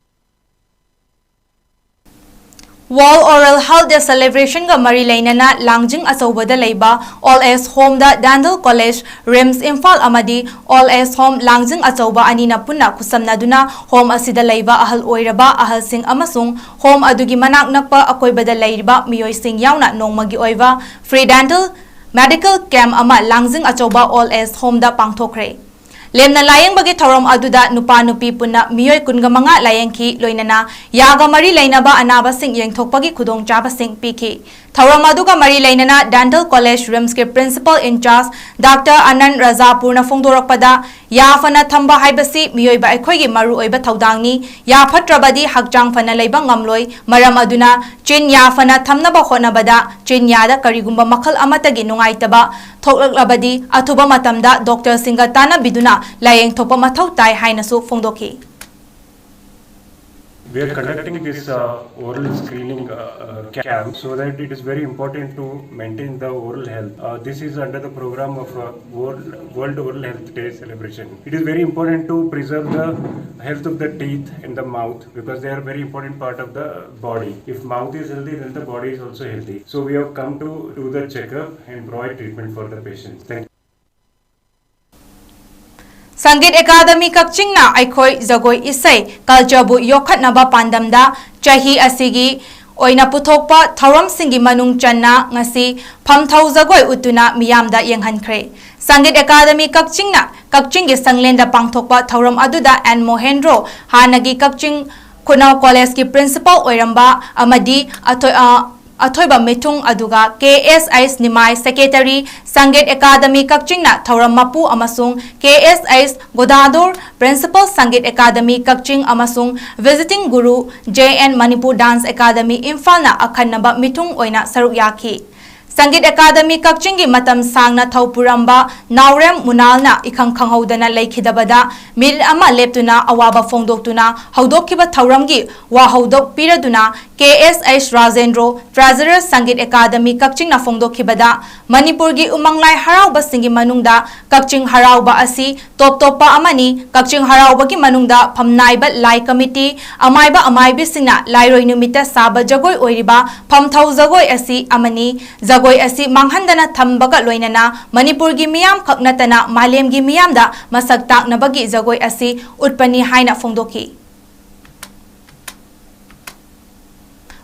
World Oral Health Day celebrationꯒ ꯃꯔꯤ ꯂꯩꯅꯅ ꯂꯥꯡꯖꯤꯡ ꯑꯆꯧꯕꯗ ꯂꯩꯕ Old Age Homeꯗ Dental College, RIMS Imphal ꯑꯃꯗꯤ Old Age Home ꯂꯥꯡꯖꯤꯡ ꯑꯆꯧꯕ ꯑꯅꯤꯅ ꯄꯨꯟꯅ ꯈꯨꯠꯁꯝꯅꯗꯨꯅ home ꯑꯁꯤꯗ ꯂꯩꯕ ꯑꯍꯜ ꯑꯣꯏꯔꯕ ꯑꯍꯜꯁꯤꯡ ꯑꯃꯁꯨꯡ home ꯑꯗꯨꯒꯤ ꯃꯅꯥꯛ ꯅꯛꯄ ꯑꯀꯣꯏꯕꯗ ꯂꯩꯔꯤꯕ ꯃꯤꯑꯣꯏꯁꯤꯡ ꯌꯥꯎꯅ ꯅꯣꯡꯃꯒꯤ ꯑꯣꯏꯕ free dental medical camp ꯑꯃ ꯂꯥꯡꯖꯤꯡ ꯑꯆꯧꯕ Old Age Homeꯗ ꯄꯥꯡꯊꯣꯛꯈ꯭ꯔꯦ꯫ ꯂꯦꯝꯅ ꯂꯥꯌꯦꯡꯕꯒꯤ ꯊꯧꯔꯝ ꯑꯗꯨꯗ ꯅꯨꯄꯥ ꯅꯨꯄꯤ ꯄꯨꯟꯅ ꯃꯤꯑꯣꯏ ꯀꯨꯟꯒ ꯃꯉꯥ ꯂꯥꯌꯦꯡꯈꯤ, ꯂꯣꯏꯅꯅ ꯌꯥꯒ ꯃꯔꯤ ꯂꯩꯅꯕ ꯑꯅꯥꯕꯁꯤꯡ ꯌꯦꯡꯊꯣꯛꯄꯒꯤ ꯈꯨꯗꯣꯡꯆꯥꯕꯁꯤꯡ ꯄꯤꯈꯤ꯫ ꯊꯧꯔꯝ ꯑꯗꯨꯒ ꯃꯔꯤ ꯂꯩꯅꯅ Dental College RIMSꯀꯤ principal in-charge Doctor ꯑꯅꯟ ꯔꯖꯥꯄꯨꯔꯅ ꯐꯣꯡꯗꯣꯔꯛꯄꯗ, ꯌꯥ ꯐꯅ ꯊꯝꯕ ꯍꯥꯏꯕꯁꯤ ꯃꯤꯑꯣꯏꯕ ꯑꯩꯈꯣꯏꯒꯤ ꯃꯔꯨꯑꯣꯏꯕ ꯊꯧꯗꯥꯡꯅꯤ꯫ ꯌꯥ ꯐꯠꯇ꯭ꯔꯕꯗꯤ ꯍꯛꯆꯥꯡ ꯐꯅ ꯂꯩꯕ ꯉꯝꯂꯣꯏ꯫ ꯃꯔꯝ ꯑꯗꯨꯅ ꯆꯤꯟ ꯌꯥ ꯐꯅ ꯊꯝꯅꯕ ꯍꯣꯠꯅꯕꯗ ꯆꯤꯟ ꯌꯥꯗ ꯀꯔꯤꯒꯨꯝꯕ ꯃꯈꯜ ꯑꯃꯠꯇꯒꯤ ꯅꯨꯡꯉꯥꯏꯇꯕ ꯊꯣꯛꯂꯛꯂꯕꯗꯤ ꯑꯊꯨꯕ ꯃꯇꯝꯗ doctorꯁꯤꯡꯒ ꯇꯥꯟꯅꯕꯤꯗꯨꯅ ꯂꯥꯌꯦꯡꯊꯣꯛꯄ ꯃꯊꯧ ꯇꯥꯏ ꯍꯥꯏꯅꯁꯨ ꯐꯣꯡꯗꯣꯛꯈꯤ꯫ We are conducting this uh, oral screening uh, uh, camp so that it is very important to maintain the oral health. Uh, this is under the program of uh, World, World Oral Health Day celebration. It is very important to preserve the health of the teeth and the mouth because they are a very important part of the body. If mouth is healthy, then the body is also healthy. So we have come to do the checkup and provide treatment for the patients. Thank you. Sangeet academy ꯀꯛꯆꯤꯡꯅ ꯑꯩꯈꯣꯏ ꯖꯒꯣꯏ ꯏꯁꯩ ꯀꯜꯆꯔꯕꯨ ꯌꯣꯛꯈꯠꯅꯕ ꯄꯥꯟꯗꯝꯗ ꯆꯍꯤ ꯑꯁꯤꯒꯤ ꯑꯣꯏꯅ ꯄꯨꯊꯣꯛꯄ ꯊꯧꯔꯝꯁꯤꯡꯒꯤ ꯃꯅꯨꯡ ꯆꯟꯅ ꯉꯁꯤ ꯐꯝꯊꯧ ꯖꯒꯣꯏ ꯎꯠꯇꯨꯅ ꯃꯤꯌꯥꯝꯗ ꯌꯦꯡꯍꯟꯈ꯭ꯔꯦ꯫ ꯁꯪꯒꯤꯠ ꯑꯦꯀꯥꯗꯃꯤ ꯀꯛꯆꯤꯡꯅ ꯀꯛꯆꯤꯡꯒꯤ ꯁꯪꯂꯦꯟꯗ ꯄꯥꯡꯊꯣꯛꯄ ꯊꯧꯔꯝ ꯑꯗꯨꯗ ꯑꯦꯟ ꯃꯣꯍꯦꯟꯗ꯭ꯔꯣ, ꯍꯥꯟꯅꯒꯤ ꯀꯛꯆꯤꯡ ꯈꯨꯅꯧ ꯀꯣꯂꯦꯖꯀꯤ ꯄ꯭ꯔꯤꯟꯁꯤꯄꯥꯜ ꯑꯣꯏꯔꯝꯕ ꯑꯃꯗꯤ ꯑꯊꯣꯏ-, ꯑ, ꯑꯊꯣꯏꯕ ꯃꯤꯊꯨꯡ, ꯑꯗꯨꯒ K S H Nimai secretary, Sangeet academy ꯀꯛꯆꯤꯡꯅ ꯊꯧꯔꯝ ꯃꯄꯨ ꯑꯃꯁꯨꯡ K S H Gadadhar, principal Sangeet academy Kakching ꯑꯃꯁꯨꯡ visiting guru, J N Manipur dance academy ꯏꯝꯐꯥꯜꯅ ꯑꯈꯟꯅꯕ ꯃꯤꯊꯨꯡ ꯑꯣꯏꯅ ꯁꯔꯨꯛ ꯌꯥꯈꯤ꯫ ꯁꯪꯒꯤꯠ ꯑꯦꯀꯥꯗꯃꯤ ꯀꯛꯆꯤꯡꯒꯤ ꯃꯇꯝ ꯁꯥꯡꯅ ꯊꯧ ꯄꯨꯔꯝꯕ ꯅꯥꯎꯔꯦꯝ ꯃꯨꯅꯥꯜꯅ ꯏꯈꯪ ꯈꯪꯍꯧꯗꯅ ꯂꯩꯈꯤꯗꯕꯗ ꯃꯤꯅꯤꯠ ꯑꯃ ꯂꯦꯞꯇꯨꯅ ꯑꯋꯥꯕ ꯐꯣꯡꯗꯣꯛꯇꯨꯅ ꯍꯧꯗꯣꯛꯈꯤꯕ ꯊꯧꯔꯝꯒꯤ ꯋꯥꯍꯧꯗꯣꯛ ꯄꯤꯔꯗꯨꯅ ꯀꯦ ꯑꯦꯁ ꯑꯩꯆ ꯔꯥꯖꯦꯟꯗ꯭ꯔꯣ, ꯇ꯭ꯔꯦꯖꯔꯔ, ꯁꯪꯒꯤꯠ ꯑꯦꯀꯥꯗꯃꯤ ꯀꯛꯆꯤꯡꯅ ꯐꯣꯡꯗꯣꯛꯈꯤꯕꯗ, ꯃꯅꯤꯄꯨꯔꯒꯤ ꯎꯃꯪ ꯂꯥꯏ ꯍꯔꯥꯎꯕꯁꯤꯡꯒꯤ ꯃꯅꯨꯡꯗ ꯀꯛꯆꯤꯡ ꯍꯔꯥꯎꯕ ꯑꯁꯤ ꯇꯣꯞ ꯇꯣꯞꯄ ꯑꯃꯅꯤ꯫ ꯀꯛꯆꯤꯡ ꯍꯔꯥꯎꯕꯒꯤ ꯃꯅꯨꯡꯗ ꯐꯝꯅꯥꯏꯕ ꯂꯥꯏ ꯀꯃꯤꯇꯤ, ꯑꯃꯥꯏꯕ ꯑꯃꯥꯏꯕꯤꯁꯤꯡꯅ ꯂꯥꯏꯔꯣꯏ ꯅꯨꯃꯤꯠꯇ ꯁꯥꯕ ꯖꯒꯣꯏ ꯑꯣꯏꯔꯤꯕ ꯐꯝꯊꯧ ꯖꯒꯣꯏ ꯑꯁꯤ ꯑꯃꯅꯤ꯫ ꯖꯒꯣꯏ ꯑꯁꯤ ꯃꯥꯡꯍꯟꯗꯅ ꯊꯝꯕꯒ ꯂꯣꯏꯅꯅ ꯃꯅꯤꯄꯨꯔꯒꯤ ꯃꯤꯌꯥꯝ ꯈꯛ ꯅꯠꯇꯅ ꯃꯥꯂꯦꯝꯒꯤ ꯃꯤꯌꯥꯝꯗ ꯃꯁꯛ ꯇꯥꯛꯅꯕꯒꯤ ꯖꯒꯣꯏ ꯑꯁꯤ ꯎꯠꯄꯅꯤ ꯍꯥꯏꯅ ꯐꯣꯡꯗꯣꯛꯈꯤ꯫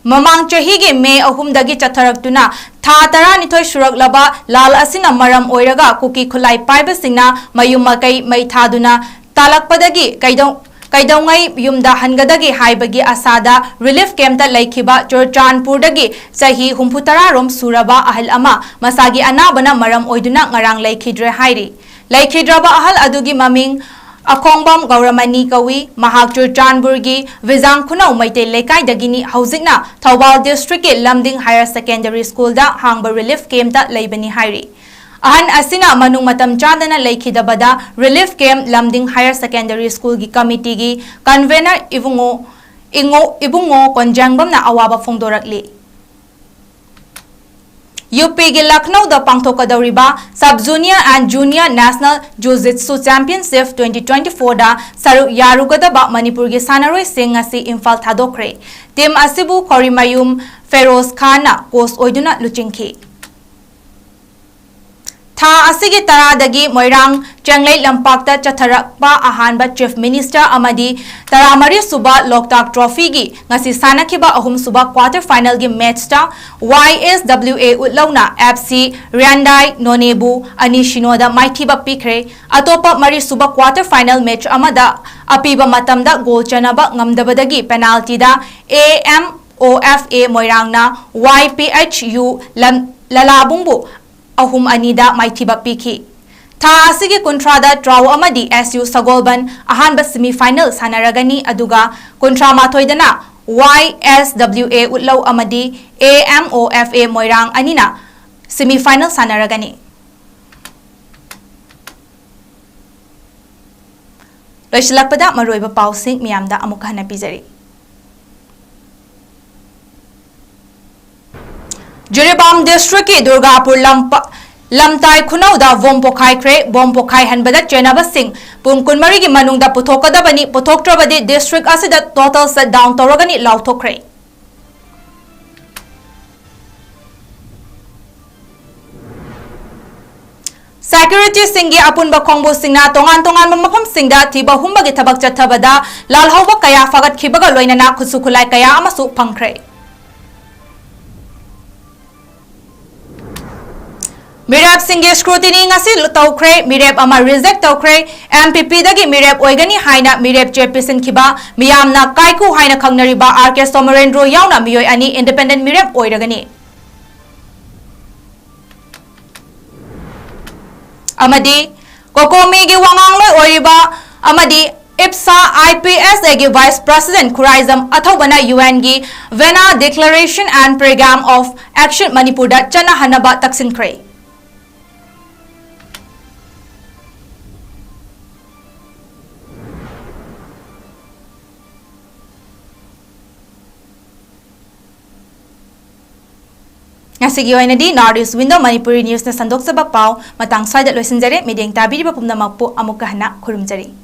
ꯃꯃꯥꯡ ꯆꯍꯤꯒꯤ ꯃꯦ ꯑꯍꯨꯝꯗꯒꯤ ꯆꯠꯊꯔꯛꯇꯨꯅ ꯊꯥ ꯇꯔꯥꯅꯤꯊꯣꯏ ꯁꯨꯔꯛꯂꯕ ꯂꯥꯜ ꯑꯁꯤꯅ ꯃꯔꯝ ꯑꯣꯏꯔꯒ ꯀꯨꯀꯤ ꯈꯨꯠꯂꯥꯏ ꯄꯥꯏꯕꯁꯤꯡꯅ ꯃꯌꯨꯝ ꯃꯀꯩ ꯃꯩ ꯊꯥꯗꯨꯅ ꯇꯥꯜꯂꯛꯄꯗꯒꯤ ꯀꯩꯗꯧ-, ꯀꯩꯗꯧꯉꯩ ꯌꯨꯝꯗ ꯍꯟꯒꯗꯒꯦ ꯍꯥꯏꯕꯒꯤ ꯑꯁꯥꯗ ꯔꯤꯂꯤꯐ ꯀꯦꯝꯞꯇ ꯂꯩꯈꯤꯕ ꯆꯨꯔꯆꯥꯟꯄꯨꯔꯗꯒꯤ ꯆꯍꯤ ꯍꯨꯝꯐꯨꯇꯔꯥ ꯔꯣꯝ ꯁꯨꯔꯕ ꯑꯍꯜ ꯑꯃ ꯃꯁꯥꯒꯤ ꯑꯅꯥꯕꯅ ꯃꯔꯝ ꯑꯣꯏꯗꯨꯅ ꯉꯔꯥꯡ ꯂꯩꯈꯤꯗ꯭ꯔꯦ ꯍꯥꯏꯔꯤ꯫ ꯂꯩꯈꯤꯗ꯭ꯔꯕ ꯑꯍꯜ ꯑꯗꯨꯒꯤ ꯃꯃꯤꯡ ꯑꯈꯣꯡꯕꯝ ꯒꯧꯔꯃꯅꯤ ꯀꯧꯏ꯫ ꯃꯍꯥꯛ ꯆꯨꯔꯆꯥꯟꯄꯨꯔꯒꯤ ꯕꯤꯖꯥꯡ ꯈꯨꯅꯧ ꯃꯩꯇꯩ ꯂꯩꯀꯥꯏꯗꯒꯤꯅꯤ꯫ ꯍꯧꯖꯤꯛꯅ ꯊꯧꯕꯥꯜ ꯗꯤꯁꯇ꯭ꯔꯤꯛꯀꯤ ꯂꯝꯗꯤꯡ ꯍꯥꯌꯔ ꯁꯦꯀꯦꯟꯗꯔꯤ ꯁ꯭ꯀꯨꯜꯗ ꯍꯥꯡꯕ ꯔꯤꯂꯤꯐ ꯀꯦꯝꯞꯇ ꯂꯩꯕꯅꯤ ꯍꯥꯏꯔꯤ꯫ ꯑꯍꯟ ꯑꯁꯤꯅ ꯃꯅꯨꯡ ꯃꯇꯝ ꯆꯥꯗꯅ ꯂꯩꯈꯤꯗꯕꯗ ꯔꯤꯂꯤꯐ ꯀꯦꯝꯞ ꯂꯝꯗꯤꯡ ꯍꯥꯌꯔ ꯁꯦꯀꯦꯟꯗꯔꯤ ꯁ꯭ꯀꯨꯜꯒꯤ ꯀꯃꯤꯇꯤꯒꯤ ꯀꯟꯚꯦꯅꯔ ꯏꯕꯨꯡꯉꯣ ꯏꯉꯣ-, ꯏꯕꯨꯡꯉꯣ ꯀꯣꯟꯖꯥꯡꯕꯝꯅ ꯑꯋꯥꯕ ꯐꯣꯡꯗꯣꯔꯛꯂꯤ꯫ ꯌꯨ ꯄꯤꯒꯤ ꯂꯈꯅꯧꯗ ꯄꯥꯡꯊꯣꯛꯀꯗꯧꯔꯤꯕ Sub Junior and Junior National Jiu Jitsu Championship twenty twenty-fourꯗ ꯁꯔꯨꯛ ꯌꯥꯔꯨꯒꯗꯕ ꯃꯅꯤꯄꯨꯔꯒꯤ ꯁꯥꯟꯅꯔꯣꯏꯁꯤꯡ ꯉꯁꯤ ꯏꯝꯐꯥꯜ ꯊꯥꯗꯣꯛꯈ꯭ꯔꯦ꯫ ꯇꯤꯝ ꯑꯁꯤꯕꯨ ꯈꯧꯔꯤꯃꯌꯨꯝ ꯐꯦꯔꯣꯖ ꯈꯥꯟꯅ ꯀꯣꯆ ꯑꯣꯏꯗꯨꯅ ꯂꯨꯆꯤꯡꯈꯤ꯫ ꯊꯥ ꯑꯁꯤꯒꯤ ꯇꯔꯥꯗꯒꯤ ꯃꯣꯏꯔꯥꯡ ꯆꯦꯡꯂꯩ ꯂꯝꯄꯥꯛꯇ ꯆꯠꯊꯔꯛꯄ ꯑꯍꯥꯟꯕ Chief Minister ꯑꯃꯗꯤ ꯇꯔꯥꯃꯔꯤ ꯁꯨꯕ ꯂꯣꯛꯇꯥꯛ Trophyꯒꯤ ꯉꯁꯤ ꯁꯥꯟꯅꯈꯤꯕ ꯑꯍꯨꯝꯁꯨꯕ quarter finalꯒꯤ matchꯇ Y S W A ꯎꯠꯂꯧꯅ F C ꯔꯤꯌꯥꯟꯗꯥꯏ ꯅꯣꯅꯦꯕꯨ ꯑꯅꯤ ꯁꯤꯅꯣꯗ ꯃꯥꯏꯊꯤꯕ ꯄꯤꯈ꯭ꯔꯦ꯫ ꯑꯇꯣꯞꯄ ꯃꯔꯤꯁꯨꯕ quarter final match ꯑꯃꯗ ꯑꯄꯤꯕ ꯃꯇꯝꯗ goal ꯆꯟꯅꯕ ꯉꯝꯗꯕꯗꯒꯤ penaltyꯗ A M O F A ꯃꯣꯏꯔꯥꯡꯅ Y P H U ꯂꯝ-, ꯂꯂꯥꯕꯨꯡꯕꯨ ꯑꯍꯨꯝ ꯑꯅꯤꯗ ꯃꯥꯏꯊꯤꯕ ꯄꯤꯈꯤ꯫ ꯊꯥ ꯑꯁꯤꯒꯤ ꯀꯨꯟꯊ꯭ꯔꯥꯗ ꯇ꯭ꯔꯥꯎ ꯑꯃꯗꯤ S U ꯁꯒꯣꯜꯕꯟ ꯑꯍꯥꯟꯕ semi final ꯁꯥꯟꯅꯔꯒꯅꯤ, ꯑꯗꯨꯒ ꯀꯨꯟꯊ꯭ꯔꯥ ꯃꯥꯊꯣꯏꯗꯅ Y S W A ꯎꯠꯂꯧ ꯑꯃꯗꯤ A M O F A ꯃꯣꯏꯔꯥꯡ ꯑꯅꯤꯅ semi final ꯁꯥꯟꯅꯔꯒꯅꯤ꯫ ꯂꯣꯏꯁꯤꯜꯂꯛꯄꯗ ꯃꯔꯨꯑꯣꯏꯕ ꯄꯥꯎꯁꯤꯡ ꯃꯤꯌꯥꯝꯗ ꯑꯃꯨꯛ ꯍꯟꯅ ꯄꯤꯖꯔꯤ꯫ ꯖꯤꯔꯤꯕꯥꯝ districtꯀꯤ ꯗꯨꯔꯒꯥꯄꯨꯔ ꯂꯝꯄ-, ꯂꯝꯇꯥꯏ ꯈꯨꯅꯧꯗ bomb ꯄꯣꯈꯥꯏꯈ꯭ꯔꯦ꯫ Bomb ꯄꯣꯈꯥꯏꯍꯟꯕꯗ ꯆꯦꯟꯅꯕꯁꯤꯡ ꯄꯨꯡ ꯀꯨꯟꯃꯔꯤꯒꯤ ꯃꯅꯨꯡꯗ ꯄꯨꯊꯣꯛꯀꯗꯕꯅꯤ, ꯄꯨꯊꯣꯛꯇ꯭ꯔꯕꯗꯤ district ꯑꯁꯤꯗ total shutdown ꯇꯧꯔꯒꯅꯤ ꯂꯥꯎꯊꯣꯛꯈ꯭ꯔꯦ꯫ Securityꯁꯤꯡꯒꯤ ꯑꯄꯨꯟꯕ ꯈꯣꯡꯕꯨꯁꯤꯡꯅ ꯇꯣꯉꯥꯟ ꯇꯣꯉꯥꯟꯕ ꯃꯐꯝꯁꯤꯡꯗ ꯊꯤꯕ ꯍꯨꯝꯕꯒꯤ ꯊꯕꯛ ꯆꯠꯊꯕꯗ ꯂꯥꯜꯍꯧꯕ ꯀꯌꯥ ꯐꯒꯠꯈꯤꯕꯒ ꯂꯣꯏꯅꯅ ꯈꯨꯠꯁꯨ ꯈꯨꯠꯂꯥꯏ ꯀꯌꯥ ꯑꯃꯁꯨ ꯐꯪꯈ꯭ꯔꯦ꯫ ꯃꯤꯔꯦꯞꯁꯤꯡꯒꯤ scrutiny ꯉꯁꯤ ꯇꯧꯈ꯭ꯔꯦ꯫ ꯃꯤꯔꯦꯞ ꯑꯃ reject ꯇꯧꯈ꯭ꯔꯦ꯫ M P Pꯗꯒꯤ ꯃꯤꯔꯦꯞ ꯑꯣꯏꯒꯅꯤ ꯍꯥꯏꯅ ꯃꯤꯔꯦꯞ ꯆꯦ ꯄꯤꯁꯤꯟꯈꯤꯕ ꯃꯤꯌꯥꯝꯅ ꯀꯥꯏꯀꯨ ꯍꯥꯏꯅ ꯈꯪꯅꯔꯤꯕ R K ꯁꯣꯃꯔꯦꯟꯗ꯭ꯔꯣ ꯌꯥꯎꯅ ꯃꯤꯑꯣꯏ ꯑꯅꯤ independent ꯃꯤꯔꯦꯞ ꯑꯣꯏꯔꯒꯅꯤ꯫ ꯑꯃꯗꯤ COCOMIꯒꯤ ꯋꯥꯉꯥꯡꯂꯣꯏ ꯑꯣꯏꯔꯤꯕ ꯑꯃꯗꯤ IPSAꯒꯤ Vice President Khuraijam ꯑꯊꯧꯕꯅ UNꯒꯤ Vienna Declaration and Programme of Action ꯃꯅꯤꯄꯨꯔꯗ ꯆꯠꯅꯍꯟꯅꯕ ꯇꯛꯁꯤꯟꯈ꯭ꯔꯦ꯫ ꯉꯁꯤꯒꯤ ꯑꯣꯏꯅꯗꯤ North East Window Manipuri Newsꯅ ꯁꯟꯗꯣꯛꯆꯕ ꯄꯥꯎ ꯃꯇꯥꯡ ꯁ꯭ꯋꯥꯏꯗ ꯂꯣꯏꯁꯤꯟꯖꯔꯦ꯫ ꯃꯤꯠꯌꯦꯡ ꯇꯥꯕꯤꯔꯤꯕ ꯄꯨꯝꯅꯃꯛꯄꯨ ꯑꯃꯨꯛꯀ ꯍꯟꯅ ꯈꯨꯔꯨꯝꯖꯔꯤ꯫